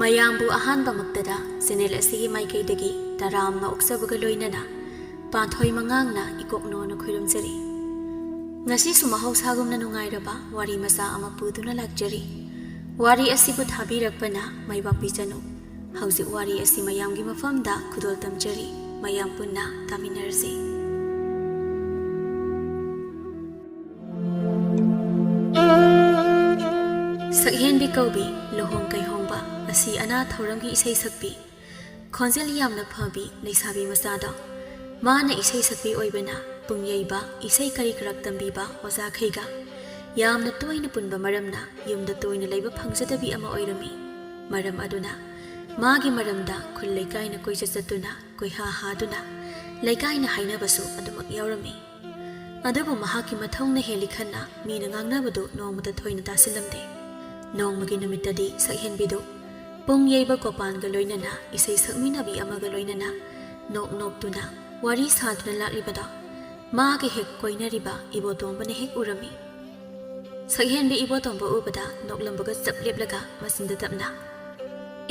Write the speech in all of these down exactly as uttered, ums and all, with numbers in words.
ꯃꯌꯥꯝꯕꯨ ꯑꯍꯥꯟꯕꯃꯛꯇꯗ ꯆꯦꯅꯦꯜ ꯑꯁꯤꯒꯤ ꯃꯥꯏꯀꯩꯗꯒꯤ ꯇꯔꯥꯝꯅ ꯑꯣꯛꯆꯕꯒ ꯂꯣꯏꯅꯅ ꯄꯥꯟꯊꯣꯏ ꯃꯉꯥꯡꯅ ꯏꯀꯣꯛꯅꯣꯅ ꯈꯣꯏꯔꯨꯝꯖꯔꯤ꯫ ꯉꯁꯤꯁꯨ ꯃꯍꯧꯁꯥꯒꯨꯝꯅ ꯅꯨꯡꯉꯥꯏꯔꯕ ꯋꯥꯔꯤ ꯃꯆꯥ ꯑꯃ ꯄꯨꯗꯨꯅ ꯂꯥꯛꯆꯔꯤ꯫ ꯋꯥꯔꯤ ꯑꯁꯤꯕꯨ ꯊꯥꯕꯤꯔꯛꯄꯅ ꯃꯥꯏꯕꯥꯛꯄꯤ ꯆꯅꯨ꯫ ꯍꯧꯖꯤꯛ ꯋꯥꯔꯤ ꯑꯁꯤ ꯃꯌꯥꯝꯒꯤ ꯃꯐꯝꯗ ꯈꯨꯗꯣꯜ ꯇꯝꯖꯔꯤ꯫ ꯃꯌꯥꯝ ꯄꯨꯟꯅ ꯇꯥꯃꯤꯟꯅꯔꯁꯤ꯫ ꯁꯛꯍꯦꯟꯕꯤ ꯀꯧꯕꯤ ꯂꯨꯍꯣꯡ ꯀꯩꯍꯣꯡꯕ ꯑꯁꯤ ꯑꯅꯥ ꯊꯧꯔꯝꯒꯤ ꯏꯁꯩ ꯁꯛꯄꯤ, ꯈꯣꯟꯖꯦꯜ ꯌꯥꯝꯅ ꯐꯕꯤ ꯂꯩꯁꯥꯕꯤ ꯃꯆꯥꯗꯣ꯫ ꯃꯥꯅ ꯏꯁꯩ ꯁꯛꯄꯤ ꯑꯣꯏꯕꯅ ꯄꯨꯡ ꯌꯩꯕ, ꯏꯁꯩ ꯀꯔꯤ ꯀꯔꯥꯛ ꯇꯝꯕꯤꯕ ꯑꯣꯖꯥꯈꯩꯒ ꯌꯥꯝꯅ ꯇꯣꯏꯅ ꯄꯨꯟꯕ ꯃꯔꯝꯅ ꯌꯨꯝꯗ ꯇꯣꯏꯅ ꯂꯩꯕ ꯐꯪꯖꯗꯕꯤ ꯑꯃ ꯑꯣꯏꯔꯝꯃꯤ꯫ ꯃꯔꯝ ꯑꯗꯨꯅ ꯃꯥꯒꯤ ꯃꯔꯝꯗ ꯈꯨꯜ ꯂꯩꯀꯥꯏꯅ ꯀꯣꯏꯆꯠ ꯆꯠꯇꯨꯅ, ꯀꯣꯏꯍꯥ ꯍꯥꯗꯨꯅ ꯂꯩꯀꯥꯏꯅ ꯍꯥꯏꯅꯕꯁꯨ ꯑꯗꯨꯃꯛ ꯌꯥꯎꯔꯝꯃꯤ꯫ ꯑꯗꯨꯕꯨ ꯃꯍꯥꯛꯀꯤ ꯃꯊꯧꯅ ꯍꯦꯜꯂꯤ ꯈꯟꯅ ꯃꯤꯅ ꯉꯥꯡꯅꯕꯗꯨ ꯅꯣꯡꯃꯇ ꯊꯣꯏꯅ ꯇꯥꯁꯤꯜꯂꯝꯗꯦ꯫ ꯅꯣꯡꯃꯒꯤ ꯅꯨꯃꯤꯠꯇꯗꯤ ꯁꯛꯍꯦꯟꯕꯤꯗꯨ ꯄꯨꯡ ꯌꯩꯕ ꯒꯣꯄꯥꯟꯒ ꯂꯣꯏꯅꯅ ꯏꯁꯩ ꯁꯛꯃꯤꯟꯅꯕꯤ ꯑꯃꯒ ꯂꯣꯏꯅꯅ ꯅꯣꯛ ꯅꯣꯛꯇꯨꯅ ꯋꯥꯔꯤ ꯁꯥꯗꯨꯅ ꯂꯥꯛꯂꯤꯕꯗꯣ ꯃꯥꯒꯤ ꯍꯦꯛ ꯀꯣꯏꯅꯔꯤꯕ ꯏꯕꯣꯇꯣꯝꯕꯅ ꯍꯦꯛ ꯎꯔꯝꯃꯤ꯫ ꯁꯛꯍꯦꯟꯕꯤ ꯏꯕꯣꯇꯣꯝꯕ ꯎꯕꯗ ꯅꯣꯛꯂꯝꯕꯒ ꯆꯞ ꯂꯦꯞꯂꯒ ꯃꯆꯤꯟꯗ ꯇꯞꯅ,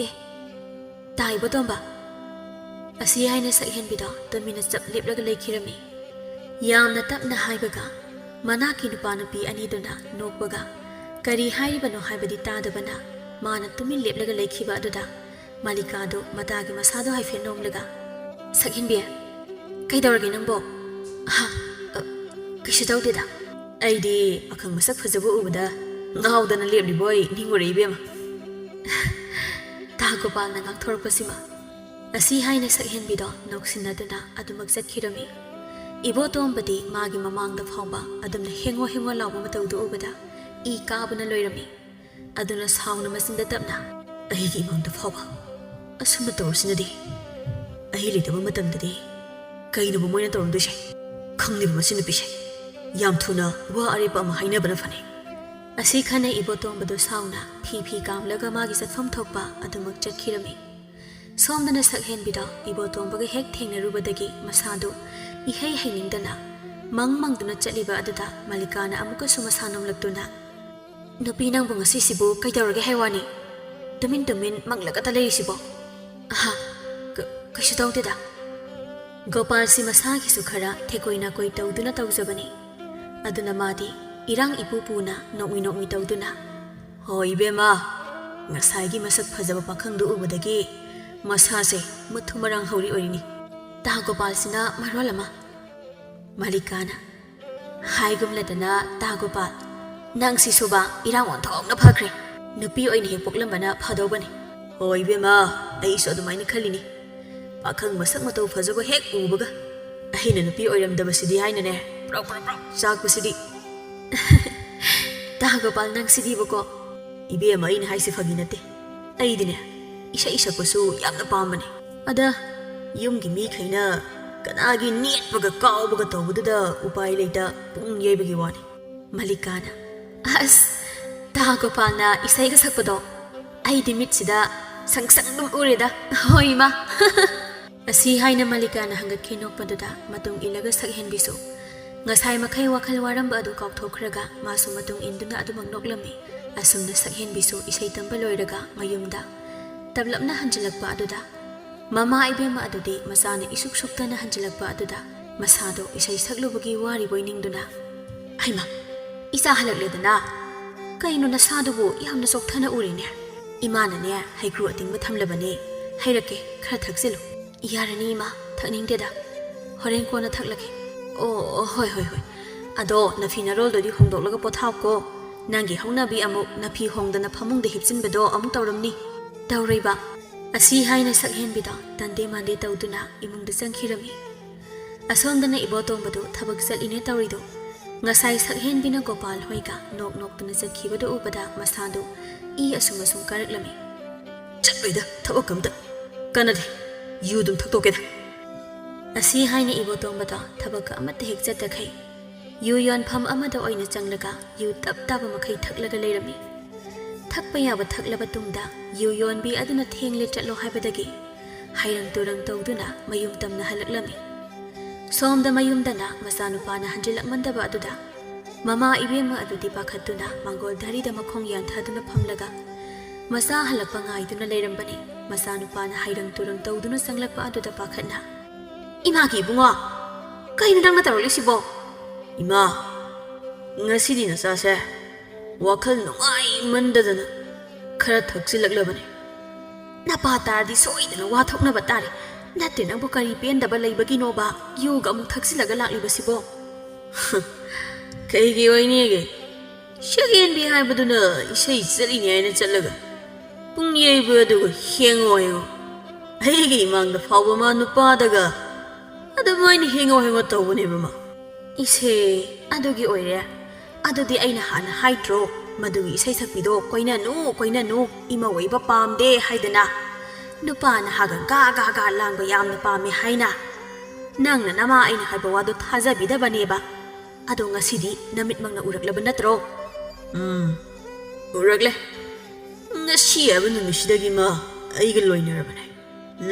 "ꯑꯦ, ꯇꯥ ꯏꯕꯣꯇꯣꯝꯕ?" ꯑꯁꯤ ꯍꯥꯏꯅ ꯁꯛꯍꯦꯟꯕꯤꯗꯣ ꯇꯨꯃꯤꯟꯅ ꯆꯞ ꯂꯦꯞꯂꯒ ꯂꯩꯈꯤꯔꯝꯃꯤ꯫ ꯌꯥꯝꯅ ꯇꯞꯅ ꯍꯥꯏꯕꯒ ꯃꯅꯥꯛꯀꯤ ꯅꯨꯄꯥ ꯅꯨꯄꯤ ꯑꯅꯤꯗꯨꯅ ꯅꯣꯛꯄꯒ ꯀꯔꯤ ꯍꯥꯏꯔꯤꯕꯅꯣ ꯍꯥꯏꯕꯗꯤ ꯇꯥꯗꯕꯅ ꯃꯥꯅ ꯇꯨꯃꯤꯟ ꯂꯦꯞꯂꯒ ꯂꯩꯈꯤꯕ ꯑꯗꯨꯗ ꯃꯥꯂꯤꯀꯥꯗꯨ ꯃꯇꯥꯒꯤ ꯃꯁꯥꯗꯨ ꯍꯥꯏꯐꯦꯠ ꯅꯣꯝꯂꯒ, "ꯁꯛꯍꯦꯟꯕꯤ, ꯀꯩꯗꯧꯔꯒꯦ ꯅꯪꯕꯣ?" "ꯑꯍꯥ, ꯑ, ꯀꯩꯁꯨ ꯇꯧꯗꯦꯗ꯫ ꯑꯩꯗꯤ ꯑꯈꯪ ꯃꯁꯛ ꯐꯖꯕ ꯎꯕꯗ ꯉꯥꯎꯗꯅ ꯂꯦꯞꯂꯤꯕꯣꯏ ꯅꯤꯡꯉꯨꯔꯦ ꯏꯕꯦꯝꯃ꯫" ꯇꯥ ꯒꯣꯄꯥꯜꯅ ꯉꯥꯡꯊꯣꯔꯛꯄꯁꯤꯃ꯫ ꯑꯁꯤ ꯍꯥꯏꯅ ꯁꯛꯍꯦꯟꯕꯤꯗꯣ ꯅꯣꯛꯁꯤꯟꯅꯗꯨꯅ ꯑꯗꯨꯃꯛ ꯆꯠꯈꯤꯔꯝꯃꯤ꯫ ꯏꯕꯣꯇꯣꯝꯕꯗꯤ ꯃꯥꯒꯤ ꯃꯃꯥꯡꯗ ꯐꯥꯎꯕ ꯑꯗꯨꯝꯅ ꯍꯦꯡꯉꯣ ꯍꯦꯡꯉꯣ ꯂꯥꯎꯕ ꯃꯇꯧꯗꯨ ꯎꯕꯗ ꯏ ꯀꯥꯕꯅ ꯂꯣꯏꯔꯝꯃꯤ꯫ ꯑꯗꯨꯅ ꯁꯥꯎꯅ ꯃꯆꯤꯟꯗ ꯇꯞꯅ, "ꯑꯩꯒꯤ ꯏꯃꯥꯡꯗ ꯐꯥꯎꯕ ꯑꯁꯨꯝꯅ ꯇꯧꯔꯁꯤꯅꯗꯤ꯫ ꯑꯩ ꯂꯩꯇꯕ ꯃꯇꯝꯗꯗꯤ ꯀꯩꯅꯣꯕ ꯃꯣꯏꯅ ꯇꯧꯔꯝꯗꯣꯏꯁꯦ? ꯈꯪꯂꯤꯕ ꯃꯁꯤ ꯅꯨꯄꯤꯁꯦ꯫ ꯌꯥꯝ ꯊꯨꯅ ꯋꯥ ꯑꯔꯦꯞꯄ ꯑꯃ ꯍꯥꯏꯅꯕꯅ ꯐꯅꯤ꯫" ꯑꯁꯤ ꯈꯟꯅ ꯏꯕꯣꯇꯣꯝꯕꯗꯨ ꯁꯥꯎꯅ ꯐꯤ ꯐꯤ ꯀꯥꯝꯂꯒ ꯃꯥꯒꯤ ꯆꯠꯐꯝ ꯊꯣꯛꯄ ꯑꯗꯨꯃꯛ ꯆꯠꯈꯤꯔꯝꯃꯤ꯫ ꯁꯣꯝꯗꯅ ꯁꯛꯍꯦꯟꯕꯤꯗꯣ ꯏꯕꯣꯇꯣꯝꯕꯒ ꯍꯦꯛ ꯊꯦꯡꯅꯔꯨꯕꯗꯒꯤ ꯃꯁꯥꯗꯨ ꯏꯍꯩ ꯍꯩꯅꯤꯡꯗꯅ ꯃꯪ ꯃꯪꯗꯨꯅ ꯆꯠꯂꯤꯕ ꯑꯗꯨꯗ ꯃꯥꯂꯤꯀꯥꯅ ꯑꯃꯨꯛꯀꯁꯨ ꯃꯁꯥ ꯅꯣꯝꯂꯛꯇꯨꯅ, "ꯅꯨꯄꯤ, ꯅꯪꯕꯨ ꯉꯁꯤꯁꯤꯕꯨ ꯀꯩꯗꯧꯔꯒꯦ ꯍꯥꯏ ꯋꯥꯅꯤ? ꯇꯨꯃꯤꯟ ꯇꯨꯃꯤꯟ ꯃꯪꯂꯒꯇ ꯂꯩꯔꯤꯁꯤꯕꯣ? ꯑꯍꯥ, ꯀ-, ꯀꯩꯁꯨ ꯇꯧꯗꯦꯗ꯫ ꯒꯣꯄꯥꯜꯁꯤ ꯃꯁꯥꯒꯤꯁꯨ ꯈꯔ ꯊꯦꯀꯣꯏ ꯅꯥꯀꯣꯏ ꯇꯧꯗꯨꯅ ꯇꯧꯖꯕꯅꯤ꯫ ꯑꯗꯨꯅ ꯃꯥꯗꯤ ꯏꯔꯥꯡ ꯏꯄꯨ ꯄꯨꯅ ꯅꯣꯛꯃꯤ ꯅꯣꯛꯃꯤ ꯇꯧꯗꯨꯅ, "ꯍꯣ ꯏꯕꯦꯝꯃ, ꯉꯁꯥꯏꯒꯤ ꯃꯁꯛ ꯐꯖꯕ ꯄꯥꯈꯪꯗꯨ ꯎꯕꯗꯒꯤ ꯃꯁꯥꯁꯦ ꯃꯊꯨꯝ ꯃꯔꯥꯡ ꯍꯧꯔꯤ ꯑꯣꯏꯔꯤꯅꯤ꯫ ꯇꯥ ꯒꯣꯄꯥꯜꯁꯤꯅ ꯃꯔꯣꯜ ꯑꯃ꯫" ꯃꯂꯤꯀꯥꯅ, "ꯍꯥꯏꯒꯨꯝꯂꯗꯅ ꯇꯥ ꯒꯣꯄꯥꯜ, ꯅꯪꯁꯤꯁꯨꯕ ꯏꯔꯥꯡ ꯑꯣꯟꯊꯣꯛꯅ ꯐꯈ꯭ꯔꯦ꯫ ꯅꯨꯄꯤ ꯑꯣꯏꯅ ꯍꯦꯛ ꯄꯣꯛꯂꯝꯕꯅ ꯐꯗꯧꯕꯅꯤ꯫" "ꯍꯣꯏ ꯏꯕꯦꯝꯃ, ꯑꯩꯁꯨ ꯑꯗꯨꯃꯥꯏꯅ ꯈꯜꯂꯤꯅꯤ꯫ ꯄꯥꯈꯪ ꯃꯁꯛ ꯃꯇꯧ ꯐꯖꯕ ꯍꯦꯛ ꯎꯕꯒ ꯑꯩꯅ ꯅꯨꯄꯤ ꯑꯣꯏꯔꯝꯗꯕꯁꯤꯗꯤ ꯍꯥꯏꯅꯅꯦ ꯄ꯭ꯔꯣꯛ ꯄ꯭ꯔꯣꯛ ꯄ꯭ꯔꯣꯛ ꯆꯥꯛꯄꯁꯤꯗꯤ꯫" "ꯇꯥ ꯒꯣꯄꯥꯜ, ꯅꯪꯁꯤꯗꯤꯕꯀꯣ꯫" "ꯏꯕꯦꯝꯃ, ꯑꯩꯅ ꯍꯥꯏꯁꯦ ꯐꯥꯒꯤ ꯅꯠꯇꯦ꯫ ꯑꯩꯗꯤꯅꯦ, ꯏꯁꯩ ꯁꯛꯄꯁꯨ ꯌꯥꯝꯅ ꯄꯥꯝꯕꯅꯦ꯫ ꯑꯗ ꯌꯨꯝꯒꯤ ꯃꯤꯈꯩꯅ ꯀꯅꯥꯒꯤ ꯅꯦꯠꯄꯒ ꯀꯥꯎꯕꯒ ꯇꯧꯕꯗꯨꯗ ꯎꯄꯥꯏ ꯂꯩꯇ ꯄꯨꯡ ꯌꯩꯕꯒꯤ ꯋꯥꯅꯤ꯫" ꯃꯂꯤꯀꯥꯅ, "ꯑꯁ, ꯇꯥ ꯒꯣꯄꯥꯜꯅ ꯏꯁꯩꯒ ꯁꯛꯄꯗꯣ ꯑꯩꯗꯤ ꯃꯤꯠꯁꯤꯗ ꯁꯪ ꯁꯪ ꯑꯗꯨꯝ ꯎꯔꯦꯗ꯫ ꯍꯣꯏ, ꯏꯃꯥ꯫" ꯑꯁꯤ ꯍꯥꯏꯅ ꯃꯂꯤꯀꯥꯅ ꯍꯪꯒꯠꯈꯤ ꯅꯣꯛꯄꯗꯨꯗ ꯃꯇꯨꯡ ꯏꯜꯂꯒ ꯁꯛꯍꯦꯟꯕꯤꯁꯨ ꯉꯁꯥꯏ ꯃꯈꯩ ꯋꯥꯈꯜ ꯋꯥꯔꯝꯕ ꯑꯗꯨ ꯀꯥꯎꯊꯣꯛꯈ꯭ꯔꯒ ꯃꯥꯁꯨ ꯃꯇꯨꯡ ꯏꯟꯗꯨꯅ ꯑꯗꯨꯃꯛ ꯅꯣꯛꯂꯝꯃꯤ꯫ ꯑꯁꯨꯝꯅ ꯁꯛꯍꯦꯟꯕꯤꯁꯨ ꯏꯁꯩ ꯇꯝꯕ ꯂꯣꯏꯔꯒ ꯃꯌꯨꯝꯗ ꯇꯞꯂꯞꯅ ꯍꯟꯖꯤꯜꯂꯛꯄ ꯑꯗꯨꯗ ꯃꯃꯥ ꯏꯕꯦꯝꯃ ꯑꯗꯨꯗꯤ ꯃꯆꯥꯅ ꯏꯁꯨꯛ ꯁꯨꯛꯇꯅ ꯍꯟꯖꯤꯜꯂꯛꯄ ꯑꯗꯨꯗ ꯃꯁꯥꯗꯣ ꯏꯁꯩ ꯁꯛꯂꯨꯕꯒꯤ ꯋꯥꯔꯤꯕꯣꯏ ꯅꯤꯡꯗꯨꯅ, "ꯍꯩꯃꯥ, ꯏꯆꯥ ꯍꯜꯂꯛꯂꯦꯗꯅ꯫ ꯀꯩꯅꯣ ꯅꯁꯥꯗꯨꯕꯨ ꯌꯥꯝꯅ ꯆꯣꯛꯊꯅ ꯎꯔꯤꯅꯦ?" "ꯏꯃꯥꯅꯅꯦ ꯍꯩꯀ꯭ꯔꯨ ꯑꯇꯤꯡꯕ ꯊꯝꯂꯕꯅꯦ, ꯍꯩꯔꯛꯀꯦ, ꯈꯔ ꯊꯛꯆꯤꯜꯂꯨ꯫" "ꯌꯥꯔꯅꯤ ꯏꯃꯥ, ꯊꯛꯅꯤꯡꯗꯦꯗ, ꯍꯣꯔꯦꯟ ꯀꯣꯟꯅ ꯊꯛꯂꯒꯦ꯫" "ꯑꯣ, ꯑꯣ, ꯍꯣꯏ, ꯍꯣꯏ, ꯍꯣꯏ꯫ ꯑꯗꯣ ꯅꯐꯤ ꯅꯔꯣꯜꯗꯨꯗꯤ ꯍꯣꯡꯗꯣꯛꯂꯒ ꯄꯣꯊꯥꯎꯀꯣ꯫ ꯅꯪꯒꯤ ꯍꯧꯅꯕꯤ ꯑꯃꯨꯛ ꯅꯐꯤ ꯍꯣꯡꯗꯅ ꯐꯃꯨꯡꯗ ꯍꯤꯞꯆꯤꯟꯕꯗꯣ ꯑꯃꯨꯛ ꯇꯧꯔꯝꯅꯤ꯫" "ꯇꯧꯔꯣꯏꯕ꯫" ꯑꯁꯤ ꯍꯥꯏꯅ ꯁꯛꯍꯦꯟꯕꯤꯗꯣ ꯇꯟꯗꯦ ꯃꯥꯟꯗꯦ ꯇꯧꯗꯨꯅ ꯏꯃꯨꯡꯗ ꯆꯪꯈꯤꯔꯝꯃꯤ꯫ ꯑꯁꯣꯝꯗꯅ ꯏꯕꯣꯇꯣꯝꯕꯗꯨ ꯊꯕꯛ ꯆꯠꯂꯤꯅꯦ ꯇꯧꯔꯤꯗꯣ꯫ ꯉꯁꯥꯏ ꯁꯛꯍꯦꯟꯕꯤꯅ ꯒꯣꯄꯥꯜ ꯍꯣꯏꯒ ꯅꯣꯛ ꯅꯣꯛꯇꯨꯅ ꯆꯠꯈꯤꯕꯗꯨ ꯎꯕꯗ ꯃꯁꯥꯗꯨ ꯏ ꯑꯁꯨꯝ ꯑꯁꯨꯝ ꯀꯥꯔꯛꯂꯝꯃꯤ꯫ "ꯆꯠꯂꯣꯏꯗ, ꯊꯕꯛ ꯑꯝꯇ ꯀꯥꯟꯅꯗꯦ꯫ ꯌꯨ ꯑꯗꯨꯝ ꯊꯛꯇꯣꯛꯀꯦꯗ꯫" ꯑꯁꯤ ꯍꯥꯏꯅ ꯏꯕꯣꯇꯣꯝꯕꯗꯣ ꯊꯕꯛꯀ ꯑꯃꯠꯇ ꯍꯦꯛ ꯆꯠꯇꯈꯩ ꯌꯨ ꯌꯣꯟꯐꯝ ꯑꯃꯗ ꯑꯣꯏꯅ ꯆꯪꯂꯒ ꯌꯨ ꯇꯞ ꯇꯥꯕ ꯃꯈꯩ ꯊꯛꯂꯒ ꯂꯩꯔꯝꯃꯤ꯫ ꯊꯛꯄ ꯌꯥꯕ ꯊꯛꯂꯕ ꯇꯨꯡꯗ ꯌꯨ ꯌꯣꯟꯕꯤ ꯑꯗꯨꯅ ꯊꯦꯡꯂꯦ ꯆꯠꯂꯣ ꯍꯥꯏꯕꯗꯒꯤ ꯍꯩꯔꯪ ꯇꯨꯔꯪ ꯇꯧꯗꯨꯅ ꯃꯌꯨꯝ ꯇꯝꯅ ꯍꯜꯂꯛꯂꯝꯃꯤ꯫ ꯁꯣꯝꯗ ꯃꯌꯨꯝꯗꯅ ꯃꯆꯥꯅꯨꯄꯥꯅ ꯍꯟꯖꯤꯜꯂꯛꯃꯟꯗꯕ ꯑꯗꯨꯗ ꯃꯃꯥ ꯏꯕꯦꯝꯃ ꯑꯗꯨꯗꯤ ꯄꯥꯈꯠꯇꯨꯅ ꯃꯥꯡꯒꯣꯜ ꯙꯥꯔꯤꯗ ꯃꯈꯣꯡ ꯌꯥꯟꯊꯗꯨꯅ ꯐꯝꯂꯒ ꯃꯆꯥ ꯍꯜꯂꯛꯄ ꯉꯥꯏꯗꯨꯅ ꯂꯩꯔꯝꯕꯅꯤ꯫ ꯃꯆꯥꯅꯨꯄꯥꯅ ꯍꯩꯔꯪ ꯇꯨꯔꯪ ꯇꯧꯗꯨꯅ ꯆꯪꯂꯛꯄ ꯑꯗꯨꯗ ꯄꯥꯈꯠꯅ, "ꯏꯃꯥꯒꯤ ꯏꯕꯨꯡꯉꯣ, ꯀꯩꯅꯣ ꯅꯪꯅ ꯇꯧꯔꯛꯂꯤꯁꯤꯕꯣ?" "ꯏꯃꯥ, ꯉꯁꯤꯗꯤ ꯅꯆꯥꯁꯦ ꯋꯥꯈꯜ ꯅꯨꯡꯉꯥꯏꯃꯟꯗꯗꯅ ꯈꯔ ꯊꯛꯆꯤꯜꯂꯛꯂꯕꯅꯤ꯫" "ꯅꯄꯥ ꯇꯥꯔꯗꯤ ꯁꯣꯏꯗꯅ ꯋꯥ ꯊꯣꯛꯅꯕ ꯇꯥꯔꯦ꯫ ꯅꯠꯇꯦ, ꯅꯪꯕꯨ ꯀꯔꯤ ꯄꯦꯟꯗꯕ ꯂꯩꯕꯒꯤꯅꯣꯕ ꯌꯨꯒ ꯑꯃꯨꯛ ꯊꯛꯆꯤꯜꯂꯒ ꯂꯥꯛꯂꯤꯕꯁꯤꯕꯣ?" "ꯀꯩꯒꯤ ꯑꯣꯏꯅꯤꯒꯦ? ꯁꯛꯍꯦꯟꯕꯤ ꯍꯥꯏꯕꯗꯨꯅ ꯏꯁꯩ ꯆꯠꯂꯤꯅꯦ ꯍꯥꯏꯅ ꯆꯠꯂꯒ ꯄꯨꯡ ꯌꯩꯕ ꯑꯗꯨꯒ ꯍꯦꯡꯉꯣ ꯍꯦꯡꯉꯣ꯫ ꯑꯩꯒꯤ ꯏꯃꯥꯡꯗ ꯐꯥꯎꯕ ꯃꯥ ꯅꯨꯄꯥꯗꯒ ꯑꯗꯨꯃꯥꯏꯅ ꯍꯦꯡꯉꯣ ꯍꯦꯡꯉꯣ ꯇꯧꯕꯅꯦꯕ ꯃꯥ꯫" "ꯏꯁꯦ, ꯑꯗꯨꯒꯤ ꯑꯣꯏꯔꯦ꯫ ꯑꯗꯨꯗꯤ ꯑꯩꯅ ꯍꯥꯟꯅ ꯍꯥꯏꯗ꯭ꯔꯣ, ꯃꯗꯨꯒꯤ ꯏꯁꯩ ꯁꯛꯄꯤꯗꯣ ꯀꯣꯏꯅꯅꯨ, ꯀꯣꯏꯅꯅꯨ, ꯏꯃꯧ ꯑꯣꯏꯕ ꯄꯥꯝꯗꯦ ꯍꯥꯏꯗꯅ? ꯅꯨꯄꯥ ꯅꯍꯥꯒ ꯒꯥ ꯒꯥ ꯒꯥ ꯂꯥꯡꯕ ꯌꯥꯝꯅ ꯄꯥꯝꯃꯦ ꯍꯥꯏꯅ꯫ ꯅꯪꯅ ꯅꯃꯥ ꯑꯩꯅ ꯍꯥꯏꯕ ꯋꯥꯗꯣ ꯊꯥꯖꯕꯤꯗꯕꯅꯦꯕ꯫ ꯑꯗꯣ ꯉꯁꯤꯗꯤ ꯅꯃꯤꯠꯃꯛꯅ ꯎꯔꯛꯂꯕ ꯅꯠꯇ꯭ꯔꯣ?" "ꯎꯝ, ꯎꯔꯛꯂꯦ꯫ ꯉꯁꯤ ꯍꯥꯏꯕ ꯅꯨꯃꯤꯠꯁꯤꯗꯒꯤ ꯃꯥ ꯑꯩꯒ ꯂꯣꯏꯅꯔꯕꯅꯦ꯫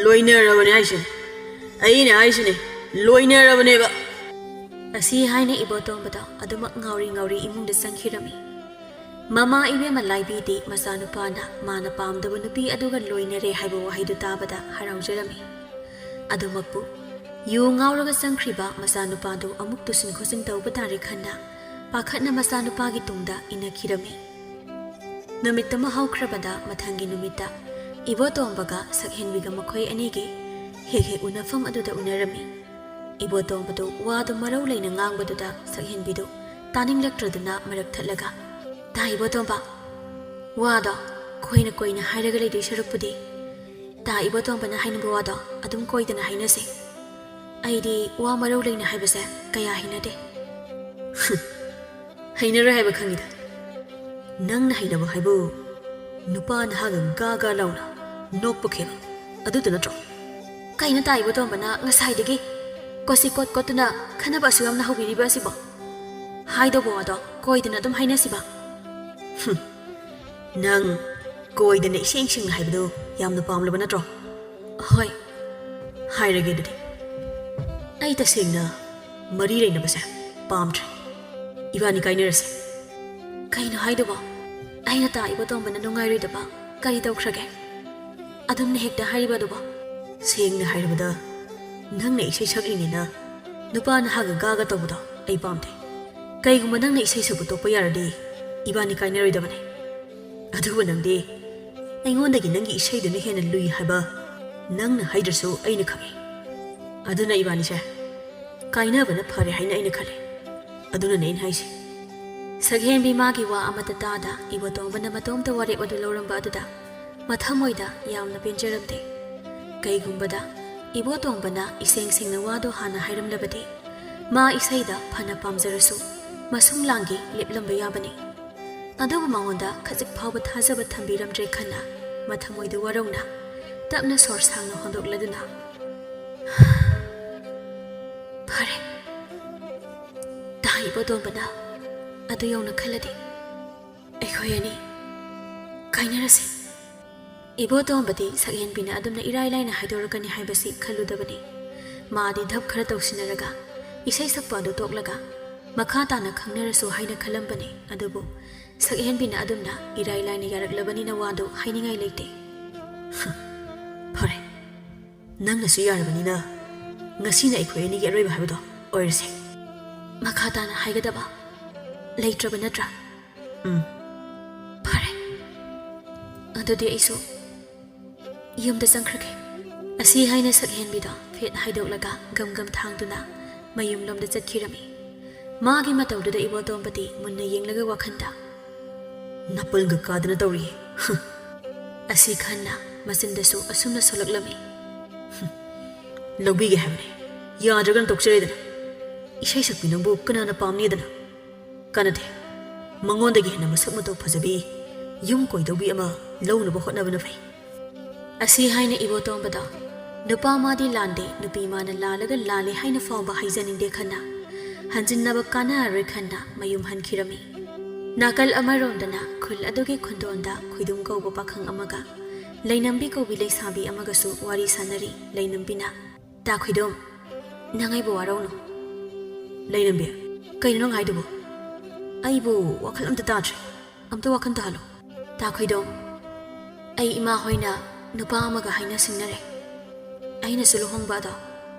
ꯂꯣꯏꯅꯔꯕꯅꯦ ꯍꯥꯏꯁꯤꯅꯦ꯫ ꯑꯩꯅ ꯍꯥꯏꯁꯤꯅꯦ, ꯂꯣꯏꯅꯔꯕꯅꯦꯕ꯫" ꯑꯁꯤ ꯍꯥꯏꯅ ꯏꯕꯣꯇꯣꯝꯕꯗꯣ ꯑꯗꯨꯃꯛ ꯉꯥꯎꯔꯤ ꯉꯥꯎꯔꯤ ꯏꯃꯨꯡꯗ ꯆꯪꯈꯤꯔꯝꯃꯤ꯫ ꯃꯃꯥ ꯏꯕꯦꯝꯃ ꯂꯥꯏꯕꯤꯗꯤ ꯃꯆꯥꯅꯨꯄꯥꯅ ꯃꯥꯅ ꯄꯥꯝꯗꯕ ꯅꯨꯄꯤ ꯑꯗꯨꯒ ꯂꯣꯏꯅꯔꯦ ꯍꯥꯏꯕ ꯋꯥꯍꯩꯗꯨ ꯇꯥꯕꯗ ꯍꯔꯥꯎꯖꯔꯝꯃꯤ꯫ ꯑꯗꯨꯃꯛꯄꯨ, ꯌꯨ ꯉꯥꯎꯔꯒ ꯆꯪꯈ꯭ꯔꯤꯕ ꯃꯆꯥꯅꯨꯄꯥꯗꯨ ꯑꯃꯨꯛ ꯇꯨꯁꯤꯟ ꯈꯣꯠꯆꯤꯟ ꯇꯧꯕ ꯇꯥꯔꯦ ꯈꯟꯅ, ꯄꯥꯈꯠꯅ ꯃꯆꯥꯅꯨꯄꯥꯒꯤ ꯇꯨꯡꯗ ꯏꯟꯅꯈꯤꯔꯝꯃꯤ꯫ ꯅꯨꯃꯤꯠꯇꯨꯃ ꯍꯧꯈ꯭ꯔꯕꯗ ꯃꯊꯪꯒꯤ ꯅꯨꯃꯤꯠꯇ ꯏꯕꯣꯇꯣꯝꯕꯒ ꯁꯛꯍꯦꯟꯕꯤꯒ ꯃꯈꯣꯏ ꯑꯅꯤꯒꯤ ꯍꯦꯛ ꯍꯦꯛ ꯎꯅꯐꯝ ꯑꯗꯨꯗ ꯎꯅꯔꯝꯃꯤ꯫ ꯏꯕꯣꯇꯣꯝꯕꯗꯨ ꯋꯥꯗꯨ ꯃꯔꯧ ꯂꯩꯅ ꯉꯥꯡꯕꯗꯨꯗ ꯁꯛꯍꯦꯟꯕꯤꯗꯨ ꯇꯥꯅꯤꯡꯂꯛꯇ꯭ꯔꯗꯨꯅ ꯃꯔꯛ ꯊꯠꯂꯒ, "ꯇꯥ ꯏꯕꯣꯇꯣꯝꯕ, ꯋꯥꯗꯣ ꯀꯣꯏꯅ ꯀꯣꯏꯅ ꯍꯥꯏꯔꯒ ꯂꯩꯗꯣꯏ ꯁꯔꯨꯛꯄꯨꯗꯤ, ꯇꯥ ꯏꯕꯣꯇꯣꯝꯕꯅ ꯍꯥꯏꯅꯤꯡꯕ ꯋꯥꯗꯣ ꯑꯗꯨꯝ ꯀꯣꯏꯗꯅ ꯍꯥꯏꯅꯁꯦ꯫ ꯑꯩꯗꯤ ꯋꯥ ꯃꯔꯧ ꯂꯩꯅ ꯍꯥꯏꯕꯁꯦ ꯀꯌꯥ ꯍꯩꯅꯗꯦ꯫" "ꯍꯩꯅꯔꯣꯏ ꯍꯥꯏꯕ ꯈꯪꯉꯤꯗ꯫ ꯅꯪꯅ ꯍꯩꯅꯕ ꯍꯥꯏꯕꯨ ꯅꯨꯄꯥ ꯅꯍꯥꯒ ꯒꯥ ꯒꯥ ꯂꯥꯎꯅ ꯅꯣꯛꯄ ꯈꯦꯕ ꯑꯗꯨꯗ ꯅꯠꯇ꯭ꯔꯣ?" "ꯀꯩꯅꯣ ꯇꯥ ꯏꯕꯣꯇꯣꯝꯕꯅ ꯉꯁꯥꯏꯗꯒꯤ ꯀꯣꯠꯁꯤ ꯀꯣꯠ ꯀꯣꯠꯇꯨꯅ ꯈꯟꯅꯕ ꯑꯁꯨꯛ ꯌꯥꯝꯅ ꯍꯧꯕꯤꯔꯤꯕ ꯑꯁꯤꯕꯣ? ꯍꯥꯏꯗꯧꯕ ꯋꯥꯗꯣ ꯀꯣꯏꯗꯅ ꯑꯗꯨꯝ ꯍꯥꯏꯅꯁꯤꯕ꯫" "ꯍꯨꯝ, ꯅꯪ ꯀꯣꯏꯗꯅ ꯏꯁꯦꯡ ꯁꯦꯡꯅ ꯍꯥꯏꯕꯗꯨ ꯌꯥꯝꯅ ꯄꯥꯝꯂꯕ ꯅꯠꯇ꯭ꯔꯣ?" "ꯍꯣꯏ꯫" "ꯍꯥꯏꯔꯒꯦ ꯑꯗꯨꯗꯤ꯫ ꯑꯩ ꯇꯁꯦꯡꯅ ꯃꯔꯤ ꯂꯩꯅꯕꯁꯦ ꯄꯥꯝꯗ꯭ꯔꯦ꯫ ꯏꯕꯥꯅꯤ ꯀꯥꯏꯅꯔꯁꯦ꯫" "ꯀꯩꯅꯣ ꯍꯥꯏꯗꯨꯕꯣ? ꯑꯩꯅ ꯇꯥ ꯏꯕꯣꯇꯣꯝꯕꯅ ꯅꯨꯡꯉꯥꯏꯔꯣꯏꯗꯕ ꯀꯔꯤ ꯇꯧꯈ꯭ꯔꯒꯦ? ꯑꯗꯨꯝꯅ ꯍꯦꯛꯇ ꯍꯥꯏꯔꯤꯕ ꯑꯗꯨꯕꯣ? ꯁꯦꯡꯅ ꯍꯥꯏꯔꯕꯗ, ꯅꯪꯅ ꯏꯁꯩ ꯁꯛꯂꯤꯅꯦꯅ ꯅꯨꯄꯥ ꯅꯍꯥꯒ ꯒꯥꯒ ꯇꯧꯕꯗꯣ ꯑꯩ ꯄꯥꯝꯗꯦ꯫ ꯀꯩꯒꯨꯝꯕ ꯅꯪꯅ ꯏꯁꯩ ꯁꯛꯄ ꯇꯣꯛꯄ ꯌꯥꯔꯗꯤ, ꯏꯕꯥꯅꯤ ꯀꯥꯏꯅꯔꯣꯏꯗꯕꯅꯦ꯫ ꯑꯗꯨꯕꯨ ꯅꯪꯗꯤ ꯑꯩꯉꯣꯟꯗꯒꯤ ꯅꯪꯒꯤ ꯏꯁꯩꯗꯨꯅ ꯍꯦꯟꯅ ꯂꯨꯏ ꯍꯥꯏꯕ ꯅꯪꯅ ꯍꯥꯏꯗ꯭ꯔꯁꯨ ꯑꯩꯅ ꯈꯪꯉꯤ꯫ ꯑꯗꯨꯅ ꯏꯕꯥꯅꯤꯁꯦ ꯀꯥꯏꯅꯕꯅ ꯐꯔꯦ ꯍꯥꯏꯅ ꯑꯩꯅ ꯈꯜꯂꯦ꯫ ꯑꯗꯨꯅꯅꯦ ꯑꯩꯅ ꯍꯥꯏꯁꯦ꯫ ꯁꯛꯍꯦꯟꯕꯤ ꯃꯥꯒꯤ ꯋꯥ ꯑꯃꯠꯇ ꯇꯥꯗ ꯏꯕꯣꯇꯣꯝꯕꯅ ꯃꯇꯣꯝꯇ ꯋꯥꯔꯦꯞ ꯑꯗꯨ ꯂꯧꯔꯝꯕ ꯑꯗꯨꯗ ꯃꯊꯃꯣꯏꯗ ꯌꯥꯝꯅ ꯄꯦꯟꯖꯔꯝꯗꯦ꯫ ꯀꯩꯒꯨꯝꯕꯗ ꯏꯕꯣꯇꯣꯝꯕꯅ ꯏꯁꯦꯡ ꯁꯦꯡꯅ ꯋꯥꯗꯣ ꯍꯥꯟꯅ ꯍꯥꯏꯔꯝꯂꯕꯗꯤ, ꯃꯥ ꯏꯁꯩꯗ ꯐꯅ ꯄꯥꯝꯖꯔꯁꯨ ꯃꯁꯨꯡ ꯂꯥꯡꯒꯤ ꯂꯦꯞꯂꯝꯕ ꯌꯥꯕꯅꯤ꯫ ꯑꯗꯨꯕꯨ ꯃꯉꯣꯟꯗ ꯈꯖꯤꯛ ꯐꯥꯎꯕ ꯊꯥꯖꯕ ꯊꯝꯕꯤꯔꯝꯗ꯭ꯔꯦ ꯈꯟꯅ ꯃꯊꯃꯣꯏꯗ ꯋꯥꯔꯧꯅ ꯇꯞꯅ ꯁꯣꯔ ꯁꯥꯡꯅ ꯍꯣꯟꯗꯣꯛꯂꯗꯨꯅ, "ꯐꯔꯦ, ꯇꯥ ꯏꯕꯣꯇꯣꯝꯕꯅ ꯑꯗꯨ ꯌꯧꯅ ꯈꯜꯂꯗꯤ ꯑꯩꯈꯣꯏ ꯑꯅꯤ ꯀꯥꯏꯅꯔꯁꯤ꯫" ꯏꯕꯣꯇꯣꯝꯕꯗꯤ ꯁꯛꯍꯦꯟꯕꯤꯅ ꯑꯗꯨꯝꯅ ꯏꯔꯥꯏ ꯂꯥꯏꯅ ꯍꯥꯏꯗꯣꯔꯛꯀꯅꯤ ꯍꯥꯏꯕꯁꯤ ꯈꯜꯂꯨꯗꯕꯅꯤ꯫ ꯃꯥꯗꯤ ꯙꯞ ꯈꯔ ꯇꯧꯁꯤꯟꯅꯔꯒ ꯏꯁꯩ ꯁꯛꯄ ꯑꯗꯨ ꯇꯣꯛꯂꯒ ꯃꯈꯥ ꯇꯥꯅ ꯈꯪꯅꯔꯁꯨ ꯍꯥꯏꯅ ꯈꯜꯂꯝꯕꯅꯤ꯫ ꯑꯗꯨꯕꯨ ꯁꯛꯍꯦꯟꯕꯤꯅ ꯑꯗꯨꯝꯅ ꯏꯔꯥꯏ ꯂꯥꯏꯅ ꯌꯥꯔꯛꯂꯕꯅꯤꯅ ꯋꯥꯗꯨ ꯍꯥꯏꯅꯤꯡꯉꯥꯏ ꯂꯩꯇꯦ꯫ "ꯐꯔꯦ, ꯅꯪꯅꯁꯨ ꯌꯥꯔꯕꯅꯤꯅ ꯉꯁꯤꯅ ꯑꯩꯈꯣꯏ ꯑꯅꯤꯒꯤ ꯑꯔꯣꯏꯕ ꯍꯥꯏꯕꯗꯣ ꯑꯣꯏꯔꯁꯦ꯫" "ꯃꯈꯥ ꯇꯥꯅ ꯍꯥꯏꯒꯗꯕ ꯂꯩꯇ꯭ꯔꯕ ꯅꯠꯇ꯭ꯔꯥ?" "ꯎꯝ꯫" "ꯐꯔꯦ, ꯑꯗꯨꯗꯤ ꯑꯩꯁꯨ ꯌꯨꯝꯗ ꯆꯪꯈ꯭ꯔꯒꯦ꯫" ꯑꯁꯤ ꯍꯥꯏꯅ ꯁꯛꯍꯦꯟꯕꯤꯗꯣ ꯐꯦꯠ ꯍꯥꯏꯗꯣꯛꯂꯒ ꯒꯝ ꯒꯝ ꯊꯥꯡꯗꯨꯅ ꯃꯌꯨꯝꯂꯣꯝꯗ ꯆꯠꯈꯤꯔꯝꯃꯤ꯫ ꯃꯥꯒꯤ ꯃꯇꯧꯗꯨꯗ ꯏꯕꯣꯇꯣꯝꯕꯗꯤ ꯃꯨꯟꯅ ꯌꯦꯡꯂꯒ ꯋꯥꯈꯟꯗ, "ꯅꯥꯄꯜꯒ ꯀꯥꯗꯅ ꯇꯧꯔꯤꯌꯦ꯫ ꯍꯨꯝ꯫" ꯑꯁꯤ ꯈꯟꯅ ꯃꯆꯤꯟꯗꯁꯨ ꯑꯁꯨꯝꯅ ꯁꯣꯜꯂꯛꯂꯝꯃꯤ꯫ "ꯍꯨꯝ꯫ ꯂꯧꯕꯤꯒꯦ ꯍꯥꯏꯕꯅꯤ꯫ ꯌꯥꯗ꯭ꯔꯒꯅ ꯇꯣꯛꯆꯔꯦꯗꯅ꯫ ꯏꯁꯩ ꯁꯛꯄꯤ ꯅꯪꯕꯨ ꯀꯅꯥꯅ ꯄꯥꯝꯅꯤꯗꯅ? ꯀꯥꯟꯅꯗꯦ꯫ ꯃꯉꯣꯟꯗꯒꯤ ꯍꯦꯟꯅ ꯃꯁꯛ ꯃꯇꯧ ꯐꯖꯕꯤ ꯌꯨꯝ ꯀꯣꯏꯗꯧꯕꯤ ꯑꯃ ꯂꯧꯅꯕ ꯍꯣꯠꯅꯕꯅ ꯐꯩ꯫" ꯑꯁꯤ ꯍꯥꯏꯅ ꯏꯕꯣꯇꯣꯝꯕꯗ, ꯅꯨꯄꯥ ꯃꯥꯗꯤ ꯂꯥꯟꯗꯦ, ꯅꯨꯄꯤ ꯃꯥꯅ ꯂꯥꯜꯂꯒ ꯂꯥꯜꯂꯦ ꯍꯥꯏꯅ ꯐꯥꯎꯕ ꯍꯥꯏꯖꯅꯤꯡꯗꯦ ꯈꯟꯅ, ꯍꯟꯖꯤꯟꯅꯕ ꯀꯥꯟꯅꯔꯔꯣꯏ ꯈꯟꯅ ꯃꯌꯨꯝ ꯍꯟꯈꯤꯔꯝꯃꯤ꯫ ꯅꯥꯀꯜ ꯑꯃꯔꯣꯝꯗꯅ ꯈꯨꯜ ꯑꯗꯨꯒꯤ ꯈꯨꯟꯗꯣꯟꯗ ꯈꯣꯏꯗꯨꯝ ꯀꯧꯕ ꯄꯥꯈꯪ ꯑꯃꯒ ꯂꯩꯅꯝꯕꯤ ꯀꯧꯕꯤ ꯂꯩꯁꯥꯕꯤ ꯑꯃꯒꯁꯨ ꯋꯥꯔꯤ ꯁꯥꯟꯅꯔꯤ꯫ ꯂꯩꯅꯝꯕꯤꯅ, "ꯇꯥ ꯈꯣꯏꯗꯨꯝ, ꯅꯪ ꯑꯩꯕꯨ ꯋꯥꯔꯧꯅꯨ꯫" "ꯂꯩꯅꯝꯕꯤ, ꯀꯩꯅꯣ ꯅꯪ ꯍꯥꯏꯗꯨꯕꯨ? ꯑꯩꯕꯨ ꯋꯥꯈꯜ ꯑꯝꯇ ꯇꯥꯗ꯭ꯔꯦ꯫ ꯑꯝꯇ ꯋꯥꯈꯜ ꯇꯥꯍꯜꯂꯣ꯫" "ꯇꯥ ꯈꯣꯏꯗꯨꯝ, ꯑꯩ ꯏꯃꯥ ꯍꯣꯏꯅ ꯅꯨꯄꯥ ꯑꯃꯒ ꯍꯥꯏꯅ ꯁꯤꯡꯅꯔꯦ꯫ ꯑꯩꯅꯁꯨ ꯂꯨꯍꯣꯡꯕ ꯑꯗꯣ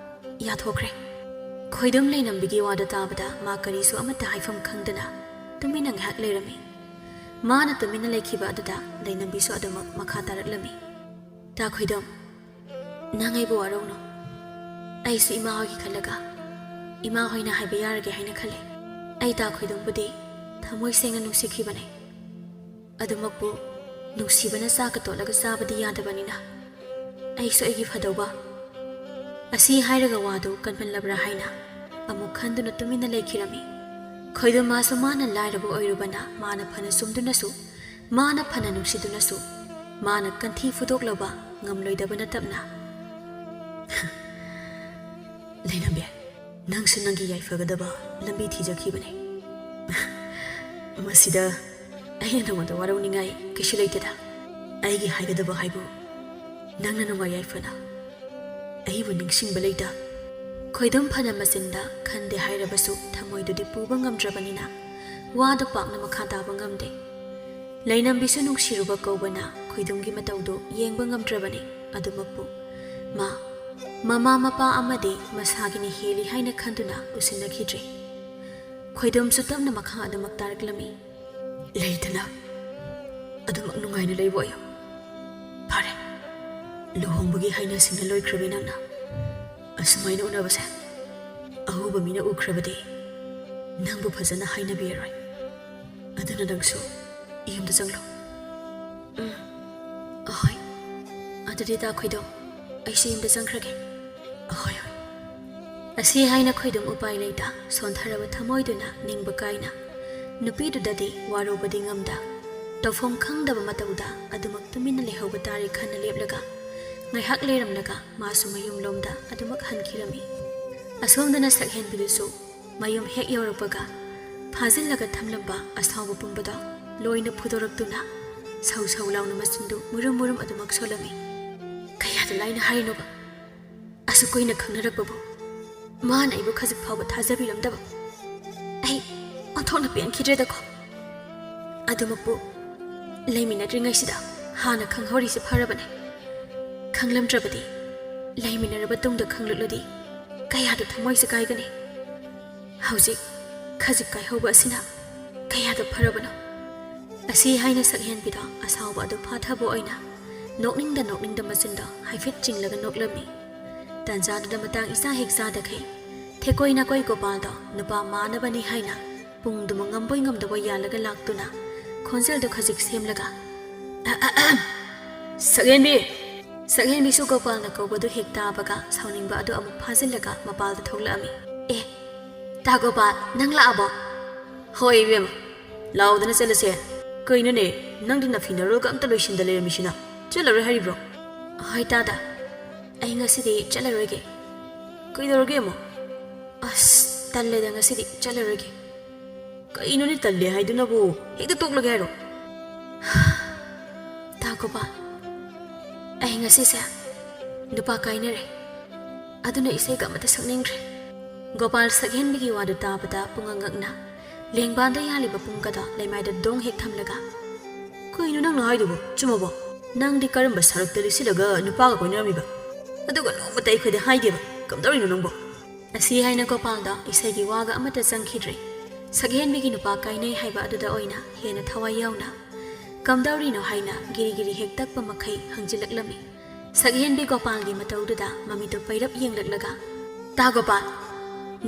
ꯌꯥꯊꯣꯛꯈ꯭ꯔꯦ꯫ ꯈꯣꯏꯗꯨꯝ ꯂꯩꯅꯝꯕꯤꯒꯤ ꯋꯥꯗꯣ ꯇꯥꯕꯗ ꯃꯥ ꯀꯔꯤꯁꯨ ꯑꯃꯠꯇ ꯍꯥꯏꯐꯝ ꯈꯪꯗꯅ ꯇꯨꯃꯤꯟꯅ ꯉꯥꯏꯍꯥꯛ ꯂꯩꯔꯝꯃꯤ꯫ ꯃꯥꯅ ꯇꯨꯃꯤꯟꯅ ꯂꯩꯈꯤꯕ ꯑꯗꯨꯗ ꯂꯩꯅꯝꯕꯤꯁꯨ ꯑꯗꯨꯃꯛ ꯃꯈꯥ ꯇꯥꯔꯛꯂꯝꯃꯤ꯫ ꯇꯥ ꯈꯣꯏꯗꯨꯝ, ꯅꯪ ꯑꯩꯕꯨ ꯋꯥꯔꯧꯅꯨ꯫ ꯑꯩꯁꯨ ꯏꯃꯥ ꯍꯣꯏꯒꯤ ꯈꯜꯂꯒ ꯏꯃꯥ ꯍꯣꯏꯅ ꯍꯥꯏꯕ ꯌꯥꯔꯒꯦ ꯍꯥꯏꯅ ꯈꯜꯂꯦ꯫ ꯑꯩ ꯇꯥ ꯈꯣꯏꯗꯨꯝꯕꯨꯗꯤ ꯊꯃꯣꯏ ꯁꯦꯡꯅ ꯅꯨꯡꯁꯤꯈꯤꯕꯅꯦ꯫ ꯑꯗꯨꯃꯛꯄꯨ ꯅꯨꯡꯁꯤꯕꯅ ꯆꯥꯛꯀ ꯇꯣꯠꯂꯒ ꯆꯥꯕꯗꯤ ꯌꯥꯗꯕꯅꯤꯅ ꯑꯩꯁꯨ ꯑꯩꯒꯤ ꯐꯗꯧꯕ꯫ ꯑꯁꯤ ꯍꯥꯏꯔꯒ ꯋꯥꯗꯨ ꯀꯟꯃꯜꯂꯕ꯭ꯔꯥ ꯍꯥꯏꯅ ꯑꯃꯨꯛ ꯈꯟꯗꯨꯅ ꯇꯨꯃꯤꯟꯅ ꯂꯩꯈꯤꯔꯝꯃꯤ꯫ ꯈꯣꯏꯗꯨꯝ ꯃꯥꯁꯨ ꯃꯥꯅ ꯂꯥꯏꯔꯕ ꯑꯣꯏꯔꯨꯕꯅ ꯃꯥꯅ ꯐꯅ ꯆꯨꯝꯗꯨꯅꯁꯨ, ꯃꯥꯅ ꯐꯅ ꯅꯨꯡꯁꯤꯗꯨꯅꯁꯨ, ꯃꯥꯅ ꯀꯟꯊꯤ ꯐꯨꯗꯣꯛꯂꯕ ꯉꯝꯂꯣꯏꯗꯕ ꯅꯠꯇꯕꯅ꯫ ꯂꯩꯅꯝꯕꯤ, ꯅꯪꯁꯨ ꯅꯪꯒꯤ ꯌꯥꯏꯐꯒꯗꯕ ꯂꯝꯕꯤ ꯊꯤꯖꯈꯤꯕꯅꯦ꯫ ꯃꯁꯤꯗ ꯑꯩꯅ ꯅꯉꯣꯟꯗ ꯋꯥꯔꯧꯅꯤꯡꯉꯥꯏ ꯀꯩꯁꯨ ꯂꯩꯇꯦꯗ꯫ ꯑꯩꯒꯤ ꯍꯥꯏꯒꯗꯕ ꯍꯥꯏꯕꯨ ꯅꯪꯅ ꯅꯨꯡꯉꯥꯏ ꯌꯥꯏꯐꯅ ꯑꯩꯕꯨ ꯅꯤꯡꯁꯤꯡꯕ ꯂꯩꯇ꯫ ꯈꯣꯏꯗꯨꯝ ꯐꯅ ꯃꯆꯤꯟꯗ ꯈꯟꯗꯦ ꯍꯥꯏꯔꯕꯁꯨ ꯊꯃꯣꯏꯗꯨꯗꯤ ꯄꯨꯕ ꯉꯝꯗ꯭ꯔꯕꯅꯤꯅ ꯋꯥꯗꯨ ꯄꯥꯛꯅ ꯃꯈꯥ ꯇꯥꯕ ꯉꯝꯗꯦ꯫ ꯂꯩꯅꯝꯕꯤꯁꯨ ꯅꯨꯡꯁꯤꯔꯨꯕ ꯀꯧꯕꯅ ꯈꯣꯏꯗꯨꯝꯒꯤ ꯃꯇꯧꯗꯨ ꯌꯦꯡꯕ ꯉꯝꯗ꯭ꯔꯕꯅꯤ꯫ ꯑꯗꯨꯃꯛꯄꯨ ꯃꯥ ꯃꯃꯥ ꯃꯄꯥ ꯑꯃꯗꯤ ꯃꯁꯥꯒꯤꯅ ꯍꯦꯜꯂꯤ ꯍꯥꯏꯅ ꯈꯟꯗꯨꯅ ꯎꯁꯤꯟꯅꯈꯤꯗ꯭ꯔꯦ꯫ ꯈꯣꯏꯗꯨꯝꯁꯨ ꯇꯞꯅ ꯃꯈꯥ ꯑꯗꯨꯃꯛ ꯇꯥꯔꯛꯂꯝꯃꯤ꯫ ꯂꯩꯗꯅ ꯑꯗꯨꯃꯛ ꯅꯨꯡꯉꯥꯏꯅ ꯂꯩꯕ ꯑꯣꯏꯌꯨ꯫ ꯐꯔꯦ, ꯂꯨꯍꯣꯡꯕꯒꯤ ꯍꯥꯏꯅ ꯁꯤꯡꯅ ꯂꯣꯏꯈ꯭ꯔꯕꯤ ꯅꯪꯅ꯫ ꯑꯁꯨꯃꯥꯏꯅ ꯎꯅꯕꯁꯦ ꯑꯍꯧꯕ ꯃꯤꯅ ꯎꯈ꯭ꯔꯕꯗꯤ ꯅꯪꯕꯨ ꯐꯖꯅ ꯍꯥꯏꯅꯕꯤꯔꯔꯣꯏ꯫ ꯑꯗꯨꯅ ꯅꯪꯁꯨ ꯌꯨꯝꯗ ꯆꯪꯂꯣ꯫ ꯎꯝ, ꯑꯍꯣꯏ꯫ ꯑꯗꯨꯗꯤ ꯇꯥ ꯈꯣꯏꯗꯨꯝ, ꯑꯩꯁꯨ ꯌꯨꯝꯗ ꯆꯪꯈ꯭ꯔꯒꯦ꯫ ꯑꯍꯣꯏ, ꯍꯣꯏ꯫ ꯑꯁꯤ ꯍꯥꯏꯅ ꯈꯣꯏꯗꯨꯝ ꯎꯄꯥꯏ ꯂꯩꯇ ꯁꯣꯟꯊꯔꯕ ꯊꯃꯣꯏꯗꯨꯅ ꯅꯤꯡꯕ ꯀꯥꯏꯅ ꯅꯨꯄꯤꯗꯨꯗꯗꯤ ꯋꯥꯔꯧꯕꯗꯤ ꯉꯝꯗ ꯇꯧꯐꯝ ꯈꯪꯗꯕ ꯃꯇꯧꯗ ꯑꯗꯨꯃꯛ ꯇꯨꯃꯤꯟꯅ ꯂꯩꯍꯧꯕ ꯇꯥꯔꯦ ꯈꯟꯅ ꯂꯦꯞꯂꯒ ꯉꯥꯏꯍꯥꯛ ꯂꯩꯔꯝꯂꯒ ꯃꯥꯁꯨ ꯃꯌꯨꯝꯂꯣꯝꯗ ꯑꯗꯨꯃꯛ ꯍꯟꯈꯤꯔꯝꯃꯤ꯫ ꯑꯁꯣꯝꯗꯅ ꯁꯛꯍꯦꯟꯕꯤꯗꯨꯁꯨ ꯃꯌꯨꯝ ꯍꯦꯛ ꯌꯧꯔꯛꯄꯒ ꯐꯥꯖꯤꯜꯂꯒ ꯊꯝꯂꯝꯕ ꯑꯁꯥꯎꯕ ꯄꯨꯝꯕꯗꯣ ꯂꯣꯏꯅ ꯐꯨꯗꯣꯔꯛꯇꯨꯅ ꯁꯧ ꯁꯧ ꯂꯥꯎꯅ ꯃꯆꯤꯟꯗꯨ ꯃꯨꯔꯨꯝ ꯃꯨꯔꯨꯝ ꯑꯗꯨꯃꯛ ꯁꯣꯜꯂꯝꯃꯤ꯫ ꯀꯌꯥꯗ ꯂꯥꯏꯅ ꯍꯥꯏꯔꯤꯅꯣꯕ? ꯑꯁꯨꯛ ꯀꯨꯏꯅ ꯈꯪꯅꯔꯛꯄꯕꯨ ꯃꯥꯅ ꯑꯩꯕꯨ ꯈꯖꯤꯛ ꯐꯥꯎꯕ ꯊꯥꯖꯕꯤꯔꯝꯗꯕ꯫ ꯑꯩ ꯑꯣꯟꯊꯣꯛꯅ ꯄꯦꯟꯈꯤꯗ꯭ꯔꯦꯗꯀꯣ꯫ ꯑꯗꯨꯃꯛꯄꯨ ꯂꯩꯃꯤꯟꯅꯗ꯭ꯔꯤꯉꯩꯁꯤꯗ ꯍꯥꯟꯅ ꯈꯪꯍꯧꯔꯤꯁꯦ ꯐꯔꯕꯅꯦ꯫ ꯈꯪꯂꯝꯗ꯭ꯔꯕꯗꯤ, ꯂꯩꯃꯤꯟꯅꯔꯕ ꯇꯨꯡꯗ ꯈꯪꯂꯛꯂꯗꯤ ꯀꯌꯥꯗ ꯊꯃꯣꯏꯁꯦ ꯀꯥꯏꯒꯅꯤ꯫ ꯍꯧꯖꯤꯛ ꯈꯖꯤꯛ ꯀꯥꯏꯍꯧꯕ ꯑꯁꯤꯅ ꯀꯌꯥꯗ ꯐꯔꯕꯅꯣ꯫ ꯑꯁꯤ ꯍꯥꯏꯅ ꯁꯛꯍꯦꯟꯕꯤꯗꯣ ꯑꯁꯥꯎꯕ ꯑꯗꯨ ꯐꯥꯊꯕ ꯑꯣꯏꯅ ꯅꯣꯛꯅꯤꯡꯗ ꯅꯣꯛꯅꯤꯡꯗ ꯃꯆꯤꯟꯗꯣ ꯍꯥꯏꯐꯦꯠ ꯆꯤꯡꯂꯒ ꯅꯣꯛꯂꯝꯃꯤ꯫ ꯇꯥꯟꯖꯥꯗꯨꯗ ꯃꯇꯥꯡ ꯏꯆꯥ ꯍꯦꯛ ꯆꯥꯗꯈꯩ ꯊꯦꯀꯣꯏ ꯅꯥꯀꯣꯏ ꯒꯣꯄꯥꯜꯗꯣ ꯅꯨꯄꯥ ꯃꯥꯅꯕꯅꯤ ꯍꯥꯏꯅ ꯄꯨꯡꯗꯨꯃ ꯉꯝꯕꯣꯏ ꯉꯝꯗꯕꯣꯏ ꯌꯥꯜꯂꯒ ꯂꯥꯛꯇꯨꯅ ꯈꯣꯟꯖꯦꯜꯗꯣ ꯈꯖꯤꯛ ꯁꯦꯝꯂꯒ, "ꯑꯍꯝ, ꯁꯛꯍꯦꯟꯕꯤ!" ꯁꯛꯍꯦꯟꯕꯤꯁꯨ ꯒꯣꯄꯥꯜꯅ ꯀꯧꯕꯗꯨ ꯍꯦꯛ ꯇꯥꯕꯒ ꯁꯥꯎꯅꯤꯡꯕ ꯑꯗꯨ ꯑꯃꯨꯛ ꯐꯥꯖꯤꯜꯂꯒ ꯃꯄꯥꯜꯗ ꯊꯣꯛꯂꯛꯑꯝꯃꯤ꯫ "ꯑꯦ, ꯇꯥ ꯒꯣꯄꯥꯜ, ꯅꯪ ꯂꯥꯛꯑꯕꯣ?" "ꯍꯣꯏ ꯏꯕꯦꯝꯃ, ꯂꯥꯎꯗꯅ ꯆꯠꯂꯁꯦ꯫ ꯀꯩꯅꯣꯅꯦ, ꯅꯪꯗꯤ ꯅꯐꯤ ꯅꯔꯣꯜꯒ ꯑꯝꯇ ꯂꯣꯏꯁꯤꯟꯗ ꯂꯩꯔꯝꯃꯤꯁꯤꯅ? ꯆꯠꯂꯔꯣꯏ ꯍꯥꯏꯔꯤꯕ꯭ꯔꯣ?" "ꯍꯣꯏ ꯇꯥꯗ, ꯑꯩ ꯉꯁꯤꯗꯤ ꯆꯠꯂꯔꯣꯏꯒꯦ꯫" "ꯀꯩꯗꯧꯔꯒꯦ ꯑꯃꯨꯛ?" "ꯑꯁ, ꯇꯜꯂꯦꯗ, ꯉꯁꯤꯗꯤ ꯆꯠꯂꯔꯣꯏꯒꯦ꯫" "ꯀꯩꯅꯣꯅꯦ ꯇꯜꯂꯦ ꯍꯥꯏꯗꯨꯅꯕꯨ? ꯍꯦꯛꯇ ꯇꯣꯛꯂꯒꯦ ꯍꯥꯏꯔꯣ?" "ꯇꯥ ꯒꯣꯄꯥꯜ, ꯑꯩ ꯉꯁꯤꯁꯦ ꯅꯨꯄꯥ ꯀꯥꯏꯅꯔꯦ꯫ ꯑꯗꯨꯅ ꯏꯁꯩꯒ ꯑꯃꯠꯇ ꯁꯛꯅꯤꯡꯗ꯭ꯔꯦ꯫" ꯒꯣꯄꯥꯜ ꯁꯛꯍꯦꯟꯕꯤꯒꯤ ꯋꯥꯗꯨ ꯇꯥꯕꯗ ꯄꯨꯡꯉꯛ ꯉꯛꯅ ꯂꯦꯡꯕꯥꯟꯗ ꯌꯥꯜꯂꯤꯕ ꯄꯨꯡꯒꯗꯣ ꯂꯩꯃꯥꯏꯗ ꯗꯣꯡ ꯍꯦꯛ ꯊꯝꯂꯒ, "ꯀꯩꯅꯣ ꯅꯪꯅ ꯍꯥꯏꯗꯨꯕꯣ? ꯆꯨꯝꯃꯕꯣ? ꯅꯪꯗꯤ ꯀꯔꯝꯕ ꯁꯔꯛꯇ ꯂꯤꯠꯁꯤꯜꯂꯒ ꯅꯨꯄꯥꯒ ꯀꯣꯏꯅꯔꯝꯃꯤꯕ? ꯑꯗꯨꯒ ꯅꯣꯡꯃꯇ ꯑꯩꯈꯣꯏꯗ ꯍꯥꯏꯗꯦꯕ꯫ ꯀꯝꯗꯧꯔꯤꯅꯣ ꯅꯪꯕꯣ?" ꯑꯁꯤ ꯍꯥꯏꯅ ꯒꯣꯄꯥꯜꯗꯣ ꯏꯁꯩꯒꯤ ꯋꯥꯒ ꯑꯃꯠꯇ ꯆꯪꯈꯤꯗ꯭ꯔꯦ꯫ ꯁꯛꯍꯦꯟꯕꯤꯒꯤ ꯅꯨꯄꯥ ꯀꯥꯏꯅꯩ ꯍꯥꯏꯕ ꯑꯗꯨꯗ ꯑꯣꯏꯅ ꯍꯦꯟꯅ ꯊꯋꯥꯏ ꯌꯥꯎꯅ, "ꯀꯝꯗꯧꯔꯤꯅꯣ?" ꯍꯥꯏꯅ ꯒꯤꯔꯤ ꯒꯤꯔꯤ ꯍꯦꯛ ꯇꯛꯄ ꯃꯈꯩ ꯍꯪꯖꯤꯜꯂꯛꯂꯝꯃꯤ꯫ ꯁꯛꯍꯦꯟꯕꯤ ꯒꯣꯄꯥꯜꯒꯤ ꯃꯇꯧꯗꯨꯗ ꯃꯃꯤꯠꯇꯨ ꯄꯩꯔꯞ ꯌꯦꯡꯂꯛꯂꯒ, "ꯇꯥ ꯒꯣꯄꯥꯜ,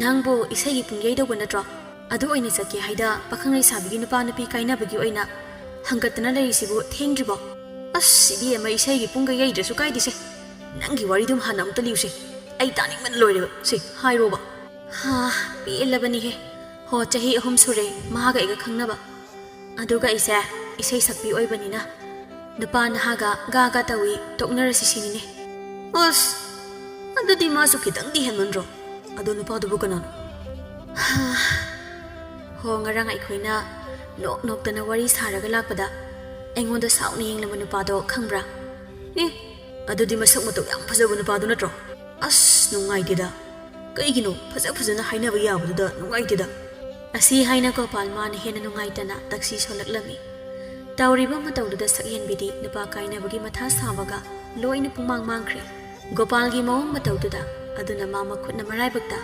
ꯅꯪꯕꯨ ꯏꯁꯩꯒꯤ ꯄꯨꯡ ꯌꯩꯗꯧꯕ ꯅꯠꯇ꯭ꯔꯣ? ꯑꯗꯨ ꯑꯣꯏꯅ ꯆꯠꯀꯦ ꯍꯥꯏꯗ ꯄꯥꯈꯪ ꯂꯩꯁꯥꯕꯤꯒꯤ ꯅꯨꯄꯥ ꯅꯨꯄꯤ ꯀꯥꯏꯅꯕꯒꯤ ꯑꯣꯏꯅ ꯍꯪꯒꯠꯇꯅ ꯂꯩꯔꯤꯁꯤꯕꯨ ꯊꯦꯡꯗ꯭ꯔꯤꯕꯣ?" "ꯑꯁ, ꯏꯕꯦꯝꯃ, ꯏꯁꯩꯒꯤ ꯄꯨꯡꯒ ꯌꯩꯗ꯭ꯔꯁꯨ ꯀꯥꯏꯗꯦꯁꯦ꯫ ꯅꯪꯒꯤ ꯋꯥꯔꯤꯗꯨꯝ ꯍꯥꯟꯅ ꯑꯃꯨꯛꯇ ꯂꯤꯌꯨꯁꯦ꯫ ꯑꯩ ꯇꯥꯅꯤꯡꯕꯅ ꯂꯣꯏꯔꯦꯕ꯫ ꯁꯦ, ꯍꯥꯏꯔꯣꯕ꯫" "ꯍꯥ, ꯄꯦꯜꯂꯕꯅꯤꯍꯦ꯫ ꯍꯣ, ꯆꯍꯤ ꯑꯍꯨꯝ ꯁꯨꯔꯦ ꯃꯥꯒ ꯑꯩꯒ ꯈꯪꯅꯕ꯫ ꯑꯗꯨꯒ ꯑꯩꯁꯦ ꯏꯁꯩ ꯁꯛꯄꯤ ꯑꯣꯏꯕꯅꯤꯅ ꯅꯨꯄꯥ ꯅꯍꯥꯒ ꯒꯥ ꯒꯥ ꯇꯧꯏ, ꯇꯣꯛꯅꯔꯁꯤ ꯁꯤꯅꯤꯅꯦ꯫" "ꯑꯁ, ꯑꯗꯨꯗꯤ ꯃꯥꯁꯨ ꯈꯤꯇꯪꯗꯤ ꯍꯦꯟꯃꯟꯗ꯭ꯔꯣ? ꯑꯗꯣ ꯅꯨꯄꯥꯗꯨꯕꯨ ꯀꯅꯥꯅꯣ?" "ꯍꯥ, ꯍꯣ, ꯉꯔꯥꯡ ꯑꯩꯈꯣꯏꯅ ꯅꯣꯛ ꯅꯣꯛꯇꯅ ꯋꯥꯔꯤ ꯁꯥꯔꯒ ꯂꯥꯛꯄꯗ ꯑꯩꯉꯣꯟꯗ ꯁꯥꯎꯅ ꯌꯦꯡꯂꯝꯕ ꯅꯨꯄꯥꯗꯣ ꯈꯪꯕ꯭ꯔꯥ?" "ꯑꯦ, ꯑꯗꯨꯗꯤ ꯃꯁꯛ ꯃꯇꯧ ꯌꯥꯝ ꯐꯖꯕ ꯅꯨꯄꯥꯗꯨ ꯅꯠꯇ꯭ꯔꯣ? ꯑꯁ, ꯅꯨꯡꯉꯥꯏꯇꯦꯗ꯫ ꯀꯩꯒꯤꯅꯣ? ꯐꯖ ꯐꯖꯅ ꯍꯥꯏꯅꯕ ꯌꯥꯕꯗꯨꯗ ꯅꯨꯡꯉꯥꯏꯇꯦꯗ꯫" ꯑꯁꯤ ꯍꯥꯏꯅ ꯒꯣꯄꯥꯜ ꯃꯥꯅ ꯍꯦꯟꯅ ꯅꯨꯡꯉꯥꯏꯇꯅ ꯇꯛꯁꯤ ꯁꯣꯜꯂꯛꯂꯝꯃꯤ꯫ ꯇꯧꯔꯤꯕ ꯃꯇꯧꯗꯨꯗ ꯁꯛꯍꯦꯟꯕꯤꯗꯤ ꯅꯨꯄꯥ ꯀꯥꯏꯅꯕꯒꯤ ꯃꯊꯥ ꯁꯥꯕꯒ ꯂꯣꯏꯅ ꯄꯨꯡꯃꯥꯡ ꯃꯥꯡꯈ꯭ꯔꯦ꯫ ꯒꯣꯄꯥꯜꯒꯤ ꯃꯑꯣꯡ ꯃꯇꯧꯗꯨꯗ ꯑꯗꯨꯅ ꯃꯥ ꯃꯈꯨꯠꯅ ꯃꯔꯥꯏꯕꯛꯇ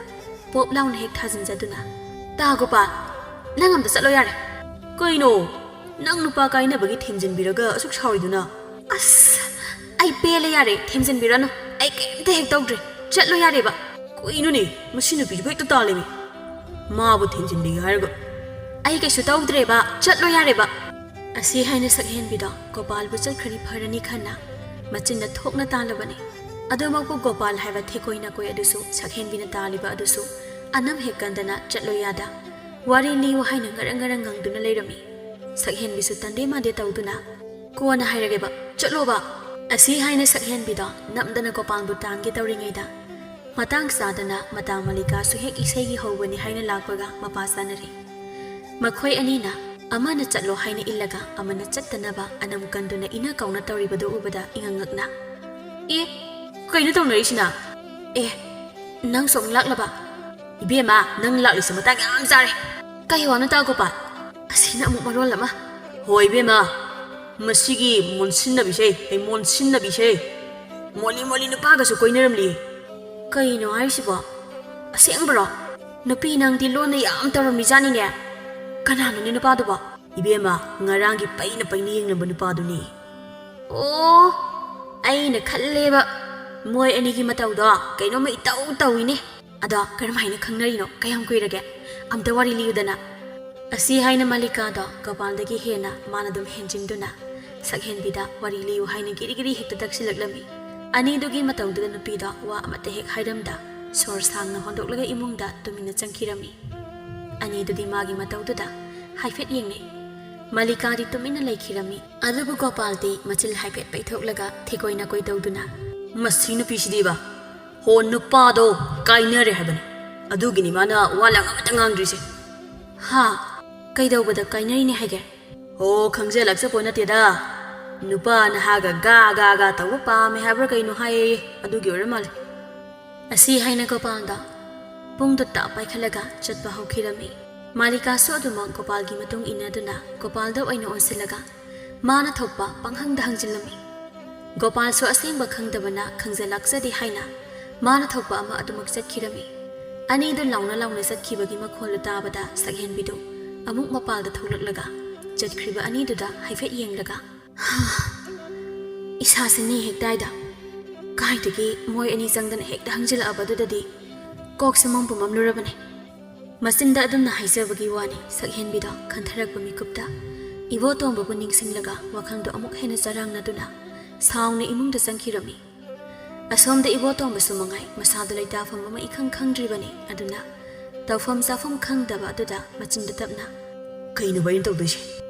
ꯄꯣꯞ ꯂꯥꯎꯅ ꯍꯦꯛ ꯊꯥꯖꯤꯟꯖꯗꯨꯅ, "ꯇꯥ ꯒꯣꯄꯥꯜ, ꯅꯪ ꯑꯝꯇ ꯆꯠꯂꯣ ꯌꯥꯔꯦ꯫" "ꯀꯩꯅꯣ? ꯅꯪ ꯅꯨꯄꯥ ꯀꯥꯏꯅꯕꯒꯤ ꯊꯦꯝꯖꯤꯟꯕꯤꯔꯒ ꯑꯁꯨꯛ ꯁꯥꯎꯔꯤꯗꯨꯅ?" "ꯑꯁ, ꯑꯩ ꯄꯦꯜꯂꯦ ꯌꯥꯔꯦ, ꯊꯦꯝꯖꯤꯟꯕꯤꯔꯅꯨ꯫ ꯑꯩ ꯀꯩꯝꯇ ꯍꯦꯛ ꯇꯧꯗ꯭ꯔꯦ, ꯆꯠꯂꯣ ꯌꯥꯔꯦꯕ꯫" "ꯀꯩꯅꯣꯅꯦ, ꯃꯁꯤ ꯅꯨꯄꯤꯁꯤꯕꯨ ꯍꯦꯛꯇ ꯇꯥꯜꯂꯦꯃꯤ꯫ ꯃꯥꯕꯨ ꯊꯦꯝꯖꯤꯟꯕꯤꯒꯦ ꯍꯥꯏꯔꯒ꯫" "ꯑꯩ ꯀꯩꯁꯨ ꯇꯧꯗ꯭ꯔꯦꯕ, ꯆꯠꯂꯣ ꯌꯥꯔꯦꯕ꯫" ꯑꯁꯤ ꯍꯥꯏꯅ ꯁꯛꯍꯦꯟꯕꯤꯗꯣ ꯒꯣꯄꯥꯜꯕꯨ ꯆꯠꯈ꯭ꯔꯗꯤ ꯐꯔꯅꯤ ꯈꯟꯅ ꯃꯆꯤꯟꯗ ꯊꯣꯛꯅ ꯇꯥꯜꯂꯕꯅꯤ꯫ ꯑꯗꯨꯃꯛꯄꯨ ꯒꯣꯄꯥꯜ ꯍꯥꯏꯕ ꯊꯦꯀꯣꯏ ꯅꯥꯀꯣꯏ ꯑꯗꯨꯁꯨ ꯁꯛꯍꯦꯟꯕꯤꯅ ꯇꯥꯜꯂꯤꯕ ꯑꯗꯨꯁꯨ ꯑꯅꯝ ꯍꯦꯛ ꯀꯟꯗꯅ ꯆꯠꯂꯣ ꯌꯥꯗ ꯋꯥꯔꯤ ꯂꯤꯌꯨ ꯍꯥꯏꯅ ꯉꯔꯪ ꯉꯔꯪ ꯉꯪꯗꯨꯅ ꯂꯩꯔꯝꯃꯤ꯫ ꯁꯛꯍꯦꯟꯕꯤꯁꯨ ꯇꯟꯗꯦ ꯃꯥꯟꯗꯦ ꯇꯧꯗꯨꯅ, "ꯀꯣꯟꯅ ꯍꯥꯏꯔꯒꯦꯕ, ꯆꯠꯂꯣꯕ꯫" ꯑꯁꯤ ꯍꯥꯏꯅ ꯁꯛꯍꯦꯟꯕꯤꯗꯣ ꯅꯝꯗꯅ ꯒꯣꯄꯥꯜꯕꯨ ꯇꯥꯟꯒꯦ ꯇꯧꯔꯤꯉꯩꯗ, ꯃꯇꯥꯡ ꯆꯥꯗꯅ ꯃꯇꯥ ꯃꯂꯤꯀꯥꯁꯨ ꯍꯦꯛ ꯏꯁꯩꯒꯤ ꯍꯧꯕꯅꯤ ꯍꯥꯏꯅ ꯂꯥꯛꯄꯒ ꯃꯄꯥ ꯆꯥꯅꯔꯦ꯫ ꯃꯈꯣꯏ ꯑꯅꯤꯅ ꯑꯃꯅ ꯆꯠꯂꯣ ꯍꯥꯏꯅ ꯏꯜꯂꯒ ꯑꯃꯅ ꯆꯠꯇꯅꯕ ꯑꯅꯝ ꯀꯟꯗꯨꯅ ꯏꯅ ꯀꯧꯅ ꯇꯧꯔꯤꯕꯗꯨ ꯎꯕꯗ ꯏꯉꯛ ꯉꯛꯅ, "ꯑꯦ, ꯀꯩꯅꯣ ꯇꯧꯅꯔꯤꯁꯤꯅ? ꯑꯦ, ꯅꯪꯁꯨ ꯑꯃꯨꯛ ꯂꯥꯛꯂꯕ? ꯏꯕꯦꯝꯃ, ꯅꯪ ꯂꯥꯛꯂꯤꯁꯦ ꯃꯇꯥꯡ ꯌꯥꯝ ꯆꯥꯔꯦ꯫" "ꯀꯩ ꯋꯥꯅꯣ ꯇꯥ ꯒꯣꯄꯥꯜ? ꯑꯁꯤꯅ ꯑꯃꯨꯛ ꯃꯔꯣꯜ ꯑꯃ꯫" "ꯍꯣꯏ ꯏꯕꯦꯝꯃ, ꯃꯁꯤꯒꯤ ꯃꯣꯟꯁꯤꯟꯅꯕꯤꯁꯦ, ꯑꯩ ꯃꯣꯟꯁꯤꯟꯅꯕꯤꯁꯦ, ꯃꯣꯂꯤ ꯃꯣꯂꯤ ꯅꯨꯄꯥꯒꯁꯨ ꯀꯣꯏꯅꯔꯝꯂꯤ꯫" "ꯀꯩꯅꯣ ꯍꯥꯏꯔꯤꯁꯤꯕꯣ? ꯑꯁꯦꯡꯕꯔꯣ? ꯅꯨꯄꯤ ꯅꯪꯗꯤ ꯂꯣꯟꯅ ꯌꯥꯝ ꯇꯧꯔꯝꯃꯤꯖꯥꯠꯅꯤꯅꯦ꯫ ꯀꯅꯥꯅꯣꯅꯦ ꯅꯨꯄꯥꯗꯨꯕꯣ?" "ꯏꯕꯦꯝꯃ, ꯉꯔꯥꯡꯒꯤ ꯄꯩꯅ ꯄꯩꯅ ꯌꯦꯡꯂꯝꯕ ꯅꯨꯄꯥꯗꯨꯅꯤ꯫" "ꯑꯣ, ꯑꯩꯅ ꯈꯜꯂꯦꯕ, ꯃꯣꯏ ꯑꯅꯤꯒꯤ ꯃꯇꯧꯗꯣ ꯀꯩꯅꯣꯝꯃ ꯏꯇꯧ ꯇꯧꯏꯅꯦ꯫ ꯑꯗꯣ ꯀꯔꯝꯍꯥꯏꯅ ꯈꯪꯅꯔꯤꯅꯣ? ꯀꯌꯥꯝ ꯀꯨꯏꯔꯒꯦ? ꯑꯝꯇ ꯋꯥꯔꯤ ꯂꯤꯌꯨꯗꯅ꯫" ꯑꯁꯤ ꯍꯥꯏꯅ ꯃꯂꯤꯀꯥꯗꯣ ꯒꯣꯄꯥꯜꯗꯒꯤ ꯍꯦꯟꯅ ꯃꯥꯅ ꯑꯗꯨꯝ ꯍꯦꯟꯖꯤꯟꯗꯨꯅ ꯁꯛꯍꯦꯟꯕꯤꯗ ꯋꯥꯔꯤ ꯂꯤꯌꯨ ꯍꯥꯏꯅ ꯒꯤꯔꯤ ꯒꯤꯔꯤ ꯍꯦꯛꯇ ꯇꯛꯁꯤꯜꯂꯛꯂꯝꯃꯤ꯫ ꯑꯅꯤꯗꯨꯒꯤ ꯃꯇꯧꯗꯨꯗ ꯅꯨꯄꯤꯗꯣ ꯋꯥ ꯑꯃꯠꯇ ꯍꯦꯛ ꯍꯥꯏꯔꯝꯗ ꯁꯣꯔ ꯁꯥꯡꯅ ꯍꯣꯟꯗꯣꯛꯂꯒ ꯏꯃꯨꯡꯗ ꯇꯨꯃꯤꯟꯅ ꯆꯪꯈꯤꯔꯝꯃꯤ꯫ ꯑꯅꯤꯗꯨꯗꯤ ꯃꯥꯒꯤ ꯃꯇꯧꯗꯨꯗ ꯍꯥꯏꯐꯦꯠ ꯌꯦꯡꯅꯩ꯫ ꯃꯂꯤꯀꯥꯗꯤ ꯇꯨꯃꯤꯟꯅ ꯂꯩꯈꯤꯔꯝꯃꯤ꯫ ꯑꯗꯨꯕꯨ ꯒꯣꯄꯥꯜꯗꯤ ꯃꯆꯤꯜ ꯍꯥꯏꯐꯦꯠ ꯄꯩꯊꯣꯛꯂꯒ ꯊꯦꯀꯣꯏ ꯅꯥꯀꯣꯏ ꯇꯧꯗꯨꯅ, "ꯃꯁꯤ ꯅꯨꯄꯤꯁꯤꯗꯤꯕ, ꯍꯣ ꯅꯨꯄꯥꯗꯣ ꯀꯥꯏꯅꯔꯦ ꯍꯥꯏꯕꯅꯤ, ꯑꯗꯨꯒꯤꯅꯤ ꯃꯥꯅ ꯋꯥ ꯂꯥꯡ ꯑꯃꯠꯇ ꯉꯥꯡꯗ꯭ꯔꯤꯁꯦ꯫" "ꯍꯥ? ꯀꯩꯗꯧꯕꯗ ꯀꯥꯏꯅꯔꯤꯅꯦ ꯍꯥꯏꯒꯦ?" "ꯍꯣ, ꯈꯪꯖ ꯂꯥꯛꯆꯄꯣ ꯅꯠꯇꯦꯗ, ꯅꯨꯄꯥ ꯅꯍꯥꯒ ꯒꯥ ꯒꯥ ꯒꯥ ꯇꯧꯕ ꯄꯥꯝꯃꯦ ꯍꯥꯏꯕ꯭ꯔꯥ ꯀꯩꯅꯣ ꯍꯥꯏꯌꯦ, ꯑꯗꯨꯒꯤ ꯑꯣꯏꯔ ꯃꯥꯜꯂꯦ꯫" ꯑꯁꯤ ꯍꯥꯏꯅ ꯒꯣꯄꯥꯜꯗ ꯄꯨꯡꯗꯨ ꯇꯥ ꯄꯥꯏꯈꯠꯂꯒ ꯆꯠꯄ ꯍꯧꯈꯤꯔꯝꯃꯤ꯫ ꯃꯥꯂꯤꯀꯥꯁꯨ ꯑꯗꯨꯃꯛ ꯒꯣꯄꯥꯜꯒꯤ ꯃꯇꯨꯡ ꯏꯟꯅꯗꯨꯅ ꯒꯣꯄꯥꯜꯗ ꯑꯣꯏꯅ ꯑꯣꯟꯁꯤꯜꯂꯒ ꯃꯥꯅ ꯊꯣꯛꯄ ꯄꯪꯍꯪꯗ ꯍꯪꯖꯤꯜꯂꯝꯃꯤ꯫ ꯒꯣꯄꯥꯜꯁꯨ ꯑꯁꯦꯡꯕ ꯈꯪꯗꯕꯅ ꯈꯪꯖꯜꯂꯛꯆꯗꯦ ꯍꯥꯏꯅ ꯃꯥꯅ ꯊꯣꯛꯄ ꯑꯃ ꯑꯗꯨꯃꯛ ꯆꯠꯈꯤꯔꯝꯃꯤ꯫ ꯑꯅꯤꯗꯨ ꯂꯥꯎꯅ ꯂꯥꯎꯅ ꯆꯠꯈꯤꯕꯒꯤ ꯃꯈꯣꯜꯗꯨ ꯇꯥꯕꯗ ꯁꯛꯍꯦꯟꯕꯤꯗꯨ ꯑꯃꯨꯛ ꯃꯄꯥꯜꯗ ꯊꯣꯛꯂꯛꯂꯒ ꯆꯠꯈ꯭ꯔꯤꯕ ꯑꯅꯤꯗꯨꯗ ꯍꯥꯏꯐꯦꯠ ꯌꯦꯡꯂꯒ, "ꯏꯁꯥꯁꯦ ꯅꯦ ꯍꯦꯛ ꯇꯥꯏꯗ꯫ ꯀꯥꯏꯗꯒꯤ ꯃꯣꯏ ꯑꯅꯤ ꯆꯪꯗꯅ ꯍꯦꯛꯇ ꯍꯪꯖꯤꯜꯂꯛꯑꯕꯗꯨꯗꯗꯤ ꯀꯣꯛꯁꯦ ꯃꯝꯕꯨ ꯃꯝꯂꯨꯔꯕꯅꯦ꯫" ꯃꯆꯤꯟꯗ ꯑꯗꯨꯝꯅ ꯍꯥꯏꯖꯕꯒꯤ ꯋꯥꯅꯤ, ꯁꯛꯍꯦꯟꯕꯤꯗꯣ ꯈꯟꯊꯔꯛꯄ ꯃꯤꯀꯨꯞꯇ ꯏꯕꯣꯇꯣꯝꯕꯕꯨ ꯅꯤꯡꯁꯤꯡꯂꯒ ꯋꯥꯈꯜꯗꯣ ꯑꯃꯨꯛ ꯍꯦꯟꯅ ꯆꯔꯥꯡꯅꯗꯨꯅ ꯁꯥꯎꯅ ꯏꯃꯨꯡꯗ ꯆꯪꯈꯤꯔꯝꯃꯤ꯫ ꯑꯁꯣꯝꯗ ꯏꯕꯣꯇꯣꯝꯕꯁꯨ ꯃꯉꯥꯏ ꯃꯁꯥꯗꯣ ꯂꯩꯇꯥꯐꯝ ꯑꯃ ꯏꯈꯪ ꯈꯪꯗ꯭ꯔꯤꯕꯅꯤ꯫ ꯑꯗꯨꯅ ꯇꯧꯐꯝ ꯆꯥꯐꯝ ꯈꯪꯗꯕ ꯑꯗꯨꯗ ꯃꯆꯤꯟꯗ ꯇꯞꯅ, "ꯀꯩꯅꯣꯕ ꯑꯩꯅ ꯇꯧꯗꯣꯏꯁꯦ?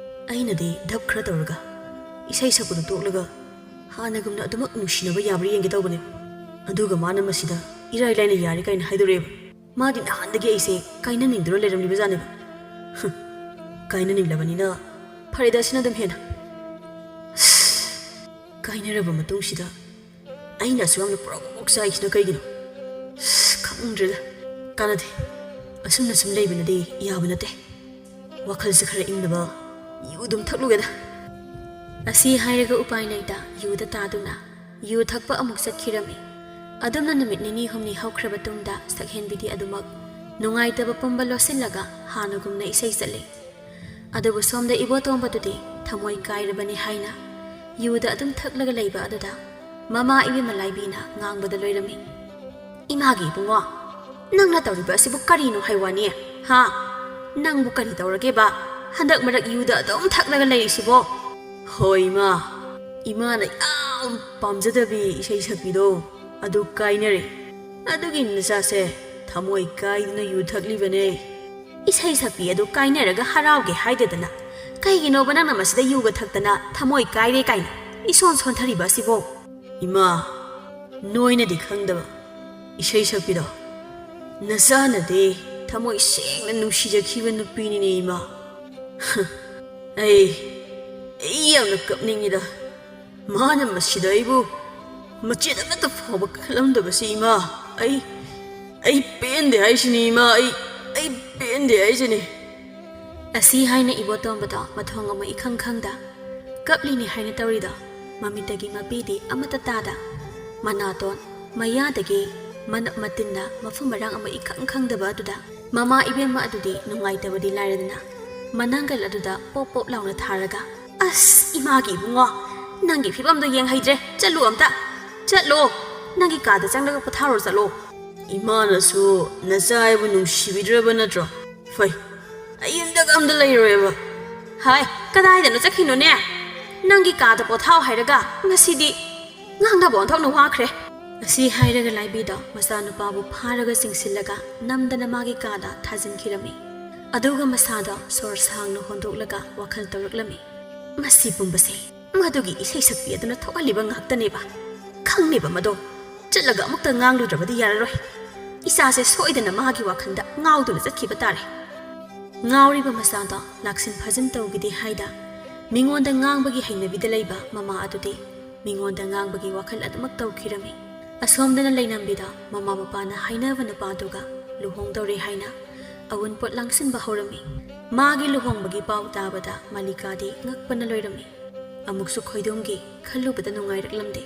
ꯑꯩꯅꯗꯤ ꯙꯞ ꯈꯔ ꯇꯧꯔꯒ ꯏꯁꯩ ꯁꯛꯄꯗꯨ ꯇꯣꯛꯂꯒ ꯍꯥꯟꯅꯒꯨꯝꯅ ꯑꯗꯨꯃꯛ ꯅꯨꯡꯁꯤꯅꯕ ꯌꯥꯕ꯭ꯔꯥ ꯌꯦꯡꯒꯦ ꯇꯧꯕꯅꯦ꯫ ꯑꯗꯨꯒ ꯃꯥꯅ ꯃꯁꯤꯗ ꯏꯔꯥꯏ ꯂꯥꯏꯅ ꯌꯥꯔꯦ ꯀꯥꯏꯅ ꯍꯥꯏꯗꯣꯔꯛꯑꯦꯕ꯫ ꯃꯥꯗꯤ ꯅꯍꯥꯟꯗꯒꯤ ꯑꯩꯁꯦ ꯀꯥꯏꯅꯅꯤꯡꯗꯨꯅ ꯂꯩꯔꯝꯂꯤꯕ ꯖꯥꯠꯅꯦꯕ꯫ ꯍꯨꯝ, ꯀꯥꯏꯅꯅꯤꯡꯂꯕꯅꯤꯅ ꯐꯔꯦꯗ, ꯑꯁꯤꯅ ꯑꯗꯨꯝ ꯍꯦꯟꯅ꯫ ꯑꯁ, ꯀꯥꯏꯅꯔꯕ ꯃꯇꯨꯡꯁꯤꯗ ꯑꯩꯅ ꯑꯁꯨꯛ ꯌꯥꯝꯅ ꯄ꯭ꯔꯣꯛ ꯄ꯭ꯔꯣꯛ ꯆꯥꯛꯏꯁꯤꯅ ꯀꯩꯒꯤꯅꯣ? ꯑꯁ, ꯈꯪꯗ꯭ꯔꯦꯗ꯫ ꯀꯥꯟꯅꯗꯦ꯫ ꯑꯁꯨꯝꯅ ꯁꯨꯝ ꯂꯩꯕꯅꯗꯤ ꯌꯥꯕ ꯅꯠꯇꯦ꯫ ꯋꯥꯈꯜꯁꯦ ꯈꯔ ꯏꯪꯅꯕ ꯌꯨ ꯑꯗꯨꯝ ꯊꯛꯂꯨꯒꯦꯗ꯫" ꯑꯁꯤ ꯍꯥꯏꯔꯒ ꯎꯄꯥꯏ ꯂꯩꯇ ꯌꯨꯗ ꯇꯥꯗꯨꯅ ꯌꯨ ꯊꯛꯄ ꯑꯃꯨꯛ ꯆꯠꯈꯤꯔꯝꯃꯤ꯫ ꯑꯗꯨꯝꯅ ꯅꯨꯃꯤꯠ ꯅꯤꯅꯤ ꯍꯨꯝꯅꯤ ꯍꯧꯈ꯭ꯔꯕ ꯇꯨꯡꯗ ꯁꯛꯍꯦꯟꯕꯤꯗꯤ ꯑꯗꯨꯃꯛ ꯅꯨꯡꯉꯥꯏꯇꯕ ꯄꯨꯝꯕ ꯂꯣꯠꯁꯤꯜꯂꯒ ꯍꯥꯟꯅꯒꯨꯝꯅ ꯏꯁꯩ ꯆꯠꯂꯤ꯫ ꯑꯗꯨꯕꯨ ꯁꯣꯝꯗ ꯏꯕꯣꯇꯣꯝꯕꯗꯨꯗꯤ ꯊꯃꯣꯏ ꯀꯥꯏꯔꯕꯅꯤ ꯍꯥꯏꯅ ꯌꯨꯗ ꯑꯗꯨꯝ ꯊꯛꯂꯒ ꯂꯩꯕ ꯑꯗꯨꯗ ꯃꯃꯥ ꯏꯕꯦꯝꯃ ꯂꯥꯏꯕꯤꯅ ꯉꯥꯡꯕꯗ ꯂꯣꯏꯔꯝꯃꯤ꯫ "ꯏꯃꯥꯒꯤ ꯏꯕꯨꯡꯉꯣ, ꯅꯪꯅ ꯇꯧꯔꯤꯕ ꯑꯁꯤꯕꯨ ꯀꯔꯤꯅꯣ ꯍꯥꯏ ꯋꯥꯅꯤ? ꯍꯥ? ꯅꯪꯕꯨ ꯀꯔꯤ ꯇꯧꯔꯒꯦꯕ? ꯍꯟꯗꯛ ꯃꯔꯛ ꯌꯨꯗ ꯑꯗꯨꯝ ꯊꯛꯂꯒ ꯂꯩꯔꯤꯁꯤꯕꯣ?" "ꯍꯣꯏ ꯏꯃꯥ, ꯏꯃꯥꯅ ꯌꯥꯝ ꯄꯥꯝꯖꯗꯕꯤ ꯏꯁꯩ ꯁꯛꯄꯤꯗꯣ ꯑꯗꯨ ꯀꯥꯏꯅꯔꯦ꯫ ꯑꯗꯨꯒꯤ ꯅꯆꯥꯁꯦ ꯊꯃꯣꯏ ꯀꯥꯏꯗꯨꯅ ꯌꯨ ꯊꯛꯂꯤꯕꯅꯦ꯫" "ꯏꯁꯩ ꯁꯛꯄꯤ ꯑꯗꯨ ꯀꯥꯏꯅꯔꯒ ꯍꯔꯥꯎꯒꯦ ꯍꯥꯏꯗꯗꯅ ꯀꯩꯒꯤꯅꯣꯕ ꯅꯪꯅ ꯃꯁꯤꯗ ꯌꯨꯒ ꯊꯛꯇꯅ ꯊꯃꯣꯏ ꯀꯥꯏꯔꯦ ꯀꯥꯏꯅ ꯏꯁꯣꯟ ꯁꯣꯟꯊꯔꯤꯕ ꯑꯁꯤꯕꯣ?" "ꯏꯃꯥ, ꯅꯣꯏꯅꯗꯤ ꯈꯪꯗꯕ ꯏꯁꯩ ꯁꯛꯄꯤꯗꯣ ꯅꯆꯥꯅꯗꯤ ꯊꯃꯣꯏ ꯁꯦꯡꯅ ꯅꯨꯡꯁꯤꯖꯈꯤꯕ ꯅꯨꯄꯤꯅꯤꯅꯦ ꯏꯃꯥ꯫ ꯑꯩ, ꯑꯩ ꯌꯥꯝꯅ ꯀꯞꯅꯤꯡꯉꯤꯗ꯫ ꯃꯥꯅ ꯃꯁꯤꯗ ꯑꯩꯕꯨ ꯃꯆꯦꯠ ꯑꯃꯠꯇ ꯐꯥꯎꯕ ꯈꯜꯂꯝꯗꯕꯁꯤ ꯏꯃꯥ꯫ ꯑꯩ, ꯑꯩ ꯄꯦꯟꯗꯦ ꯍꯥꯏꯁꯤꯅꯤ ꯏꯃꯥ, ꯑꯩ, ꯑꯩ ꯄꯦꯟꯗꯦ ꯍꯥꯏꯁꯤꯅꯤ꯫" ꯑꯁꯤ ꯍꯥꯏꯅ ꯏꯕꯣꯇꯣꯝꯕꯗꯣ ꯃꯊꯣꯡ ꯑꯃ ꯏꯈꯪ ꯈꯪꯗ ꯀꯞꯂꯤꯅꯤ ꯍꯥꯏꯅ ꯇꯧꯔꯤꯗꯣ? ꯃꯃꯤꯠꯇꯒꯤ ꯃꯄꯤꯗꯤ ꯑꯃꯠꯇ ꯇꯥꯗ, ꯃꯅꯥꯇꯣꯟ ꯃꯌꯥꯗꯒꯤ ꯃꯅꯞ ꯃꯇꯤꯟꯅ ꯃꯐꯝ ꯃꯔꯥꯡ ꯑꯃ ꯏꯈꯪ ꯈꯪꯗꯕ ꯑꯗꯨꯗ ꯃꯃꯥ ꯏꯕꯦꯝꯃ ꯑꯗꯨꯗꯤ ꯅꯨꯡꯉꯥꯏꯇꯕꯗꯤ ꯂꯥꯏꯔꯗꯅ ꯃꯅꯥꯡꯒꯜ ꯑꯗꯨꯗ ꯄꯣꯞ ꯄꯣꯞ ꯂꯥꯎꯅ ꯊꯥꯔꯒ, "ꯑꯁ, ꯏꯃꯥꯒꯤ ꯏꯕꯨꯡꯉꯣ, ꯅꯪꯒꯤ ꯐꯤꯕꯝꯗꯣ ꯌꯦꯡꯍꯩꯗ꯭ꯔꯦ, ꯆꯠꯂꯨ ꯑꯝꯇ, ꯆꯠꯂꯣ, ꯅꯪꯒꯤ ꯀꯥꯗ ꯆꯪꯂꯒ ꯄꯣꯊꯥꯔꯣ ꯆꯠꯂꯣ꯫ ꯏꯃꯥꯅꯁꯨ ꯅꯆꯥ ꯍꯥꯏꯕꯨ ꯅꯨꯡꯁꯤꯕꯤꯗ꯭ꯔꯕ ꯅꯠꯇ꯭ꯔꯣ? ꯐꯩ, ꯑꯩ ꯌꯨꯝꯗꯒ ꯑꯝꯇ ꯂꯩꯔꯣꯏꯕ꯫ ꯍꯥꯏ, ꯀꯗꯥꯏꯗꯅꯣ ꯆꯠꯈꯤꯅꯣꯅꯦ? ꯅꯪꯒꯤ ꯀꯥꯗ ꯄꯣꯊꯥꯎ ꯍꯥꯏꯔꯒ ꯉꯁꯤꯗꯤ ꯉꯥꯡꯅꯕ ꯑꯣꯟꯊꯣꯛꯅ ꯋꯥꯈ꯭ꯔꯦ꯫" ꯑꯁꯤ ꯍꯥꯏꯔꯒ ꯂꯥꯏꯕꯤꯗꯣ ꯃꯆꯥꯅꯨꯄꯥꯕꯨ ꯐꯥꯔꯒ ꯆꯤꯡꯁꯤꯜꯂꯒ ꯅꯝꯗꯅ ꯃꯥꯒꯤ ꯀꯥꯗ ꯊꯥꯖꯤꯟꯈꯤꯔꯝꯃꯤ꯫ ꯑꯗꯨꯒ ꯃꯁꯥꯗꯣ ꯁꯣꯔ ꯁꯥꯡꯅ ꯍꯣꯟꯗꯣꯛꯂꯒ ꯋꯥꯈꯜ ꯇꯧꯔꯛꯂꯝꯃꯤ, "ꯃꯁꯤ ꯄꯨꯝꯕꯁꯦ ꯃꯗꯨꯒꯤ ꯏꯁꯩ ꯁꯛꯄꯤ ꯑꯗꯨꯅ ꯊꯣꯛꯍꯜꯂꯤꯕ ꯉꯥꯛꯇꯅꯦꯕ꯫ ꯈꯪꯂꯤꯕ ꯃꯗꯣ ꯆꯠꯂꯒ ꯑꯃꯨꯛꯇ ꯉꯥꯡꯂꯨꯗ꯭ꯔꯕꯗꯤ ꯌꯥꯔꯔꯣꯏ꯫ ꯏꯆꯥꯁꯦ ꯁꯣꯏꯗꯅ ꯃꯥꯒꯤ ꯋꯥꯈꯜꯗ ꯉꯥꯎꯗꯨꯅ ꯆꯠꯈꯤꯕ ꯇꯥꯔꯦ꯫" ꯉꯥꯎꯔꯤꯕ ꯃꯆꯥꯗꯣ ꯂꯥꯛꯁꯤꯟ ꯐꯥꯖꯤꯟ ꯇꯧꯈꯤꯗꯦ ꯍꯥꯏꯗ ꯃꯤꯉꯣꯟꯗ ꯉꯥꯡꯕꯒꯤ ꯍꯩꯅꯕꯤꯗ ꯂꯩꯕ ꯃꯃꯥ ꯑꯗꯨꯗꯤ ꯃꯤꯉꯣꯟꯗ ꯉꯥꯡꯕꯒꯤ ꯋꯥꯈꯜ ꯑꯗꯨꯃꯛ ꯇꯧꯈꯤꯔꯝꯃꯤ꯫ ꯑꯁꯣꯝꯗꯅ ꯂꯩꯅꯝꯕꯤꯗ ꯃꯃꯥ ꯃꯄꯥꯅ ꯍꯥꯏꯅꯕ ꯅꯨꯄꯥꯗꯨꯒ ꯂꯨꯍꯣꯡꯗꯧꯔꯦ ꯍꯥꯏꯅ ꯑꯋꯨꯟꯄꯣꯠ ꯂꯥꯡꯁꯤꯟꯕ ꯍꯧꯔꯝꯃꯤ꯫ ꯃꯥꯒꯤ ꯂꯨꯍꯣꯡꯕꯒꯤ ꯄꯥꯎ ꯇꯥꯕꯗ ꯃꯥꯂꯤꯀꯥꯗꯤ ꯉꯛꯄꯅ ꯂꯣꯏꯔꯝꯃꯤ꯫ ꯑꯃꯨꯛꯁꯨ ꯈꯣꯏꯗꯣꯝꯒꯤ ꯈꯜꯂꯨꯕꯗ ꯅꯨꯡꯉꯥꯏꯔꯛꯂꯝꯗꯦ꯫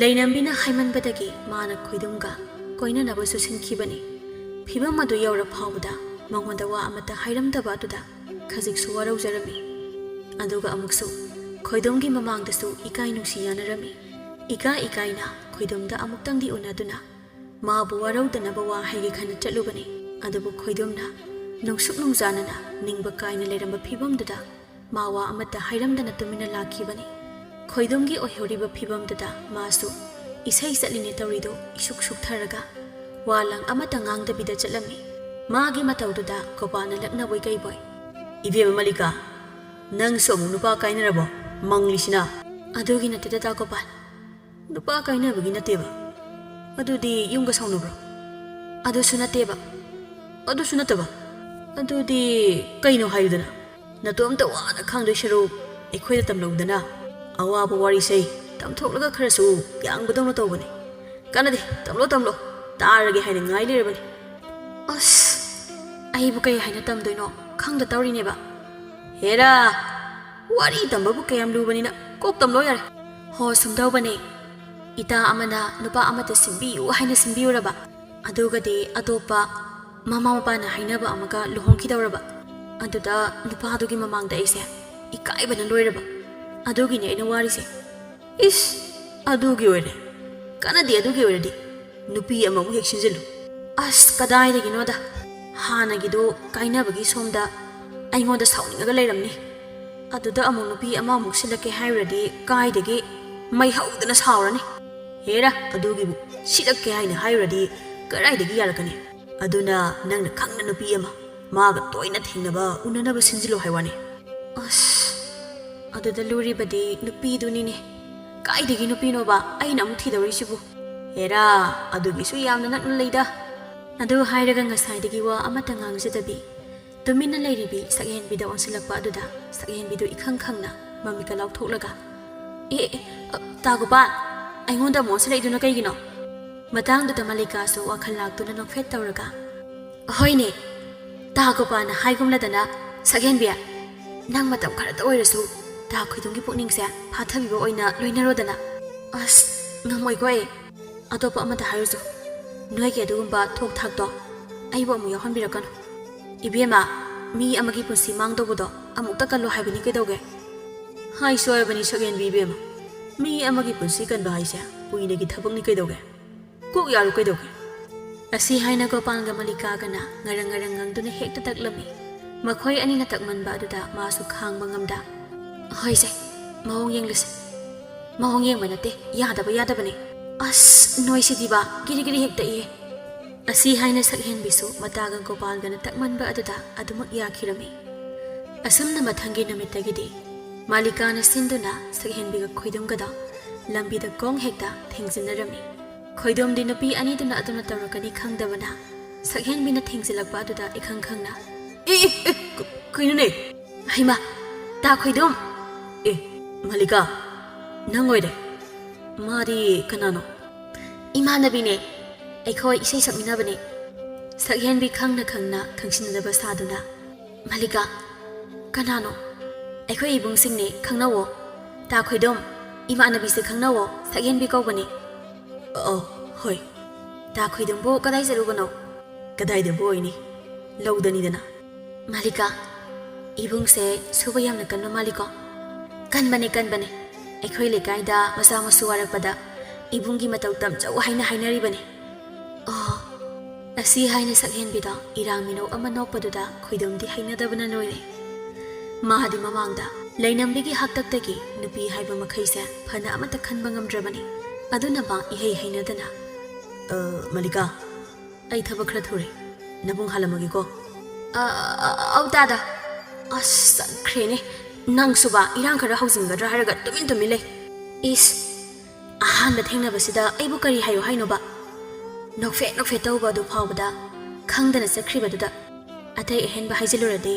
ꯂꯩꯅꯝꯕꯤꯅ ꯍꯥꯏꯃꯟꯕꯗꯒꯤ ꯃꯥꯅ ꯈꯣꯏꯗꯣꯝꯒ ꯀꯣꯏꯅꯅꯕꯁꯨ ꯁꯤꯟꯈꯤꯕꯅꯤ꯫ ꯐꯤꯕꯝ ꯑꯗꯨ ꯌꯧꯔ ꯐꯥꯎꯕꯗ ꯃꯉꯣꯟꯗ ꯋꯥ ꯑꯃꯠꯇ ꯍꯥꯏꯔꯝꯗꯕ ꯑꯗꯨꯗ ꯈꯖꯤꯛꯁꯨ ꯋꯥꯔꯧꯖꯔꯝꯃꯤ꯫ ꯑꯗꯨꯒ ꯑꯃꯨꯛꯁꯨ ꯈꯣꯏꯗꯣꯝꯒꯤ ꯃꯃꯥꯡꯗꯁꯨ ꯏꯀꯥꯏ ꯅꯨꯡꯁꯤ ꯌꯥꯅꯔꯝꯃꯤ꯫ ꯏꯀꯥꯏ ꯏꯀꯥꯏꯅ ꯈꯣꯏꯗꯣꯝꯗ ꯑꯃꯨꯛꯇꯪꯗꯤ ꯎꯅꯗꯨꯅ ꯃꯥꯕꯨ ꯋꯥꯔꯧꯗꯅꯕ ꯋꯥ ꯍꯥꯏꯒꯦ ꯈꯟꯅ ꯆꯠꯂꯨꯕꯅꯤ꯫ ꯑꯗꯨꯕꯨ ꯈꯣꯏꯗꯣꯝꯅ ꯅꯨꯡꯁꯨꯛ ꯅꯨꯡꯖꯥꯅꯅ ꯅꯤꯡꯕ ꯀꯥꯏꯅ ꯂꯩꯔꯝꯕ ꯐꯤꯕꯝꯗꯨꯗ ꯃꯥ ꯋꯥ ꯑꯃꯠꯇ ꯍꯥꯏꯔꯝꯗꯅ ꯇꯨꯃꯤꯟꯅ ꯂꯥꯛꯈꯤꯕꯅꯤ꯫ ꯈꯣꯏꯗꯣꯝꯒꯤ ꯑꯣꯏꯍꯧꯔꯤꯕ ꯐꯤꯕꯝꯗꯨꯗ ꯃꯥꯁꯨ ꯏꯁꯩ ꯆꯠꯂꯤꯅꯦ ꯇꯧꯔꯤꯗꯨ ꯏꯁꯨꯛ ꯁꯨꯛꯊꯔꯒ ꯋꯥ ꯂꯪ ꯑꯃꯠꯇ ꯉꯥꯡꯗꯕꯤꯗ ꯆꯠꯂꯝꯃꯤ꯫ ꯃꯥꯒꯤ ꯃꯇꯧꯗꯨꯗ ꯒꯣꯄꯥꯜꯅ ꯂꯛꯅꯕꯣꯏ ꯀꯩꯕꯣꯏ, "ꯏꯕꯦꯝꯃ ꯃꯜꯂꯤꯀꯥ, ꯅꯪꯁꯨ ꯑꯃꯨꯛ ꯅꯨꯄꯥ ꯀꯥꯏꯅꯔꯕꯣ? ꯃꯪꯂꯤꯁꯤꯅ?" "ꯑꯗꯨꯒꯤ ꯅꯠꯇꯦꯗ ꯗꯥ ꯒꯣꯄꯥꯜ, ꯅꯨꯄꯥ ꯀꯥꯏꯅꯕꯒꯤ ꯅꯠꯇꯦꯕ꯫ ꯑꯗꯨꯗꯤ ꯌꯨꯝꯒ ꯁꯥꯎꯅꯕ꯭ꯔꯣ? ꯑꯗꯨꯁꯨ ꯅꯠꯇꯦꯕ꯫ ꯑꯗꯨꯁꯨ ꯅꯠꯇꯕ꯫ ꯑꯗꯨꯗꯤ ꯀꯩꯅꯣ ꯍꯥꯏꯌꯨꯗꯅ? ꯅꯇꯣꯝꯇ ꯋꯥꯅ ꯈꯥꯡꯗꯣꯏ ꯁꯔꯨꯛ ꯑꯩꯈꯣꯏꯗ ꯇꯝꯂꯧꯗꯅ꯫ ꯑꯋꯥꯕ ꯋꯥꯔꯤꯁꯦ ꯇꯝꯊꯣꯛꯂꯒ ꯈꯔꯁꯨ ꯌꯥꯡꯕꯗꯧꯅ ꯇꯧꯕꯅꯦ꯫ ꯀꯥꯟꯅꯗꯦ, ꯇꯝꯂꯣ ꯇꯝꯂꯣ, ꯇꯥꯔꯒꯦ ꯍꯥꯏꯅ ꯉꯥꯏ ꯂꯩꯔꯕꯅꯤ꯫" "ꯑꯁ, ꯑꯩꯕꯨ ꯀꯩ ꯍꯥꯏꯅ ꯇꯝꯗꯣꯏꯅꯣ ꯈꯪꯗ ꯇꯧꯔꯤꯅꯦꯕ꯫" "ꯍꯦꯔꯥ, ꯋꯥꯔꯤ ꯇꯝꯕꯕꯨ ꯀꯌꯥꯝ ꯂꯨꯕꯅꯤꯅ ꯀꯣꯛ ꯇꯝꯂꯣ ꯌꯥꯔꯦ꯫ ꯍꯣ, ꯁꯨꯝ ꯇꯧꯕꯅꯦ꯫ ꯏꯇꯥ ꯑꯃꯅ ꯅꯨꯄꯥ ꯑꯃꯗ ꯁꯤꯟꯕꯤꯌꯨ ꯍꯥꯏꯅ ꯁꯤꯟꯕꯤꯌꯨꯔꯕ, ꯑꯗꯨꯒꯗꯤ ꯑꯇꯣꯞꯄ ꯃꯃꯥ ꯃꯄꯥꯅ ꯍꯥꯏꯅꯕ ꯑꯃꯒ ꯂꯨꯍꯣꯡꯈꯤꯗꯧꯔꯕ꯫ ꯑꯗꯨꯗ ꯅꯨꯄꯥꯗꯨꯒꯤ ꯃꯃꯥꯡꯗ ꯑꯩꯁꯦ ꯏꯀꯥꯏꯕꯅ ꯂꯣꯏꯔꯕ꯫ ꯑꯗꯨꯒꯤꯅꯦ ꯑꯩꯅ ꯋꯥꯔꯤꯁꯦ꯫ ꯏꯁ, ꯑꯗꯨꯒꯤ ꯑꯣꯏꯔꯦ? ꯀꯥꯟꯅꯗꯦ, ꯑꯗꯨꯒꯤ ꯑꯣꯏꯔꯗꯤ꯫ ꯅꯨꯄꯤ ꯑꯃꯃꯨꯛ ꯍꯦꯛ ꯁꯤꯟꯖꯤꯜꯂꯨ꯫ ꯑꯁ, ꯀꯗꯥꯏꯗꯒꯤꯅꯣꯗ꯫ ꯍꯥꯟꯅꯒꯤꯗꯨ ꯀꯥꯏꯅꯕꯒꯤ ꯁꯣꯝꯗ ꯑꯩꯉꯣꯟꯗ ꯁꯥꯎꯅꯤꯡꯉꯒ ꯂꯩꯔꯝꯅꯤ꯫ ꯑꯗꯨꯗ ꯑꯃꯨꯛ ꯅꯨꯄꯤ ꯑꯃꯃꯨꯛ ꯁꯤꯜꯂꯛꯀꯦ ꯍꯥꯏꯔꯨꯔꯗꯤ ꯀꯥꯏꯗꯒꯤ ꯃꯩ ꯍꯧꯗꯅ ꯁꯥꯎꯔꯅꯤ꯫ ꯍꯦꯔꯥ, ꯑꯗꯨꯒꯤꯕꯨ ꯁꯤꯜꯂꯛꯀꯦ ꯍꯥꯏꯅ ꯍꯥꯏꯔꯨꯔꯗꯤ ꯀꯗꯥꯏꯗꯒꯤ ꯌꯥꯔꯛꯀꯅꯤ? ꯑꯗꯨꯅ ꯅꯪꯅ ꯈꯪꯅ ꯅꯨꯄꯤ ꯑꯃ ꯃꯥꯒ ꯇꯣꯏꯅ ꯊꯦꯡꯅꯕ, ꯎꯅꯅꯕ ꯁꯤꯟꯖꯤꯜꯂꯣ ꯍꯥꯏ ꯋꯥꯅꯤ꯫ ꯑꯁ, ꯑꯗꯨꯗ ꯂꯨꯔꯤꯕꯗꯤ ꯅꯨꯄꯤꯗꯨꯅꯤꯅꯦ꯫ ꯀꯥꯏꯗꯒꯤ ꯅꯨꯄꯤꯅꯣꯕ ꯑꯩꯅ ꯑꯃꯨꯛ ꯊꯤꯗꯧꯔꯤꯁꯤꯕꯨ? ꯍꯦꯔꯥ, ꯑꯗꯨꯒꯤꯁꯨ ꯌꯥꯝꯅ ꯅꯛꯅ ꯂꯩꯗ꯫ ꯑꯗꯨ ꯍꯥꯏꯔꯒ ꯉꯁꯥꯏꯗꯒꯤ ꯋꯥ ꯑꯃꯠꯇ ꯉꯥꯡꯖꯗꯕꯤ ꯇꯨꯃꯤꯟꯅ ꯂꯩꯔꯤꯕꯤ ꯁꯛꯍꯦꯟꯕꯤꯗ ꯑꯣꯟꯁꯤꯜꯂꯛꯄ ꯑꯗꯨꯗ ꯁꯛꯍꯦꯟꯕꯤꯗꯨ ꯏꯈꯪ ꯈꯪꯅ ꯃꯃꯤꯀ ꯂꯥꯎꯊꯣꯛꯂꯒ, "ꯑꯦ, ꯑꯦ, ꯑ, ꯇꯥ ꯒꯣꯄꯥꯜ, ꯑꯩꯉꯣꯟꯗ ꯑꯃꯨꯛ ꯑꯣꯟꯁꯤꯜꯂꯛꯏꯗꯨꯅ ꯀꯩꯒꯤꯅꯣ?" ꯃꯇꯥꯡꯗꯨꯗ ꯃꯜꯂꯤꯀꯥꯁꯨ ꯋꯥꯈꯜ ꯂꯥꯛꯇꯨꯅ ꯅꯣꯛꯐꯦꯠ ꯇꯧꯔꯒ, "ꯍꯣꯏꯅꯦ, ꯇꯥ ꯒꯣꯄꯥꯜꯅ ꯍꯥꯏꯒꯨꯝꯂꯗꯅ, ꯁꯛꯍꯦꯟꯕꯤ, ꯅꯪ ꯃꯇꯝ ꯈꯔꯇ ꯑꯣꯏꯔꯁꯨ ꯇꯥ ꯈꯣꯏꯗꯨꯝꯒꯤ ꯄꯨꯛꯅꯤꯡꯁꯦ ꯐꯥꯊꯕꯤꯕ ꯑꯣꯏꯅ ꯂꯣꯏꯅꯔꯣꯗꯅ꯫" "ꯑꯁ, ꯉꯝꯃꯣꯏꯀꯣ ꯑꯩ꯫ ꯑꯇꯣꯞꯄ ꯑꯃꯗ ꯍꯥꯏꯔꯨꯁꯨ꯫ ꯅꯣꯏꯒꯤ ꯑꯗꯨꯒꯨꯝꯕ ꯊꯣꯛ ꯊꯥꯛꯇꯣ ꯑꯩꯕꯨ ꯑꯃꯨꯛ ꯌꯥꯎꯍꯟꯕꯤꯔꯛꯀꯅꯨ꯫" "ꯏꯕꯦꯝꯃ, ꯃꯤ ꯑꯃꯒꯤ ꯄꯨꯟꯁꯤ ꯃꯥꯡꯗꯧꯕꯗꯣ ꯑꯃꯨꯛꯇ ꯀꯜꯂꯣ ꯍꯥꯏꯕꯅꯤ ꯀꯩꯗꯧꯒꯦ?" "ꯍꯥꯏꯁꯨ ꯍꯥꯏꯕꯅꯤ ꯁꯛꯍꯦꯟꯕꯤ ꯏꯕꯦꯝꯃ, ꯃꯤ ꯑꯃꯒꯤ ꯄꯨꯟꯁꯤ ꯀꯟꯕ ꯍꯥꯏꯁꯦ ꯀꯨꯏꯅꯒꯤ ꯊꯕꯛꯅꯤ ꯀꯩꯗꯧꯒꯦ? ꯀꯣꯛ ꯌꯥꯔꯨ ꯀꯩꯗꯧꯒꯦ?" ꯑꯁꯤ ꯍꯥꯏꯅ ꯒꯣꯄꯥꯜꯒ ꯃꯜꯂꯤꯀꯥꯒꯅ ꯉꯔꯪ ꯉꯔꯪ ꯉꯪꯗꯨꯅ ꯍꯦꯛꯇ ꯇꯛꯂꯝꯃꯤ꯫ ꯃꯈꯣꯏ ꯑꯅꯤꯅ ꯇꯛꯃꯟꯕ ꯑꯗꯨꯗ ꯃꯥꯁꯨ ꯈꯥꯡꯕ ꯉꯝꯗ, "ꯍꯣꯏꯁꯦ, ꯃꯑꯣꯡ ꯌꯦꯡꯂꯁꯤ꯫ ꯃꯑꯣꯡ ꯌꯦꯡꯕ ꯅꯠꯇꯦ, ꯌꯥꯗꯕ ꯌꯥꯗꯕꯅꯦ꯫ ꯑꯁ, ꯅꯣꯏꯁꯤꯗꯤꯕ, ꯀꯤꯔꯤ ꯀꯤꯔꯤ ꯍꯦꯛ ꯇꯛꯏꯍꯦ꯫" ꯑꯁꯤ ꯍꯥꯏꯅ ꯁꯛꯍꯦꯟꯕꯤꯁꯨ ꯃꯇꯥꯒ ꯒꯣꯄꯥꯜꯒꯅ ꯇꯛꯃꯟꯕ ꯑꯗꯨꯗ ꯑꯗꯨꯃꯛ ꯌꯥꯈꯤꯔꯝꯃꯤ꯫ ꯑꯁꯨꯝꯅ ꯃꯊꯪꯒꯤ ꯅꯨꯃꯤꯠꯇꯒꯤꯗꯤ ꯃꯥꯂꯤꯀꯥꯅ ꯁꯤꯟꯗꯨꯅ ꯁꯛꯍꯦꯟꯕꯤꯒ ꯈꯣꯏꯗꯨꯝꯒꯗꯣ ꯂꯝꯕꯤꯗ ꯒꯣꯡ ꯍꯦꯛꯇ ꯊꯦꯡꯖꯤꯟꯅꯔꯝꯃꯤ꯫ ꯈꯣꯏꯗꯨꯝꯗꯤ ꯅꯨꯄꯤ ꯑꯅꯤꯗꯨꯅ ꯑꯗꯨꯝꯅ ꯇꯧꯔꯛꯀꯅꯤ ꯈꯪꯗꯕꯅ ꯁꯛꯍꯦꯟꯕꯤꯅ ꯊꯦꯡꯖꯤꯜꯂꯛꯄ ꯑꯗꯨꯗ ꯏꯈꯪ ꯈꯪꯅ, "ꯑꯦ, ꯑꯦ, ꯑꯦ, ꯀ-, ꯀꯩꯅꯣꯅꯦ?" "ꯍꯩꯃꯥ, ꯇꯥ ꯈꯣꯏꯗꯨꯝ!" "ꯑꯦ, ꯃꯥꯂꯤꯀꯥ, ꯅꯪ ꯑꯣꯏꯔꯦ꯫ ꯃꯥꯗꯤ ꯀꯅꯥꯅꯣ?" "ꯏꯃꯥꯟꯅꯕꯤꯅꯦ, ꯑꯩꯈꯣꯏ ꯏꯁꯩ ꯁꯛꯃꯤꯟꯅꯕꯅꯦ꯫" ꯁꯛꯍꯦꯟꯕꯤ ꯈꯪꯅ ꯈꯪꯅ ꯈꯪꯁꯤꯟꯅꯗꯕ ꯁꯥꯗꯨꯅ, "ꯃꯥꯂꯤꯀꯥ, ꯀꯅꯥꯅꯣ?" ꯑꯩꯈꯣꯏ ꯏꯕꯨꯡꯁꯤꯡꯅꯦ, ꯈꯪꯅꯧꯋꯣ꯫ ꯇꯥ ꯈꯣꯏꯗꯣꯝ, ꯏꯃꯥꯟꯅꯕꯤꯁꯦ ꯈꯪꯅꯧꯋꯣ, ꯁꯛꯍꯦꯟꯕꯤ ꯀꯧꯕꯅꯦ꯫ ꯑꯣ, ꯍꯣꯏ꯫ ꯇꯥ ꯈꯣꯏꯗꯣꯝꯕꯨ ꯀꯗꯥꯏ ꯆꯠꯂꯨꯕꯅꯣ? ꯀꯗꯥꯏꯗꯕꯨ ꯑꯣꯏꯅꯤ? ꯂꯧꯗꯅꯤꯗꯅ꯫ ꯃꯥꯂꯤꯀꯥ, ꯏꯕꯨꯡꯁꯦ ꯁꯨꯕ ꯌꯥꯝꯅ ꯀꯟꯕ ꯃꯥꯜꯂꯤꯀꯣ? ꯀꯟꯕꯅꯦ, ꯀꯟꯕꯅꯦ꯫ ꯑꯩꯈꯣꯏ ꯂꯩꯀꯥꯏꯗ ꯃꯆꯥ ꯃꯁꯨ ꯋꯥꯔꯛꯄꯗ ꯏꯕꯨꯡꯒꯤ ꯃꯇꯧ ꯇꯝꯖꯧ ꯍꯥꯏꯅ ꯍꯥꯏꯅꯔꯤꯕꯅꯦ꯫ ꯑꯣ, ꯑꯁꯤ ꯍꯥꯏꯅ ꯁꯛꯍꯦꯟꯕꯤꯗꯣ ꯏꯔꯥꯡ ꯃꯤꯅꯧ ꯑꯃ ꯅꯣꯛꯄꯗꯨꯗ ꯈꯣꯏꯗꯣꯝꯗꯤ ꯍꯩꯅꯗꯕꯅ ꯂꯣꯏꯔꯦ꯫ ꯃꯥꯗꯤ ꯃꯃꯥꯡꯗ ꯂꯩꯅꯝꯕꯤꯒꯤ ꯍꯥꯛꯇꯛꯇꯒꯤ ꯅꯨꯄꯤ ꯍꯥꯏꯕ ꯃꯈꯩꯁꯦ ꯐꯅ ꯑꯃꯠꯇ ꯈꯟꯕ ꯉꯝꯗ꯭ꯔꯕꯅꯤ꯫ ꯑꯗꯨꯅ ꯃꯥ ꯏꯍꯩ ꯍꯩꯅꯗꯅ, "ꯑ, ꯃꯥꯂꯤꯀꯥ, ꯑꯩ ꯊꯕꯛ ꯈꯔ ꯊꯨꯔꯦ꯫ ꯅꯕꯨꯡ ꯍꯥꯜꯂꯝꯃꯒꯦꯀꯣ?" "ꯑ, ꯑ, ꯑ, ꯑꯧ ꯇꯥꯗ꯫ ꯑꯁ, ꯆꯠꯈ꯭ꯔꯦꯅꯦ꯫ ꯅꯪꯁꯨꯕ ꯏꯔꯥꯡ ꯈꯔ ꯍꯧꯖꯤꯟꯒꯗ꯭ꯔꯥ ꯍꯥꯏꯔꯒ ꯇꯨꯃꯤꯟ ꯇꯨꯃꯤꯟ ꯂꯩ꯫ ꯏꯁ, ꯑꯍꯥꯟꯕ ꯊꯦꯡꯅꯕꯁꯤꯗ ꯑꯩꯕꯨ ꯀꯔꯤ ꯍꯥꯏꯌꯨ ꯍꯥꯏꯅꯣꯕ?" ꯅꯣꯛꯐꯦꯠ ꯅꯣꯛꯐꯦꯠ ꯇꯧꯕ ꯑꯗꯨ ꯐꯥꯎꯕꯗ ꯈꯪꯗꯅ ꯆꯠꯈ꯭ꯔꯤꯕꯗꯨꯗ ꯑꯇꯩ ꯑꯍꯦꯟꯕ ꯍꯥꯏꯖꯤꯜꯂꯨꯔꯗꯤ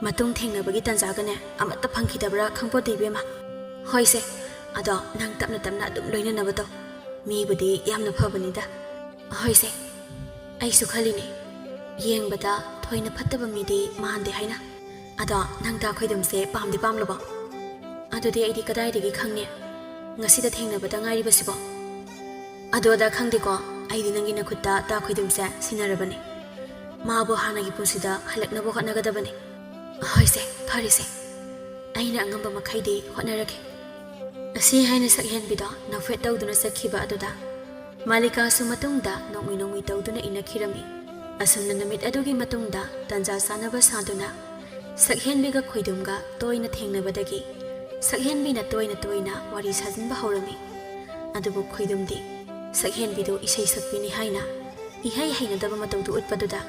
ꯃꯇꯨꯡ ꯊꯦꯡꯅꯕꯒꯤ ꯇꯥꯟꯖꯥꯒꯅꯦ ꯑꯃꯠꯇ ꯐꯪꯈꯤꯗꯕ꯭ꯔꯥ ꯈꯪꯄꯣꯠꯇꯦ ꯏꯕꯦꯝꯃ꯫ ꯍꯣꯏꯁꯦ, ꯑꯗꯣ ꯅꯪ ꯇꯞꯅ ꯇꯞꯅ ꯑꯗꯨꯝ ꯂꯣꯏꯅꯅꯕ ꯇꯧ꯫ ꯃꯤꯕꯨꯗꯤ ꯌꯥꯝꯅ ꯐꯕꯅꯤꯗ꯫ ꯍꯣꯏꯁꯦ, ꯑꯩꯁꯨ ꯈꯜꯂꯤꯅꯦ꯫ ꯌꯦꯡꯕꯗ ꯊꯣꯏꯅ ꯐꯠꯇꯕ ꯃꯤꯗꯤ ꯃꯥꯟꯗꯦ ꯍꯥꯏꯅ꯫ ꯑꯗꯣ ꯅꯪ ꯇꯥ ꯈꯣꯏꯗꯨꯝꯁꯦ ꯄꯥꯝꯗꯤ ꯄꯥꯝꯂꯕꯣ? ꯑꯗꯨꯗꯤ ꯑꯩꯗꯤ ꯀꯗꯥꯏꯗꯒꯤ ꯈꯪꯅꯤ? ꯉꯁꯤꯗ ꯊꯦꯡꯅꯕꯗ ꯉꯥꯏꯔꯤꯕꯁꯤꯕꯣ? ꯑꯗꯣ ꯑꯗꯥ ꯈꯪꯗꯦꯀꯣ, ꯑꯩꯗꯤ ꯅꯪꯒꯤ ꯅꯈꯨꯠꯇ ꯇꯥ ꯈꯣꯏꯗꯨꯝꯁꯦ ꯁꯤꯟꯅꯔꯕꯅꯦ꯫ ꯃꯥꯕꯨ ꯍꯥꯟꯅꯒꯤ ꯄꯨꯟꯁꯤꯗ ꯍꯜꯂꯛꯅꯕ ꯍꯣꯠꯅꯒꯗꯕꯅꯦ꯫ ꯍꯣꯏꯁꯦ, ꯐꯔꯦꯁꯦ꯫ ꯑꯩꯅ ꯑꯉꯝꯕ ꯃꯈꯩꯗꯤ ꯍꯣꯠꯅꯔꯒꯦ꯫ ꯑꯁꯤ ꯍꯥꯏꯅ ꯁꯛꯍꯦꯟꯕꯤꯗꯣ ꯅꯣꯛꯐꯦꯠ ꯇꯧꯗꯨꯅ ꯆꯠꯈꯤꯕ ꯑꯗꯨꯗ ꯃꯥꯂꯤꯀꯥꯁꯨ ꯃꯇꯨꯡꯗ ꯅꯣꯛꯃꯤ ꯅꯣꯛꯃꯤ ꯇꯧꯗꯨꯅ ꯏꯟꯅꯈꯤꯔꯝꯃꯤ꯫ ꯑꯁꯨꯝꯅ ꯅꯨꯃꯤꯠ ꯑꯗꯨꯒꯤ ꯃꯇꯨꯡꯗ ꯇꯟꯖꯥ ꯆꯥꯅꯕ ꯁꯥꯗꯨꯅ ꯁꯛꯍꯦꯟꯕꯤꯒ ꯈꯣꯏꯗꯨꯝꯒ ꯇꯣꯏꯅ ꯊꯦꯡꯅꯕꯗꯒꯤ ꯁꯛꯍꯦꯟꯕꯤꯅ ꯇꯣꯏꯅ ꯇꯣꯏꯅ ꯋꯥꯔꯤ ꯁꯥꯖꯤꯟꯕ ꯍꯧꯔꯝꯃꯤ꯫ ꯑꯗꯨꯕꯨ ꯈꯣꯏꯗꯨꯝꯗꯤ ꯁꯛꯍꯦꯟꯕꯤꯗꯨ ꯏꯁꯩ ꯁꯛꯄꯤꯅꯤ ꯍꯥꯏꯅ ꯏꯍꯩ ꯍꯩꯅꯗꯕ ꯃꯇꯧꯗꯨ ꯎꯠꯄꯗꯨꯗ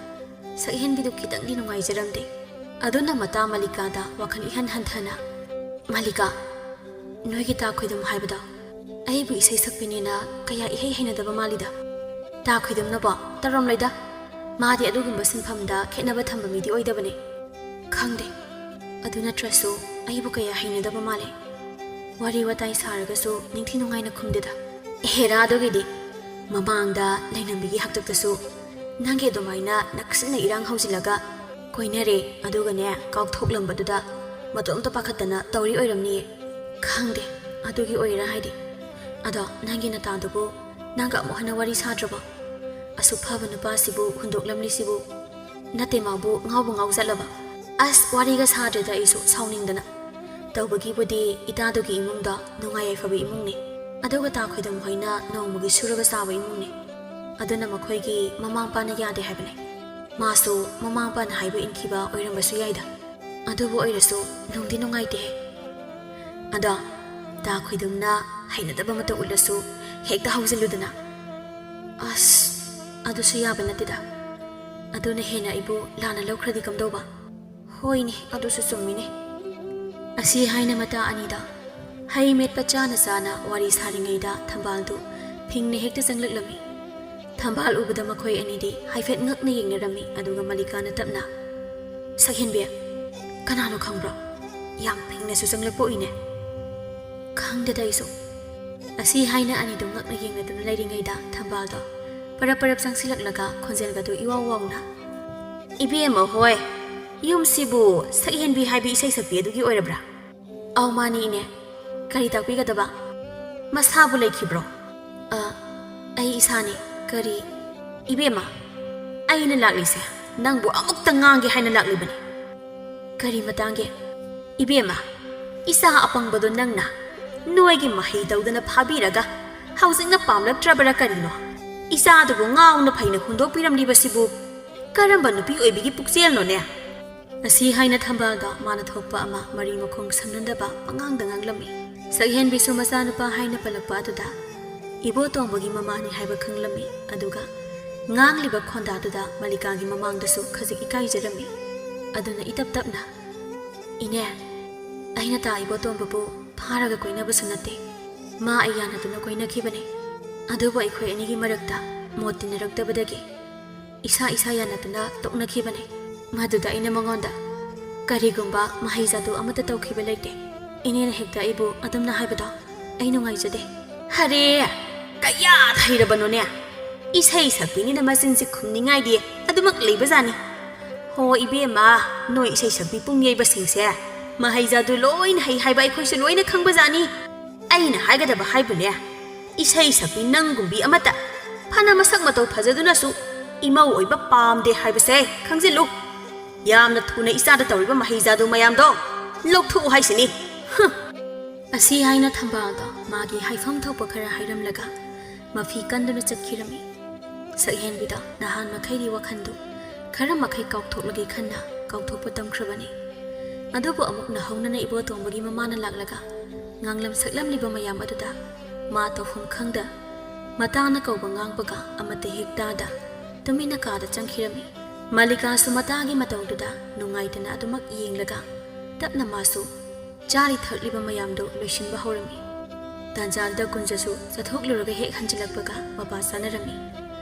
ꯁꯛꯍꯦꯟꯕꯤꯗꯨ ꯈꯤꯇꯪꯗꯤ ꯅꯨꯡꯉꯥꯏꯖꯔꯝꯗꯦ꯫ ꯑꯗꯨꯅ ꯃꯇꯥ ꯃꯥꯂꯤꯀꯥꯗ ꯋꯥꯈꯜ ꯏꯍꯟ ꯍꯟꯊꯅ, "ꯃꯥꯂꯤꯀꯥ, ꯅꯣꯏꯒꯤ ꯇꯥ ꯈꯣꯏꯗꯨꯝ ꯍꯥꯏꯕꯗꯣ ꯑꯩꯕꯨ ꯏꯁꯩ ꯁꯛꯄꯤꯅꯦꯅ ꯀꯌꯥ ꯏꯍꯩ ꯍꯩꯅꯗꯕ ꯃꯥꯜꯂꯤꯗ꯫ ꯇꯥ ꯈꯣꯏꯗꯨꯝꯅꯕꯣ ꯇꯧꯔꯝꯂꯣꯏꯗ꯫ ꯃꯥꯗꯤ ꯑꯗꯨꯒꯨꯝꯕ ꯁꯤꯟꯐꯝꯗ ꯈꯦꯠꯅꯕ ꯊꯝꯕ ꯃꯤꯗꯤ ꯑꯣꯏꯗꯕꯅꯦ꯫ ꯈꯪꯗꯦ, ꯑꯗꯨ ꯅꯠꯇ꯭ꯔꯁꯨ ꯑꯩꯕꯨ ꯀꯌꯥ ꯍꯩꯅꯗꯕ ꯃꯥꯜꯂꯦ꯫ ꯋꯥꯔꯤ ꯋꯥꯇꯥꯏ ꯁꯥꯔꯒꯁꯨ ꯅꯤꯡꯊꯤ ꯅꯨꯡꯉꯥꯏꯅ ꯈꯨꯝꯗꯦꯗ꯫ ꯍꯦꯔꯥ, ꯑꯗꯨꯒꯤꯗꯤ ꯃꯃꯥꯡꯗ ꯂꯩꯅꯝꯕꯤꯒꯤ ꯍꯥꯛꯇꯛꯇꯁꯨ ꯅꯪꯒꯤ ꯑꯗꯨꯃꯥꯏꯅ ꯅꯛꯁꯤꯟꯅ ꯏꯔꯥꯡ ꯍꯧꯖꯤꯜꯂꯒ ꯀꯣꯏꯅꯔꯦ, ꯑꯗꯨꯒꯅꯦ ꯀꯥꯎꯊꯣꯛꯂꯝꯕꯗꯨꯗ ꯃꯇꯣꯝꯇ ꯄꯥꯈꯠꯇꯅ ꯇꯧꯔꯤ ꯑꯣꯏꯔꯝꯅꯤꯌꯦ꯫ ꯈꯪꯗꯦ, ꯑꯗꯨꯒꯤ ꯑꯣꯏꯔꯥ ꯍꯥꯏꯗꯤ꯫ ꯑꯗꯣ ꯅꯪꯒꯤ ꯅꯇꯥꯗꯨꯕꯨ ꯅꯪꯒ ꯑꯃꯨꯛ ꯍꯟꯅ ꯋꯥꯔꯤ ꯁꯥꯗ꯭ꯔꯕꯣ? ꯑꯁꯨꯛ ꯐꯕ ꯅꯨꯄꯥꯁꯤꯕꯨ ꯍꯨꯟꯗꯣꯛꯂꯝꯂꯤꯁꯤꯕꯨ? ꯅꯠꯇꯦ, ꯃꯥꯕꯨ ꯉꯥꯎꯕꯨ ꯉꯥꯎꯖꯠꯂꯕ? ꯑꯁ, ꯋꯥꯔꯤꯒ ꯁꯥꯗ꯭ꯔꯦꯗ ꯑꯩꯁꯨ ꯁꯥꯎꯅꯤꯡꯗꯅ꯫ ꯇꯧꯕꯒꯤꯕꯨꯗꯤ ꯏꯇꯥꯗꯨꯒꯤ ꯏꯃꯨꯡꯗ ꯅꯨꯡꯉꯥꯏ ꯌꯥꯏꯐꯕ ꯏꯃꯨꯡꯅꯤ꯫ ꯑꯗꯨꯒ ꯇꯥ ꯈꯣꯏꯗꯝ ꯍꯣꯏꯅ ꯅꯣꯡꯃꯒꯤ ꯁꯨꯔꯒ ꯆꯥꯕ ꯏꯃꯨꯡꯅꯤ꯫ ꯑꯗꯨꯅ ꯃꯈꯣꯏꯒꯤ ꯃꯃꯥ ꯃꯄꯥꯅ ꯌꯥꯗꯦ ꯍꯥꯏꯕꯅꯦ꯫ ꯃꯥꯁꯨ ꯃꯃꯥ ꯃꯄꯥꯅ ꯍꯥꯏꯕ ꯏꯟꯈꯤꯕ ꯑꯣꯏꯔꯝꯕꯁꯨ ꯌꯥꯏꯗ꯫ ꯑꯗꯨꯕꯨ ꯑꯣꯏꯔꯁꯨ ꯅꯨꯡꯗꯤ ꯅꯨꯡꯉꯥꯏꯇꯦꯍꯦ꯫ ꯑꯗꯣ ꯇꯥ ꯈꯣꯏꯗꯨꯝꯅ ꯍꯩꯅꯗꯕ ꯑꯃꯠꯇ ꯎꯠꯂꯁꯨ ꯍꯦꯛꯇ ꯍꯧꯖꯤꯜꯂꯨꯗꯅ꯫ ꯑꯁ, ꯑꯗꯨꯁꯨ ꯌꯥꯕ ꯅꯠꯇꯦꯗ꯫ ꯑꯗꯨꯅ ꯍꯦꯟꯅ ꯑꯩꯕꯨ ꯂꯥꯟꯅ ꯂꯧꯈ꯭ꯔꯗꯤ ꯀꯝꯗꯧꯕ? ꯍꯣꯏꯅꯦ, ꯑꯗꯨꯁꯨ ꯆꯨꯝꯃꯤꯅꯦ꯫ ꯑꯁꯤ ꯍꯥꯏꯅ ꯃꯇꯥ ꯑꯅꯤꯗ ꯍꯩ ꯃꯦꯠꯄ ꯆꯥꯅ ꯆꯥꯅ ꯋꯥꯔꯤ ꯁꯥꯔꯤꯉꯩꯗ ꯊꯝꯕꯥꯜꯗꯨ ꯐꯤꯡꯅ ꯍꯦꯛꯇ ꯆꯪꯂꯛꯂꯝꯃꯤ꯫ ꯊꯝꯕꯥꯜ ꯎꯕꯗ ꯃꯈꯣꯏ ꯑꯅꯤꯗꯤ ꯍꯥꯏꯐꯦꯠ ꯉꯛꯅ ꯌꯦꯡꯅꯔꯝꯃꯤ, ꯑꯗꯨꯒ ꯃꯜꯂꯤꯀꯥꯅ ꯇꯞꯅ, "ꯁꯛꯍꯦꯟꯕꯤ, ꯀꯅꯥꯅꯣ ꯈꯪꯕ꯭ꯔꯣ? ꯌꯥꯝ ꯐꯤꯡꯅꯁꯨ ꯆꯪꯂꯛꯄ ꯎꯏꯅꯦ꯫" "ꯈꯪꯗꯦꯗ ꯑꯩꯁꯨ꯫" ꯑꯁꯤ ꯍꯥꯏꯅ ꯑꯅꯤꯗꯨ ꯉꯛꯅ ꯌꯦꯡꯅꯗꯨꯅ ꯂꯩꯔꯤꯉꯩꯗ ꯊꯝꯕꯥꯜꯗꯣ ꯄꯔꯞ ꯄꯔꯞ ꯆꯪꯁꯤꯜꯂꯛꯂꯒ ꯈꯣꯟꯖꯦꯜꯒꯗꯨ ꯏꯋꯥꯎ ꯋꯥꯎꯅ, "ꯏꯕꯦꯝꯃ ꯍꯣꯏ, ꯌꯨꯝꯁꯤꯕꯨ ꯁꯛꯍꯦꯟꯕꯤ ꯍꯥꯏꯕꯤ ꯏꯁꯩ ꯁꯛꯄꯤ ꯑꯗꯨꯒꯤ ꯑꯣꯏꯔꯕ꯭ꯔꯥ?" "ꯑꯧ, ꯃꯥꯅꯤ ꯏꯅꯦ꯫ ꯀꯔꯤ ꯇꯥꯛꯄꯤꯒꯗꯕ?" "ꯃꯁꯥꯕꯨ ꯂꯩꯈꯤꯕ꯭ꯔꯣ?" "ꯑ, ꯑꯩ ꯏꯁꯥꯅꯤ꯫ ꯀꯔꯤ?" "ꯏꯕꯦꯝꯃ, ꯑꯩꯅ ꯂꯥꯛꯂꯤꯁꯦ ꯅꯪꯕꯨ ꯑꯃꯨꯛꯇ ꯉꯥꯡꯒꯦ ꯍꯥꯏꯅ ꯂꯥꯛꯂꯤꯕꯅꯤ꯫" "ꯀꯔꯤ ꯃꯇꯥꯡꯒꯤ?" "ꯏꯕꯦꯝꯃ, ꯏꯆꯥ ꯑꯄꯪꯕꯗꯣ ꯅꯪꯅ ꯅꯣꯏꯒꯤ ꯃꯍꯩ ꯇꯧꯗꯅ ꯐꯥꯕꯤꯔꯒ ꯍꯧꯖꯤꯛꯅ ꯄꯥꯝꯂꯛꯇ꯭ꯔꯕꯔꯥ ꯀꯔꯤꯅꯣ? ꯏꯆꯥꯗꯨꯕꯨ ꯉꯥꯎꯅ ꯐꯩꯅ ꯍꯨꯟꯗꯣꯛꯄꯤꯔꯝꯂꯤꯕꯁꯤꯕꯨ ꯀꯔꯝꯕ ꯅꯨꯄꯤ ꯑꯣꯏꯕꯤꯒꯤ ꯄꯨꯛꯆꯦꯜꯅꯣꯅꯦ?" ꯑꯁꯤ ꯍꯥꯏꯅ ꯊꯝꯕꯥꯜꯗ ꯃꯥꯅ ꯊꯣꯛꯄ ꯑꯃ ꯃꯔꯤ ꯃꯈꯣꯡ ꯁꯝꯅꯗꯕ ꯄꯉꯥꯡꯗ ꯉꯥꯡꯂꯝꯃꯤ꯫ ꯁꯛꯍꯦꯟꯕꯤꯁꯨ ꯃꯆꯥꯅꯨꯄꯥ ꯍꯥꯏꯅ ꯄꯜꯂꯛꯄ ꯑꯗꯨꯗ ꯏꯕꯣꯇꯣꯝꯕꯒꯤ ꯃꯃꯥꯅꯤ ꯍꯥꯏꯕ ꯈꯪꯂꯝꯃꯤ꯫ ꯑꯗꯨꯒ ꯉꯥꯡꯂꯤꯕ ꯈꯣꯟꯗꯥꯗꯨꯗ ꯃꯜꯂꯤꯀꯥꯒꯤ ꯃꯃꯥꯡꯗꯁꯨ ꯈꯖꯤꯛ ꯏꯀꯥꯏꯖꯔꯝꯃꯤ꯫ ꯑꯗꯨꯅ ꯏꯇꯞ ꯇꯞꯅ, "ꯏꯅꯦ, ꯑꯩꯅ ꯇꯥ ꯏꯕꯣꯇꯣꯝꯕꯕꯨ ꯐꯥꯔꯒ ꯀꯣꯏꯅꯕꯁꯨ ꯅꯠꯇꯦ꯫ ꯃꯥ ꯑꯩ ꯌꯥꯅꯗꯨꯅ ꯀꯣꯏꯅꯈꯤꯕꯅꯦ꯫ ꯑꯗꯨꯕꯨ ꯑꯩꯈꯣꯏ ꯑꯅꯤꯒꯤ ꯃꯔꯛꯇ ꯃꯣꯠ ꯇꯤꯟꯅꯔꯛꯇꯕꯗꯒꯤ ꯏꯁꯥ ꯏꯁꯥ ꯌꯥꯅꯗꯨꯅ ꯇꯣꯛꯅꯈꯤꯕꯅꯦ꯫ ꯃꯗꯨꯗ ꯑꯩꯅ ꯃꯉꯣꯟꯗ ꯀꯔꯤꯒꯨꯝꯕ ꯃꯍꯩ ꯖꯥꯗꯨ ꯑꯃꯠꯇ ꯇꯧꯈꯤꯕ ꯂꯩꯇꯦ꯫ ꯏꯅꯦꯅ ꯍꯦꯛꯇ ꯑꯩꯕꯨ ꯑꯗꯨꯝꯅ ꯍꯥꯏꯕꯗꯣ ꯑꯩ ꯅꯨꯡꯉꯥꯏꯖꯗꯦ꯫" "ꯍꯔꯦ, ꯀꯌꯥꯗ ꯍꯩꯔꯕꯅꯣꯅꯦ? ꯏꯁꯩ ꯁꯛꯄꯤꯅꯤꯅ ꯃꯆꯤꯟꯁꯦ ꯈꯨꯝꯅꯤꯡꯉꯥꯏꯗꯤ ꯑꯗꯨꯃꯛ ꯂꯩꯕꯖꯥꯠꯅꯤ꯫ ꯍꯣ ꯏꯕꯦꯝꯃ, ꯅꯣꯏ ꯏꯁꯩ ꯁꯛꯄꯤ ꯄꯨꯡ ꯌꯩꯕꯁꯤꯡꯁꯦ ꯃꯍꯩ ꯖꯥꯗꯨ ꯂꯣꯏꯅ ꯍꯩ ꯍꯥꯏꯕ ꯑꯩꯈꯣꯏꯁꯨ ꯂꯣꯏꯅ ꯈꯪꯕꯖꯥꯠꯅꯤ꯫ ꯑꯩꯅ ꯍꯥꯏꯒꯗꯕ ꯍꯥꯏꯕꯨꯅꯦ, ꯏꯁꯩ ꯁꯛꯄꯤ ꯅꯪꯒꯨꯝꯕꯤ ꯑꯃꯠꯇ, ꯐꯅ ꯃꯁꯛ ꯃꯇꯧ ꯐꯖꯗꯨꯅꯁꯨ ꯏꯃꯧ ꯑꯣꯏꯕ ꯄꯥꯝꯗꯦ ꯍꯥꯏꯕꯁꯦ ꯈꯪꯖꯤꯜꯂꯨ꯫ ꯌꯥꯝꯅ ꯊꯨꯅ ꯏꯆꯥꯗ ꯇꯧꯔꯤꯕ ꯃꯍꯩ ꯖꯥꯗꯨ ꯃꯌꯥꯝꯗꯣ ꯂꯧꯊꯣꯛꯎ ꯍꯥꯏꯁꯤꯅꯤ꯫ ꯍꯨꯝ꯫ ꯑꯁꯤ ꯍꯥꯏꯅ ꯊꯝꯕꯥꯜꯗꯣ ꯃꯥꯒꯤ ꯍꯥꯏꯐꯝ ꯊꯣꯛꯄ ꯈꯔ ꯍꯥꯏꯔꯝꯂꯒ ꯃꯐꯤ ꯀꯟꯗꯨꯅ ꯆꯠꯈꯤꯔꯝꯃꯤ꯫ ꯁꯛꯍꯦꯟꯕꯤꯗ ꯅꯍꯥꯟ ꯃꯈꯩꯒꯤ ꯋꯥꯈꯜꯗꯨ ꯈꯔ ꯃꯈꯩ ꯀꯥꯎꯊꯣꯛꯂꯒꯦ ꯈꯟꯅ ꯀꯥꯎꯊꯣꯛꯄ ꯇꯝꯈ꯭ꯔꯕꯅꯤ꯫ ꯑꯗꯨꯕꯨ ꯑꯃꯨꯛ ꯅꯧꯍꯧꯅꯅ ꯏꯕꯣꯇꯣꯝꯕꯒꯤ ꯃꯃꯥꯅ ꯂꯥꯛꯂꯒ ꯉꯥꯡꯂꯝ ꯁꯛꯂꯝꯂꯤꯕ ꯃꯌꯥꯝ ꯑꯗꯨꯗ ꯃꯥ ꯇꯧꯐꯝ ꯈꯪꯗ, ꯃꯇꯥꯅ ꯀꯧꯕ ꯉꯥꯡꯕꯒ ꯑꯃꯠꯇ ꯍꯦꯛ ꯇꯥꯗ ꯇꯨꯃꯤꯟꯅ ꯀꯥꯗ ꯆꯪꯈꯤꯔꯝꯃꯤ꯫ ꯃꯜꯂꯤꯀꯥꯁꯨ ꯃꯇꯥꯒꯤ ꯃꯇꯧꯗꯨꯗ ꯅꯨꯡꯉꯥꯏꯇꯅ ꯑꯗꯨꯃꯛ ꯌꯦꯡꯂꯒ ꯇꯞꯅ ꯃꯥꯁꯨ ꯆꯥꯔꯤ ꯊꯛꯂꯤꯕ ꯃꯌꯥꯝꯗꯨ ꯂꯣꯏꯁꯤꯟꯕ ꯍꯧꯔꯝꯃꯤ꯫ ꯇꯥꯟꯖꯥꯗꯨꯗ ꯀꯨꯟꯖꯁꯨ ꯆꯠꯊꯣꯛꯂꯨꯔꯒ ꯍꯦꯛ ꯍꯟꯖꯤꯜꯂꯛꯄꯒ ꯃꯄꯥ ꯆꯥꯅꯔꯝꯃꯤ꯫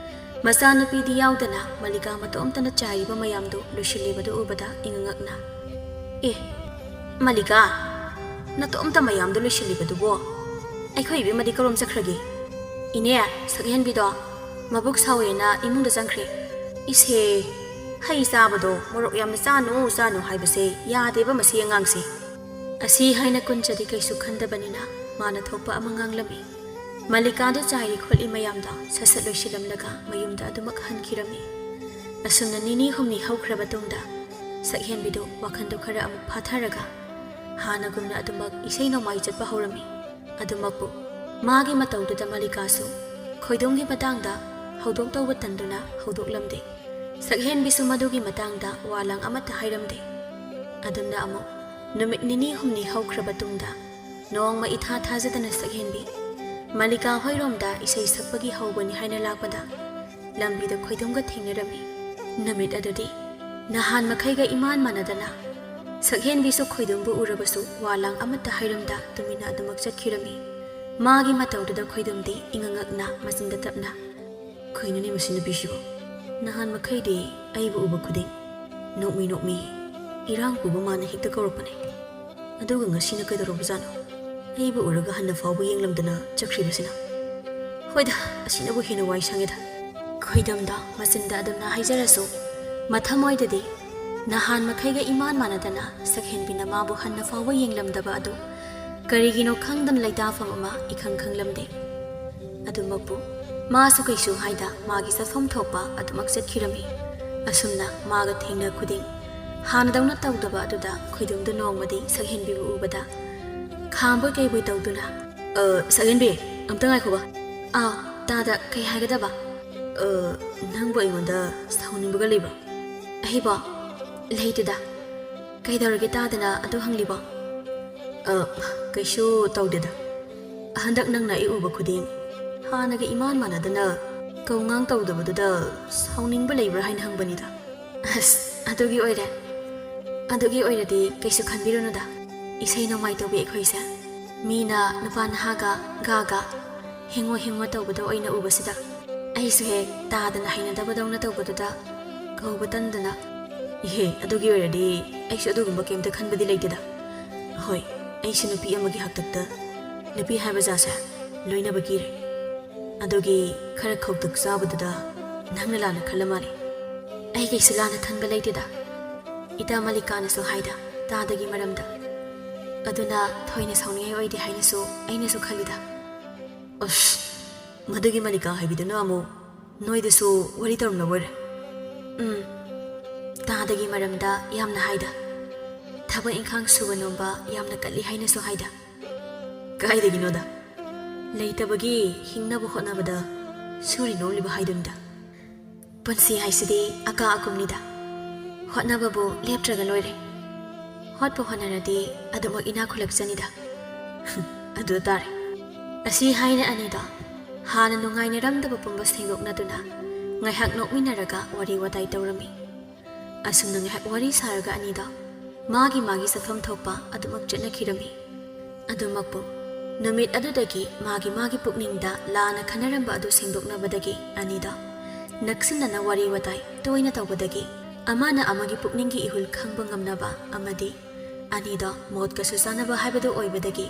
ꯃꯆꯥꯅꯨꯄꯤꯗꯤ ꯌꯥꯎꯗꯅ ꯃꯜꯂꯤꯀꯥ ꯃꯇꯣꯝꯇꯅ ꯆꯥꯏꯔꯤꯕ ꯃꯌꯥꯝꯗꯨ ꯂꯣꯏꯁꯤꯜꯂꯤꯕꯗꯨ ꯎꯕꯗ ꯏꯉꯛꯉꯛꯅ, "ꯑꯦ, ꯃꯜꯂꯤꯀꯥ, ꯅꯇꯣꯝꯇ ꯃꯌꯥꯝꯗꯨ ꯂꯣꯏꯁꯤꯜꯂꯤꯕꯗꯨꯕꯣ? ꯑꯩꯈꯣꯏ ꯏꯕꯦꯝꯃꯗꯤ ꯀꯔꯣꯝ ꯆꯠꯈ꯭ꯔꯒꯦ?" "ꯏꯅꯦ, ꯁꯛꯍꯦꯟꯕꯤꯗꯣ ꯃꯕꯨꯛ ꯁꯥꯎꯋꯦꯅ ꯏꯃꯨꯡꯗ ꯆꯪꯈ꯭ꯔꯦ꯫" "ꯏꯁꯦ, ꯍꯩ ꯆꯥꯕꯗꯣ ꯃꯣꯔꯣꯛ ꯌꯥꯝꯅ ꯆꯥꯅꯨ, ꯆꯥꯅꯨ ꯍꯥꯏꯕꯁꯦ ꯌꯥꯗꯦꯕ ꯃꯁꯤ ꯑꯉꯥꯡꯁꯦ꯫" ꯑꯁꯤ ꯍꯥꯏꯅ ꯀꯨꯟꯖꯗꯤ ꯀꯩꯁꯨ ꯈꯟꯗꯕꯅꯤꯅ ꯃꯥꯅ ꯊꯣꯛꯄ ꯑꯃ ꯉꯥꯡꯂꯝꯃꯤ꯫ ꯃꯜꯂꯤꯀꯥꯗꯨ ꯆꯥꯏꯔꯤ ꯈꯣꯠꯂꯤ ꯃꯌꯥꯝꯗꯣ ꯁꯠ ꯁꯠ ꯂꯣꯏꯁꯤꯜꯂꯝꯂꯒ ꯃꯌꯨꯝꯗ ꯑꯗꯨꯃꯛ ꯍꯟꯈꯤꯔꯝꯃꯤ꯫ ꯑꯁꯨꯝꯅ ꯅꯤꯅꯤ ꯍꯨꯝꯅꯤ ꯍꯧꯈ꯭ꯔꯕ ꯇꯨꯡꯗ ꯁꯛꯍꯦꯟꯕꯤꯗꯨ ꯋꯥꯈꯜꯗꯨ ꯈꯔ ꯑꯃꯨꯛ ꯐꯥꯊꯔꯒ ꯍꯥꯟꯅꯒꯨꯝꯅ ꯑꯗꯨꯃꯛ ꯏꯁꯩ ꯅꯣꯡꯃꯥꯏ ꯆꯠꯄ ꯍꯧꯔꯝꯃꯤ꯫ ꯑꯗꯨꯃꯛꯄꯨ ꯃꯥꯒꯤ ꯃꯇꯧꯗꯨꯗ ꯃꯜꯂꯤꯀꯥꯁꯨ ꯈꯣꯏꯗꯣꯝꯒꯤ ꯃꯇꯥꯡꯗ ꯍꯧꯗꯣꯛꯇꯧꯕ ꯇꯟꯗꯨꯅ ꯍꯧꯗꯣꯛꯂꯝꯗꯦ꯫ ꯁꯛꯍꯦꯟꯕꯤꯁꯨ ꯃꯗꯨꯒꯤ ꯃꯇꯥꯡꯗ ꯋꯥ ꯂꯥꯡ ꯑꯃꯠꯇ ꯍꯥꯏꯔꯝꯗꯦ꯫ ꯑꯗꯨꯝꯅ ꯑꯃꯨꯛ ꯅꯨꯃꯤꯠ ꯅꯤꯅꯤ ꯍꯨꯝꯅꯤ ꯍꯧꯈ꯭ꯔꯕ ꯇꯨꯡꯗ ꯅꯣꯡꯃ ꯏꯊꯥ ꯊꯥꯖꯗꯅ ꯁꯛꯍꯦꯟꯕꯤ ꯃꯜꯂꯤꯀꯥ ꯍꯣꯏꯔꯣꯝꯗ ꯏꯁꯩ ꯁꯛꯄꯒꯤ ꯍꯧꯕꯅꯤ ꯍꯥꯏꯅ ꯂꯥꯛꯄꯗ ꯂꯝꯕꯤꯗ ꯈꯣꯏꯗꯣꯝꯒ ꯊꯦꯡꯅꯔꯝꯃꯤ꯫ ꯅꯨꯃꯤꯠ ꯑꯗꯨꯗꯤ ꯅꯍꯥꯟ ꯃꯈꯩꯒ ꯏꯃꯥꯟ ꯃꯥꯟꯅꯗꯅ ꯁꯛꯍꯦꯟꯕꯤꯁꯨ ꯈꯣꯏꯗꯣꯝꯕꯨ ꯎꯔꯕꯁꯨ ꯋꯥ ꯂꯥꯡ ꯑꯃꯠꯇ ꯍꯥꯏꯔꯝꯗ ꯇꯨꯃꯤꯟꯅ ꯑꯗꯨꯃꯛ ꯆꯠꯈꯤꯔꯝꯃꯤ꯫ ꯃꯥꯒꯤ ꯃꯇꯧꯗꯨꯗ ꯈꯣꯏꯗꯣꯝꯗꯤ ꯏꯉꯛꯉꯛꯅ ꯃꯆꯤꯟꯗ ꯇꯞꯅ, "ꯀꯩꯅꯣꯅꯦ ꯃꯁꯤ ꯅꯨꯄꯤꯁꯤꯕꯨ? ꯅꯍꯥꯟ ꯃꯈꯩꯗꯤ ꯑꯩꯕꯨ ꯎꯕ ꯈꯨꯗꯤꯡ ꯅꯣꯛꯃꯤ ꯅꯣꯛꯃꯤ ꯏꯔꯥꯡ ꯄꯨꯕ ꯃꯥꯅ ꯍꯦꯛꯇ ꯀꯧꯔꯛꯄꯅꯦ꯫ ꯑꯗꯨꯒ ꯉꯁꯤꯅ ꯀꯩꯗꯧꯔꯕꯖꯥꯠꯅꯣ? ꯑꯩꯕꯨ ꯎꯔꯒ ꯍꯟꯅ ꯐꯥꯎꯕ ꯌꯦꯡꯂꯝꯗꯅ ꯆꯠꯈ꯭ꯔꯤꯕꯁꯤꯅ? ꯍꯣꯏꯗ, ꯑꯁꯤꯅꯕꯨ ꯍꯦꯟꯅ ꯋꯥꯏ ꯁꯪꯉꯦꯗ꯫" ꯈꯣꯏꯗꯝꯗ ꯃꯆꯤꯟꯗ ꯑꯗꯨꯝꯅ ꯍꯥꯏꯖꯔꯁꯨ ꯃꯊꯃꯣꯏꯗꯗꯤ ꯅꯍꯥꯟ ꯃꯈꯩꯒ ꯏꯃꯥꯟ ꯃꯥꯟꯅꯗꯅ ꯁꯛꯍꯦꯟꯕꯤꯅ ꯃꯥꯕꯨ ꯍꯟꯅ ꯐꯥꯎꯕ ꯌꯦꯡꯂꯝꯗꯕ ꯑꯗꯨ ꯀꯔꯤꯒꯤꯅꯣ ꯈꯪꯗꯅ ꯂꯩꯇꯥꯐꯝ ꯑꯃ ꯏꯈꯪ ꯈꯪꯂꯝꯗꯦ꯫ ꯑꯗꯨꯃꯛꯄꯨ ꯃꯥꯁꯨ ꯀꯩꯁꯨ ꯍꯥꯏꯗ ꯃꯥꯒꯤ ꯆꯠꯐꯝ ꯊꯣꯛꯄ ꯑꯗꯨꯃꯛ ꯆꯠꯈꯤꯔꯝꯃꯤ꯫ ꯑꯁꯨꯝꯅ ꯃꯥꯒ ꯊꯦꯡꯅ ꯈꯨꯗꯤꯡ ꯍꯥꯟꯅꯗꯧꯅ ꯇꯧꯗꯕ ꯑꯗꯨꯗ ꯈꯣꯏꯗꯨꯝꯗꯨ ꯅꯣꯡꯃꯗꯤ ꯁꯛꯍꯦꯟꯕꯤꯕꯨ ꯎꯕꯗ, ꯈꯥꯝꯕꯣꯏ ꯀꯩꯕꯣꯏ ꯇꯧꯗꯨꯅ, "ꯑ, ꯁꯛꯍꯦꯟꯕꯤ, ꯑꯝꯇ ꯉꯥꯏꯈꯣꯕ꯫ ꯑꯥꯎ, ꯇꯥꯗ ꯀꯩ ꯍꯥꯏꯒꯗꯕ?" "ꯑ, ꯅꯪꯕꯨ ꯑꯩꯉꯣꯟꯗ ꯁꯥꯎꯅꯤꯡꯕꯒ ꯂꯩꯕ꯭ꯔꯣ?" "ꯑꯩꯕꯣ? ꯂꯩꯇꯦꯗ꯫ ꯀꯩꯗꯧꯔꯒꯦ ꯇꯥꯗꯅ ꯑꯗꯨ ꯍꯪꯂꯤꯕꯣ?" "ꯑ, ꯀꯩꯁꯨ ꯇꯧꯗꯦꯗ꯫ ꯍꯟꯗꯛ ꯅꯪꯅ ꯑꯩ ꯎꯕ ꯈꯨꯗꯤꯡ ꯍꯥꯟꯅꯒ ꯏꯃꯥꯟ ꯃꯥꯟꯅꯗꯅ ꯀꯧꯉꯥꯡ ꯇꯧꯗꯕꯗꯨꯗ ꯁꯥꯎꯅꯤꯡꯕ ꯂꯩꯕ꯭ꯔꯥ ꯍꯥꯏꯅ ꯍꯪꯕꯅꯤꯗ꯫" "ꯑꯁ, ꯑꯗꯨꯒꯤ ꯑꯣꯏꯔꯦ꯫ ꯑꯗꯨꯒꯤ ꯑꯣꯏꯔꯗꯤ ꯀꯩꯁꯨ ꯈꯟꯕꯤꯔꯨꯅꯨꯗ꯫ ꯏꯁꯩ ꯅꯣꯡꯃꯥꯏ ꯇꯧꯕꯤ ꯑꯩꯈꯣꯏꯁꯦ ꯃꯤꯅ ꯅꯨꯄꯥ ꯅꯍꯥꯒ ꯒꯥꯒ ꯍꯦꯡꯉꯣ ꯍꯦꯡꯉꯣ ꯇꯧꯕꯗ ꯑꯣꯏꯅ ꯎꯕꯁꯤꯗ ꯑꯩꯁꯨ ꯍꯦꯛ ꯇꯥꯗꯅ ꯍꯩꯅꯗꯕꯗꯧꯅ ꯇꯧꯕꯗꯨꯗ ꯀꯧꯕ ꯇꯟꯗꯅ꯫" "ꯏꯍꯦ, ꯑꯗꯨꯒꯤ ꯑꯣꯏꯔꯗꯤ ꯑꯩꯁꯨ ꯑꯗꯨꯒꯨꯝꯕ ꯀꯩꯝꯇ ꯈꯟꯕꯗꯤ ꯂꯩꯇꯦꯗ꯫ ꯍꯣꯏ, ꯑꯩꯁꯨ ꯅꯨꯄꯤ ꯑꯃꯒꯤ ꯍꯥꯛꯇꯛꯇ ꯅꯨꯄꯤ ꯍꯥꯏꯕ ꯖꯥꯠꯁꯦ ꯂꯣꯏꯅꯕ ꯀꯤꯔꯦ꯫ ꯑꯗꯨꯒꯤ ꯈꯔ ꯈꯧꯇꯛ ꯆꯥꯕꯗꯨꯗ ꯅꯪꯅ ꯂꯥꯟꯅ ꯈꯜꯂ ꯃꯥꯜꯂꯦ꯫" "ꯑꯩ ꯀꯩꯁꯨ ꯂꯥꯟꯅ ꯈꯟꯕ ꯂꯩꯇꯦꯗ꯫ ꯏꯇꯥ ꯃꯂꯤꯀꯥꯅꯁꯨ ꯍꯥꯏꯗ ꯇꯥꯗꯒꯤ ꯃꯔꯝꯗ꯫ ꯑꯗꯨꯅ ꯊꯣꯏꯅ ꯁꯥꯎꯅꯤꯡꯉꯥꯏ ꯑꯣꯏꯗꯦ ꯍꯥꯏꯅꯁꯨ ꯑꯩꯅꯁꯨ ꯈꯜꯂꯤꯗ꯫" "ꯑꯁ, ꯃꯗꯨꯒꯤ ꯃꯂꯤꯀꯥ ꯍꯥꯏꯕꯤꯗꯨꯅ ꯑꯃꯨꯛ ꯅꯣꯏꯗꯁꯨ ꯋꯥꯔꯤ ꯇꯧꯔꯝꯂꯕ ꯑꯣꯏꯔꯦ?" "ꯎꯝ, ꯇꯥꯗꯒꯤ ꯃꯔꯝꯗ ꯌꯥꯝꯅ ꯍꯥꯏꯗ꯫ ꯊꯕꯛ ꯏꯪꯈꯥꯡ ꯁꯨꯕ ꯅꯣꯝꯕ ꯌꯥꯝꯅ ꯀꯜꯂꯤ ꯍꯥꯏꯅꯁꯨ ꯍꯥꯏꯗ꯫" "ꯀꯥꯏꯗꯒꯤꯅꯣꯗ? ꯂꯩꯇꯕꯒꯤ ꯍꯤꯡꯅꯕ ꯍꯣꯠꯅꯕꯗ ꯁꯨꯔꯤ ꯅꯣꯝꯂꯤꯕ ꯍꯥꯏꯗꯨꯅꯤꯗ꯫ ꯄꯨꯟꯁꯤ ꯍꯥꯏꯁꯤꯗꯤ ꯑꯀꯥ ꯑꯀꯨꯝꯅꯤꯗ꯫ ꯍꯣꯠꯅꯕꯕꯨ ꯂꯦꯞꯇ꯭ꯔꯒ ꯂꯣꯏꯔꯦ꯫ ꯍꯣꯠꯄꯨ ꯍꯣꯠꯅꯔꯗꯤ ꯑꯗꯨꯃꯛ ꯏꯅꯥꯛ ꯈꯨꯜꯂꯛꯆꯅꯤꯗ꯫" "ꯑꯗꯨ ꯇꯥꯔꯦ꯫" ꯑꯁꯤ ꯍꯥꯏꯅ ꯑꯅꯤꯗꯣ ꯍꯥꯟꯅ ꯅꯨꯡꯉꯥꯏꯅꯔꯝꯗꯕ ꯄꯨꯝꯕ ꯁꯦꯡꯗꯣꯛꯅꯗꯨꯅ ꯉꯥꯏꯍꯥꯛ ꯅꯣꯛꯃꯤꯟꯅꯔꯒ ꯋꯥꯔꯤ ꯋꯥꯇꯥꯏ ꯇꯧꯔꯝꯃꯤ꯫ ꯑꯁꯨꯝꯅ ꯉꯥꯏꯍꯥꯛ ꯋꯥꯔꯤ ꯁꯥꯔꯒ ꯑꯅꯤꯗꯣ ꯃꯥꯒꯤ ꯃꯥꯒꯤ ꯆꯠꯐꯝ ꯊꯣꯛꯄ ꯑꯗꯨꯃꯛ ꯆꯠꯅꯈꯤꯔꯝꯃꯤ꯫ ꯑꯗꯨꯃꯛꯄꯨ ꯅꯨꯃꯤꯠ ꯑꯗꯨꯗꯒꯤ ꯃꯥꯒꯤ ꯃꯥꯒꯤ ꯄꯨꯛꯅꯤꯡꯗ ꯂꯥꯟꯅ ꯈꯟꯅꯔꯝꯕ ꯑꯗꯨ ꯁꯦꯡꯗꯣꯛꯅꯕꯗꯒꯤ ꯑꯅꯤꯗꯣ ꯅꯛꯁꯤꯟꯅꯅ ꯋꯥꯔꯤ ꯋꯥꯇꯥꯏ ꯇꯣꯏꯅ ꯇꯧꯕꯗꯒꯤ ꯑꯃꯅ ꯑꯃꯒꯤ ꯄꯨꯛꯅꯤꯡꯒꯤ ꯏꯍꯨꯜ ꯈꯪꯕ ꯉꯝꯅꯕ ꯑꯃꯗꯤ ꯑꯅꯤꯗꯣ ꯃꯣꯠꯀꯁꯨ ꯆꯥꯅꯕ ꯍꯥꯏꯕꯗꯨ ꯑꯣꯏꯕꯗꯒꯤ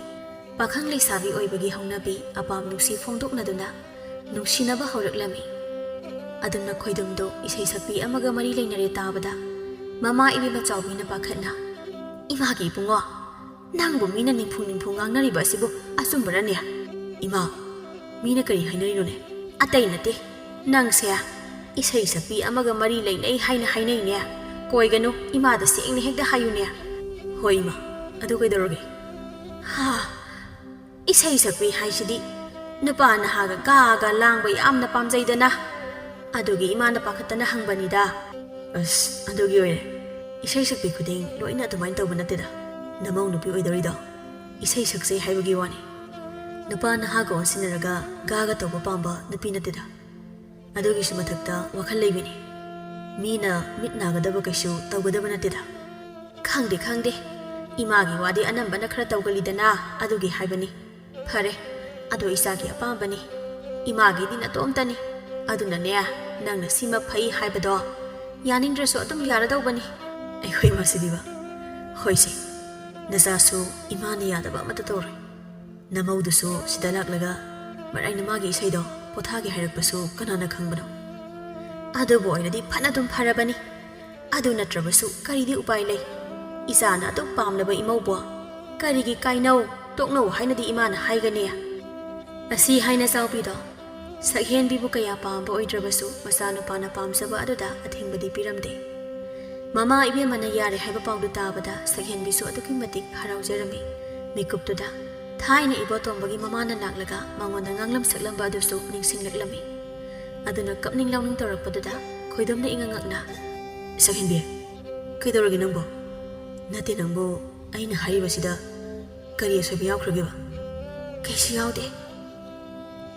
ꯄꯥꯈꯪ ꯂꯩꯁꯥꯕꯤ ꯑꯣꯏꯕꯒꯤ ꯍꯧꯅꯕꯤ ꯑꯄꯥꯝ ꯅꯨꯡꯁꯤ ꯐꯣꯡꯗꯣꯛꯅꯗꯨꯅ ꯅꯨꯡꯁꯤꯅꯕ ꯍꯧꯔꯛꯂꯝꯃꯤ꯫ ꯑꯗꯨꯝꯅ ꯈꯣꯏꯗꯨꯝꯗꯨ ꯏꯁꯩ ꯁꯛꯄꯤ ꯑꯃꯒ ꯃꯔꯤ ꯂꯩꯅꯔꯦ ꯇꯥꯕꯗ ꯃꯃꯥ ꯏꯕꯦꯝꯃ ꯆꯥꯎꯕꯤꯅ ꯄꯥꯈꯠꯅ, "ꯏꯃꯥꯒꯤ ꯏꯕꯨꯡꯉꯣ, ꯅꯪꯕꯨ ꯃꯤꯅ ꯅꯤꯡꯐꯨ ꯅꯤꯡꯐꯨ ꯉꯥꯡꯅꯔꯤꯕ ꯑꯁꯤꯕꯨ ꯑꯆꯨꯝꯕꯔꯅꯦ?" "ꯏꯃꯥ, ꯃꯤꯅ ꯀꯔꯤ ꯍꯥꯏꯅꯔꯤꯅꯣꯅꯦ? ꯑꯇꯩ ꯅꯠꯇꯦ, ꯅꯪꯁꯦ ꯏꯁꯩ ꯁꯛꯄꯤ ꯑꯃꯒ ꯃꯔꯤ ꯂꯩꯅꯩ ꯍꯥꯏꯅ ꯍꯥꯏꯅꯩꯅꯦ꯫ ꯀꯣꯏꯒꯅꯨ, ꯏꯃꯥꯗ ꯁꯦꯡꯅ ꯍꯦꯛꯇ ꯍꯥꯏꯌꯨꯅꯦ꯫" "ꯍꯣꯏ ꯏꯃꯥ, ꯑꯗꯨ ꯀꯩꯗꯧꯔꯒꯦ?" "ꯍꯥ, ꯏꯁꯩ ꯁꯛꯄꯤ ꯍꯥꯏꯁꯤꯗꯤ ꯅꯨꯄꯥ ꯅꯍꯥꯒ ꯒꯥꯒ ꯂꯥꯡꯕ ꯌꯥꯝꯅ ꯄꯥꯝꯖꯩꯗꯅ꯫ ꯑꯗꯨꯒꯤ ꯏꯃꯥꯅ ꯄꯥꯈꯠꯇꯅ ꯍꯪꯕꯅꯤꯗ꯫" "ꯑꯁ, ꯑꯗꯨꯒꯤ ꯑꯣꯏꯔꯦ꯫ ꯏꯁꯩ ꯁꯛꯄꯤ ꯈꯨꯗꯤꯡ ꯂꯣꯏꯅ ꯑꯗꯨꯃꯥꯏꯅ ꯇꯧꯕ ꯅꯠꯇꯦꯗ꯫ ꯅꯃꯧ ꯅꯨꯄꯤ ꯑꯣꯏꯗꯧꯔꯤꯗꯣ ꯏꯁꯩ ꯁꯛꯆꯩ ꯍꯥꯏꯕꯒꯤ ꯋꯥꯅꯤ꯫ ꯅꯨꯄꯥ ꯅꯍꯥꯒ ꯑꯣꯟꯁꯤꯟꯅꯔꯒ ꯒꯥꯒ ꯇꯧꯕ ꯄꯥꯝꯕ ꯅꯨꯄꯤ ꯅꯠꯇꯦꯗ꯫ ꯑꯗꯨꯒꯤꯁꯨ ꯃꯊꯛꯇ ꯋꯥꯈꯜ ꯂꯩꯕꯤꯅꯤ꯫ ꯃꯤꯅ ꯃꯤꯠ ꯅꯥꯒꯗꯕ ꯀꯩꯁꯨ ꯇꯧꯒꯗꯕ ꯅꯠꯇꯦꯗ꯫" "ꯈꯪꯗꯦ, ꯈꯪꯗꯦ꯫ ꯏꯃꯥꯒꯤ ꯋꯥꯗꯤ ꯑꯅꯝꯕꯅ ꯈꯔ ꯇꯧꯒꯜꯂꯤꯗꯅ, ꯑꯗꯨꯒꯤ ꯍꯥꯏꯕꯅꯤ꯫ ꯐꯔꯦ, ꯑꯗꯣ ꯏꯆꯥꯒꯤ ꯑꯄꯥꯝꯕꯅꯤ꯫ ꯏꯃꯥꯒꯤꯗꯤ ꯅꯇꯣꯝꯇꯅꯤ꯫ ꯑꯗꯨꯅꯅꯦ, ꯅꯪꯅ ꯁꯤꯃ ꯐꯩ ꯍꯥꯏꯕꯗꯣ ꯌꯥꯅꯤꯡꯗ꯭ꯔꯁꯨ ꯑꯗꯨꯝ ꯌꯥꯔꯗꯧꯕꯅꯤ꯫" "ꯑꯩꯈꯣꯏ ꯃꯁꯤꯗꯤꯕ꯫" "ꯍꯣꯏꯁꯦ, ꯅꯆꯥꯁꯨ ꯏꯃꯥꯅ ꯌꯥꯗꯕ ꯑꯃꯠꯇ ꯇꯧꯔꯣꯏ꯫ ꯅꯃꯧꯗꯨꯁꯨ ꯁꯤꯗ ꯂꯥꯛꯂꯒ ꯃꯔꯥꯏꯅ ꯃꯥꯒꯤ ꯏꯁꯩꯗꯣ ꯄꯣꯊꯥꯒꯦ ꯍꯥꯏꯔꯛꯄꯁꯨ ꯀꯅꯥꯅ ꯈꯪꯕꯅꯣ? ꯑꯗꯨꯕꯨ ꯑꯣꯏꯔꯗꯤ ꯐꯅꯗꯨꯝ ꯐꯔꯕꯅꯤ꯫ ꯑꯗꯨ ꯅꯠꯇ꯭ꯔꯕꯁꯨ ꯀꯔꯤꯗꯤ ꯎꯄꯥꯏ ꯂꯩ? ꯏꯆꯥꯅ ꯑꯗꯨꯛ ꯄꯥꯝꯂꯕ ꯏꯃꯧꯕꯨ ꯀꯔꯤꯒꯤ ꯀꯥꯏꯅꯧ, ꯇꯣꯛꯅꯧ ꯍꯥꯏꯅꯗꯤ ꯏꯃꯥꯅ ꯍꯥꯏꯒꯅꯤ?" ꯑꯁꯤ ꯍꯥꯏꯅ ꯆꯥꯎꯕꯤꯗꯣ ꯁꯛꯍꯦꯟꯕꯤꯕꯨ ꯀꯌꯥ ꯄꯥꯝꯕ ꯑꯣꯏꯗ꯭ꯔꯕꯁꯨ, ꯃꯆꯥꯅꯨꯄꯥꯅ ꯄꯥꯝꯖꯕ ꯑꯗꯨꯗ ꯑꯊꯤꯡꯕꯗꯤ ꯄꯤꯔꯝꯗꯦ꯫ ꯃꯃꯥ ꯏꯕꯦꯝꯃꯅ ꯌꯥꯔꯦ ꯍꯥꯏꯕ ꯄꯥꯎꯗꯨ ꯇꯥꯕꯗ ꯁꯛꯍꯦꯟꯕꯤꯁꯨ ꯑꯗꯨꯛꯀꯤ ꯃꯇꯤꯛ ꯍꯔꯥꯎꯖꯔꯝꯃꯤ꯫ ꯃꯤꯀꯨꯞꯇꯨꯗ ꯊꯥꯏꯅ ꯏꯕꯣꯇꯣꯝꯕꯒꯤ ꯃꯃꯥꯅ ꯂꯥꯛꯂꯒ ꯃꯉꯣꯟꯗ ꯉꯥꯡꯂꯝ ꯁꯛꯂꯝꯕ ꯑꯗꯨꯁꯨ ꯅꯤꯡꯁꯤꯡꯂꯛꯂꯝꯃꯤ꯫ ꯑꯗꯨꯅ ꯀꯞꯅꯤꯡ ꯂꯥꯎꯅꯤꯡ ꯇꯧꯔꯛꯄꯗꯨꯗ ꯈꯣꯏꯗꯣꯝꯅ ꯏꯉꯛ ꯉꯛꯅ, "ꯁꯛꯍꯦꯟꯕꯤ, ꯀꯩꯗꯧꯔꯒꯦ ꯅꯪꯕꯣ? ꯅꯠꯇꯦ, ꯅꯪꯕꯨ ꯑꯩꯅ ꯍꯥꯏꯔꯤꯕꯁꯤꯗ ꯀꯔꯤ ꯑꯁꯣꯏꯕ ꯌꯥꯎꯈ꯭ꯔꯒꯦꯕ?" "ꯀꯩꯁꯨ ꯌꯥꯎꯗꯦ꯫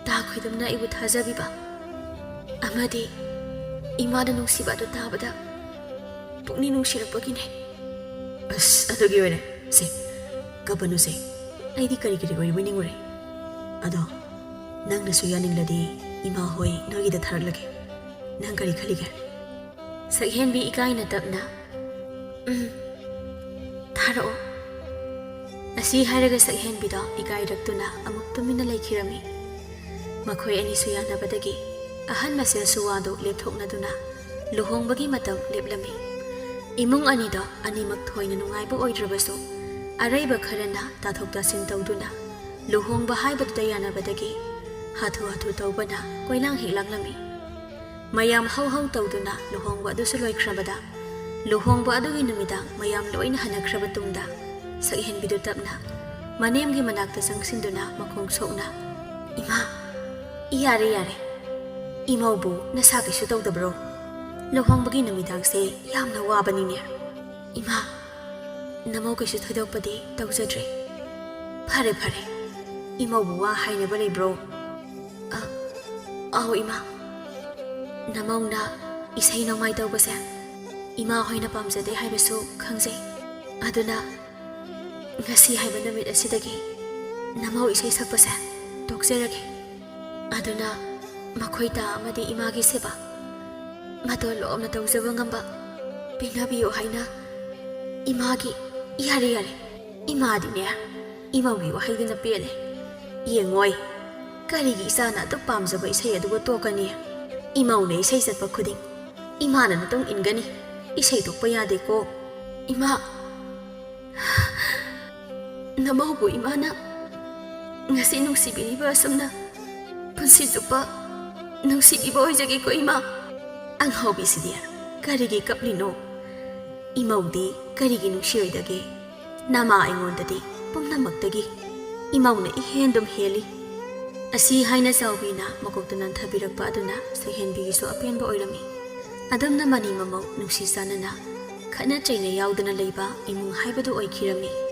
ꯇꯥ ꯈꯣꯏꯗꯝꯅ ꯑꯩꯕꯨ ꯊꯥꯖꯕꯤꯕ ꯑꯃꯗꯤ ꯏꯃꯥꯅ ꯅꯨꯡꯁꯤꯕ ꯑꯗꯨ ꯇꯥꯕꯗ ꯄꯨꯛꯅꯤꯡ ꯅꯨꯡꯁꯤꯔꯛꯄꯒꯤꯅꯦ꯫" "ꯑꯁ, ꯑꯗꯨꯒꯤ ꯑꯣꯏꯔꯦ꯫ ꯁꯦ, ꯀꯞꯄꯅꯨꯁꯦ꯫ ꯑꯩꯗꯤ ꯀꯔꯤ ꯀꯔꯤ ꯑꯣꯏꯔꯤꯕꯣꯏ ꯅꯤꯡꯉꯨꯔꯦ꯫ ꯑꯗꯣ ꯅꯪꯅꯁꯨ ꯌꯥꯅꯤꯡꯂꯗꯤ ꯏꯃꯥ ꯍꯣꯏ ꯅꯣꯏꯒꯤꯗ ꯊꯥꯔꯛꯂꯒꯦ꯫ ꯅꯪ ꯀꯔꯤ ꯈꯜꯂꯤꯒꯦ?" ꯁꯛꯍꯦꯟꯕꯤ ꯏꯀꯥꯏꯅ ꯇꯞꯅ, "ꯎꯝ, ꯊꯥꯔꯛꯑꯣ꯫" ꯑꯁꯤ ꯍꯥꯏꯔꯒ ꯁꯛꯍꯦꯟꯕꯤꯗꯣ ꯏꯀꯥꯏꯔꯛꯇꯨꯅ ꯑꯃꯨꯛ ꯇꯨꯃꯤꯟꯅ ꯂꯩꯈꯤꯔꯝꯃꯤ꯫ ꯃꯈꯣꯏ ꯑꯅꯤꯁꯨ ꯌꯥꯅꯕꯗꯒꯤ ꯑꯍꯟ ꯃꯁꯦꯜꯁꯨ ꯋꯥꯗꯨ ꯂꯦꯞꯊꯣꯛꯅꯗꯨꯅ ꯂꯨꯍꯣꯡꯕꯒꯤ ꯃꯇꯝ ꯂꯦꯞꯂꯝꯃꯤ꯫ ꯏꯃꯨꯡ ꯑꯅꯤꯗꯣ ꯑꯅꯤꯃꯛ ꯊꯣꯏꯅ ꯅꯨꯡꯉꯥꯏꯕ ꯑꯣꯏꯗ꯭ꯔꯕꯁꯨ, ꯑꯔꯩꯕ ꯈꯔꯅ ꯇꯥꯊꯣꯛ ꯇꯥꯁꯤꯟ ꯇꯧꯗꯨꯅ ꯂꯨꯍꯣꯡꯕ ꯍꯥꯏꯕꯗꯨꯗ ꯌꯥꯅꯕꯗꯒꯤ ꯍꯥꯊꯨ ꯍꯥꯊꯨ ꯇꯧꯕꯅ ꯀꯣꯏꯂꯥꯡ ꯍꯦꯛ ꯂꯥꯡꯂꯝꯃꯤ꯫ ꯃꯌꯥꯝ ꯍꯧ ꯍꯧ ꯇꯧꯗꯨꯅ ꯂꯨꯍꯣꯡꯕ ꯑꯗꯨꯁꯨ ꯂꯣꯏꯈ꯭ꯔꯕꯗ, ꯂꯨꯍꯣꯡꯕ ꯑꯗꯨꯒꯤ ꯅꯨꯃꯤꯗꯥꯡ ꯃꯌꯥꯝ ꯂꯣꯏꯅ ꯍꯟꯅꯈ꯭ꯔꯕ ꯇꯨꯡꯗ, ꯁꯛꯍꯦꯟꯕꯤꯗꯨ ꯇꯞꯅ ꯃꯅꯦꯝꯒꯤ ꯃꯅꯥꯛꯇ ꯆꯪꯁꯤꯟꯗꯨꯅ ꯃꯈꯣꯡ ꯁꯣꯛꯅ, "ꯏꯃꯥ, ꯌꯥꯔꯦ, ꯌꯥꯔꯦ꯫ ꯏꯃꯧꯕꯨ ꯅꯁꯥ ꯀꯩꯁꯨ ꯇꯧꯗꯕ꯭ꯔꯣ? ꯂꯨꯍꯣꯡꯕꯒꯤ ꯅꯨꯃꯤꯗꯥꯡꯁꯦ ꯌꯥꯝꯅ ꯋꯥꯕꯅꯤꯅꯦ꯫ ꯏꯃꯥ, ꯅꯃꯧ ꯀꯩꯁꯨ ꯊꯣꯏꯗꯣꯛꯄꯗꯤ ꯇꯧꯖꯗ꯭ꯔꯦ꯫ ꯐꯔꯦ, ꯐꯔꯦ꯫ ꯏꯃꯧꯕꯨ ꯋꯥ ꯍꯥꯏꯅꯕ ꯂꯩꯕ꯭ꯔꯣ?" "ꯑ, ꯑꯧ, ꯏꯃꯥ꯫ ꯅꯃꯧꯅ ꯏꯁꯩ ꯅꯣꯡꯃꯥꯏ ꯇꯧꯕꯁꯦ ꯏꯃꯥ ꯍꯣꯏꯅ ꯄꯥꯝꯖꯗꯦ ꯍꯥꯏꯕꯁꯨ ꯈꯪꯖꯩ꯫ ꯑꯗꯨꯅ ꯉꯁꯤ ꯍꯥꯏꯕ ꯅꯨꯃꯤꯠ ꯑꯁꯤꯗꯒꯤ ꯅꯃꯧ ꯏꯁꯩ ꯁꯛꯄꯁꯦ ꯇꯣꯛꯆꯔꯒꯦ꯫ ꯑꯗꯨꯅ ꯃꯈꯣꯏ ꯇꯥ ꯑꯃꯗꯤ ꯏꯃꯥꯒꯤ ꯁꯦꯕꯥ ꯃꯇꯣꯟ ꯂꯣꯝꯅ ꯇꯧꯖꯕ ꯉꯝꯕ ꯄꯤꯅꯕꯤꯌꯨ ꯍꯥꯏꯅ ꯏꯃꯥꯒꯤ"꯫ "ꯌꯥꯔꯦ, ꯌꯥꯔꯦ꯫ ꯏꯃꯥꯗꯤꯅꯦ, ꯏꯃꯧꯒꯤ ꯋꯥꯍꯩꯗꯨꯅ ꯄꯦꯜꯂꯦ꯫ ꯌꯦꯡꯉꯣꯏ, ꯀꯔꯤꯒꯤ ꯏꯆꯥꯅ ꯑꯗꯨꯛ ꯄꯥꯝꯖꯕ ꯏꯁꯩ ꯑꯗꯨꯕꯨ ꯇꯣꯛꯀꯅꯤ? ꯏꯃꯧꯅ ꯏꯁꯩ ꯆꯠꯄ ꯈꯨꯗꯤꯡ ꯏꯃꯥꯅ ꯃꯇꯨꯡ ꯏꯟꯒꯅꯤ꯫ ꯏꯁꯩ ꯇꯣꯛꯄ ꯌꯥꯗꯦꯀꯣ꯫ ꯏꯃꯥ, ꯅꯃꯧꯕꯨ ꯏꯃꯥꯅ ꯉꯁꯤ ꯅꯨꯡꯁꯤꯕꯤꯔꯤꯕ ꯑꯁꯨꯝꯅ ꯄꯨꯟꯁꯤ ꯆꯨꯞꯄ ꯅꯨꯡꯁꯤꯕꯤꯕ ꯑꯣꯏꯖꯒꯦꯀꯣ, ꯏꯃꯥ꯫" "ꯑꯉꯥꯎꯕꯤꯁꯤꯗꯤ ꯀꯔꯤꯒꯤ ꯀꯞꯂꯤꯅꯣ? ꯏꯃꯧꯗꯤ ꯀꯔꯤꯒꯤ ꯅꯨꯡꯁꯤꯔꯣꯏꯗꯒꯦ? ꯅꯃꯥ ꯑꯩꯉꯣꯟꯗꯗꯤ ꯄꯨꯝꯅꯃꯛꯇꯒꯤ ꯏꯃꯧꯅ ꯏꯍꯦꯟꯗꯨꯝ ꯍꯦꯜꯂꯤ꯫" ꯑꯁꯤ ꯍꯥꯏꯅ ꯆꯥꯎꯕꯤꯅ ꯃꯀꯣꯛꯇ ꯅꯟꯊꯕꯤꯔꯛꯄ ꯑꯗꯨꯅ ꯁꯛꯍꯦꯟꯕꯤꯒꯤꯁꯨ ꯑꯄꯦꯟꯕ ꯑꯣꯏꯔꯝꯃꯤ꯫ ꯑꯗꯨꯝꯅ ꯃꯅꯤ ꯃꯃꯧ ꯅꯨꯡꯁꯤ ꯆꯥꯟꯅꯅ, ꯈꯠꯅ ꯆꯩꯅ ꯌꯥꯎꯗꯅ ꯂꯩꯕ ꯏꯃꯨꯡ ꯍꯥꯏꯕꯗꯨ ꯑꯣꯏꯈꯤꯔꯝꯃꯤ꯫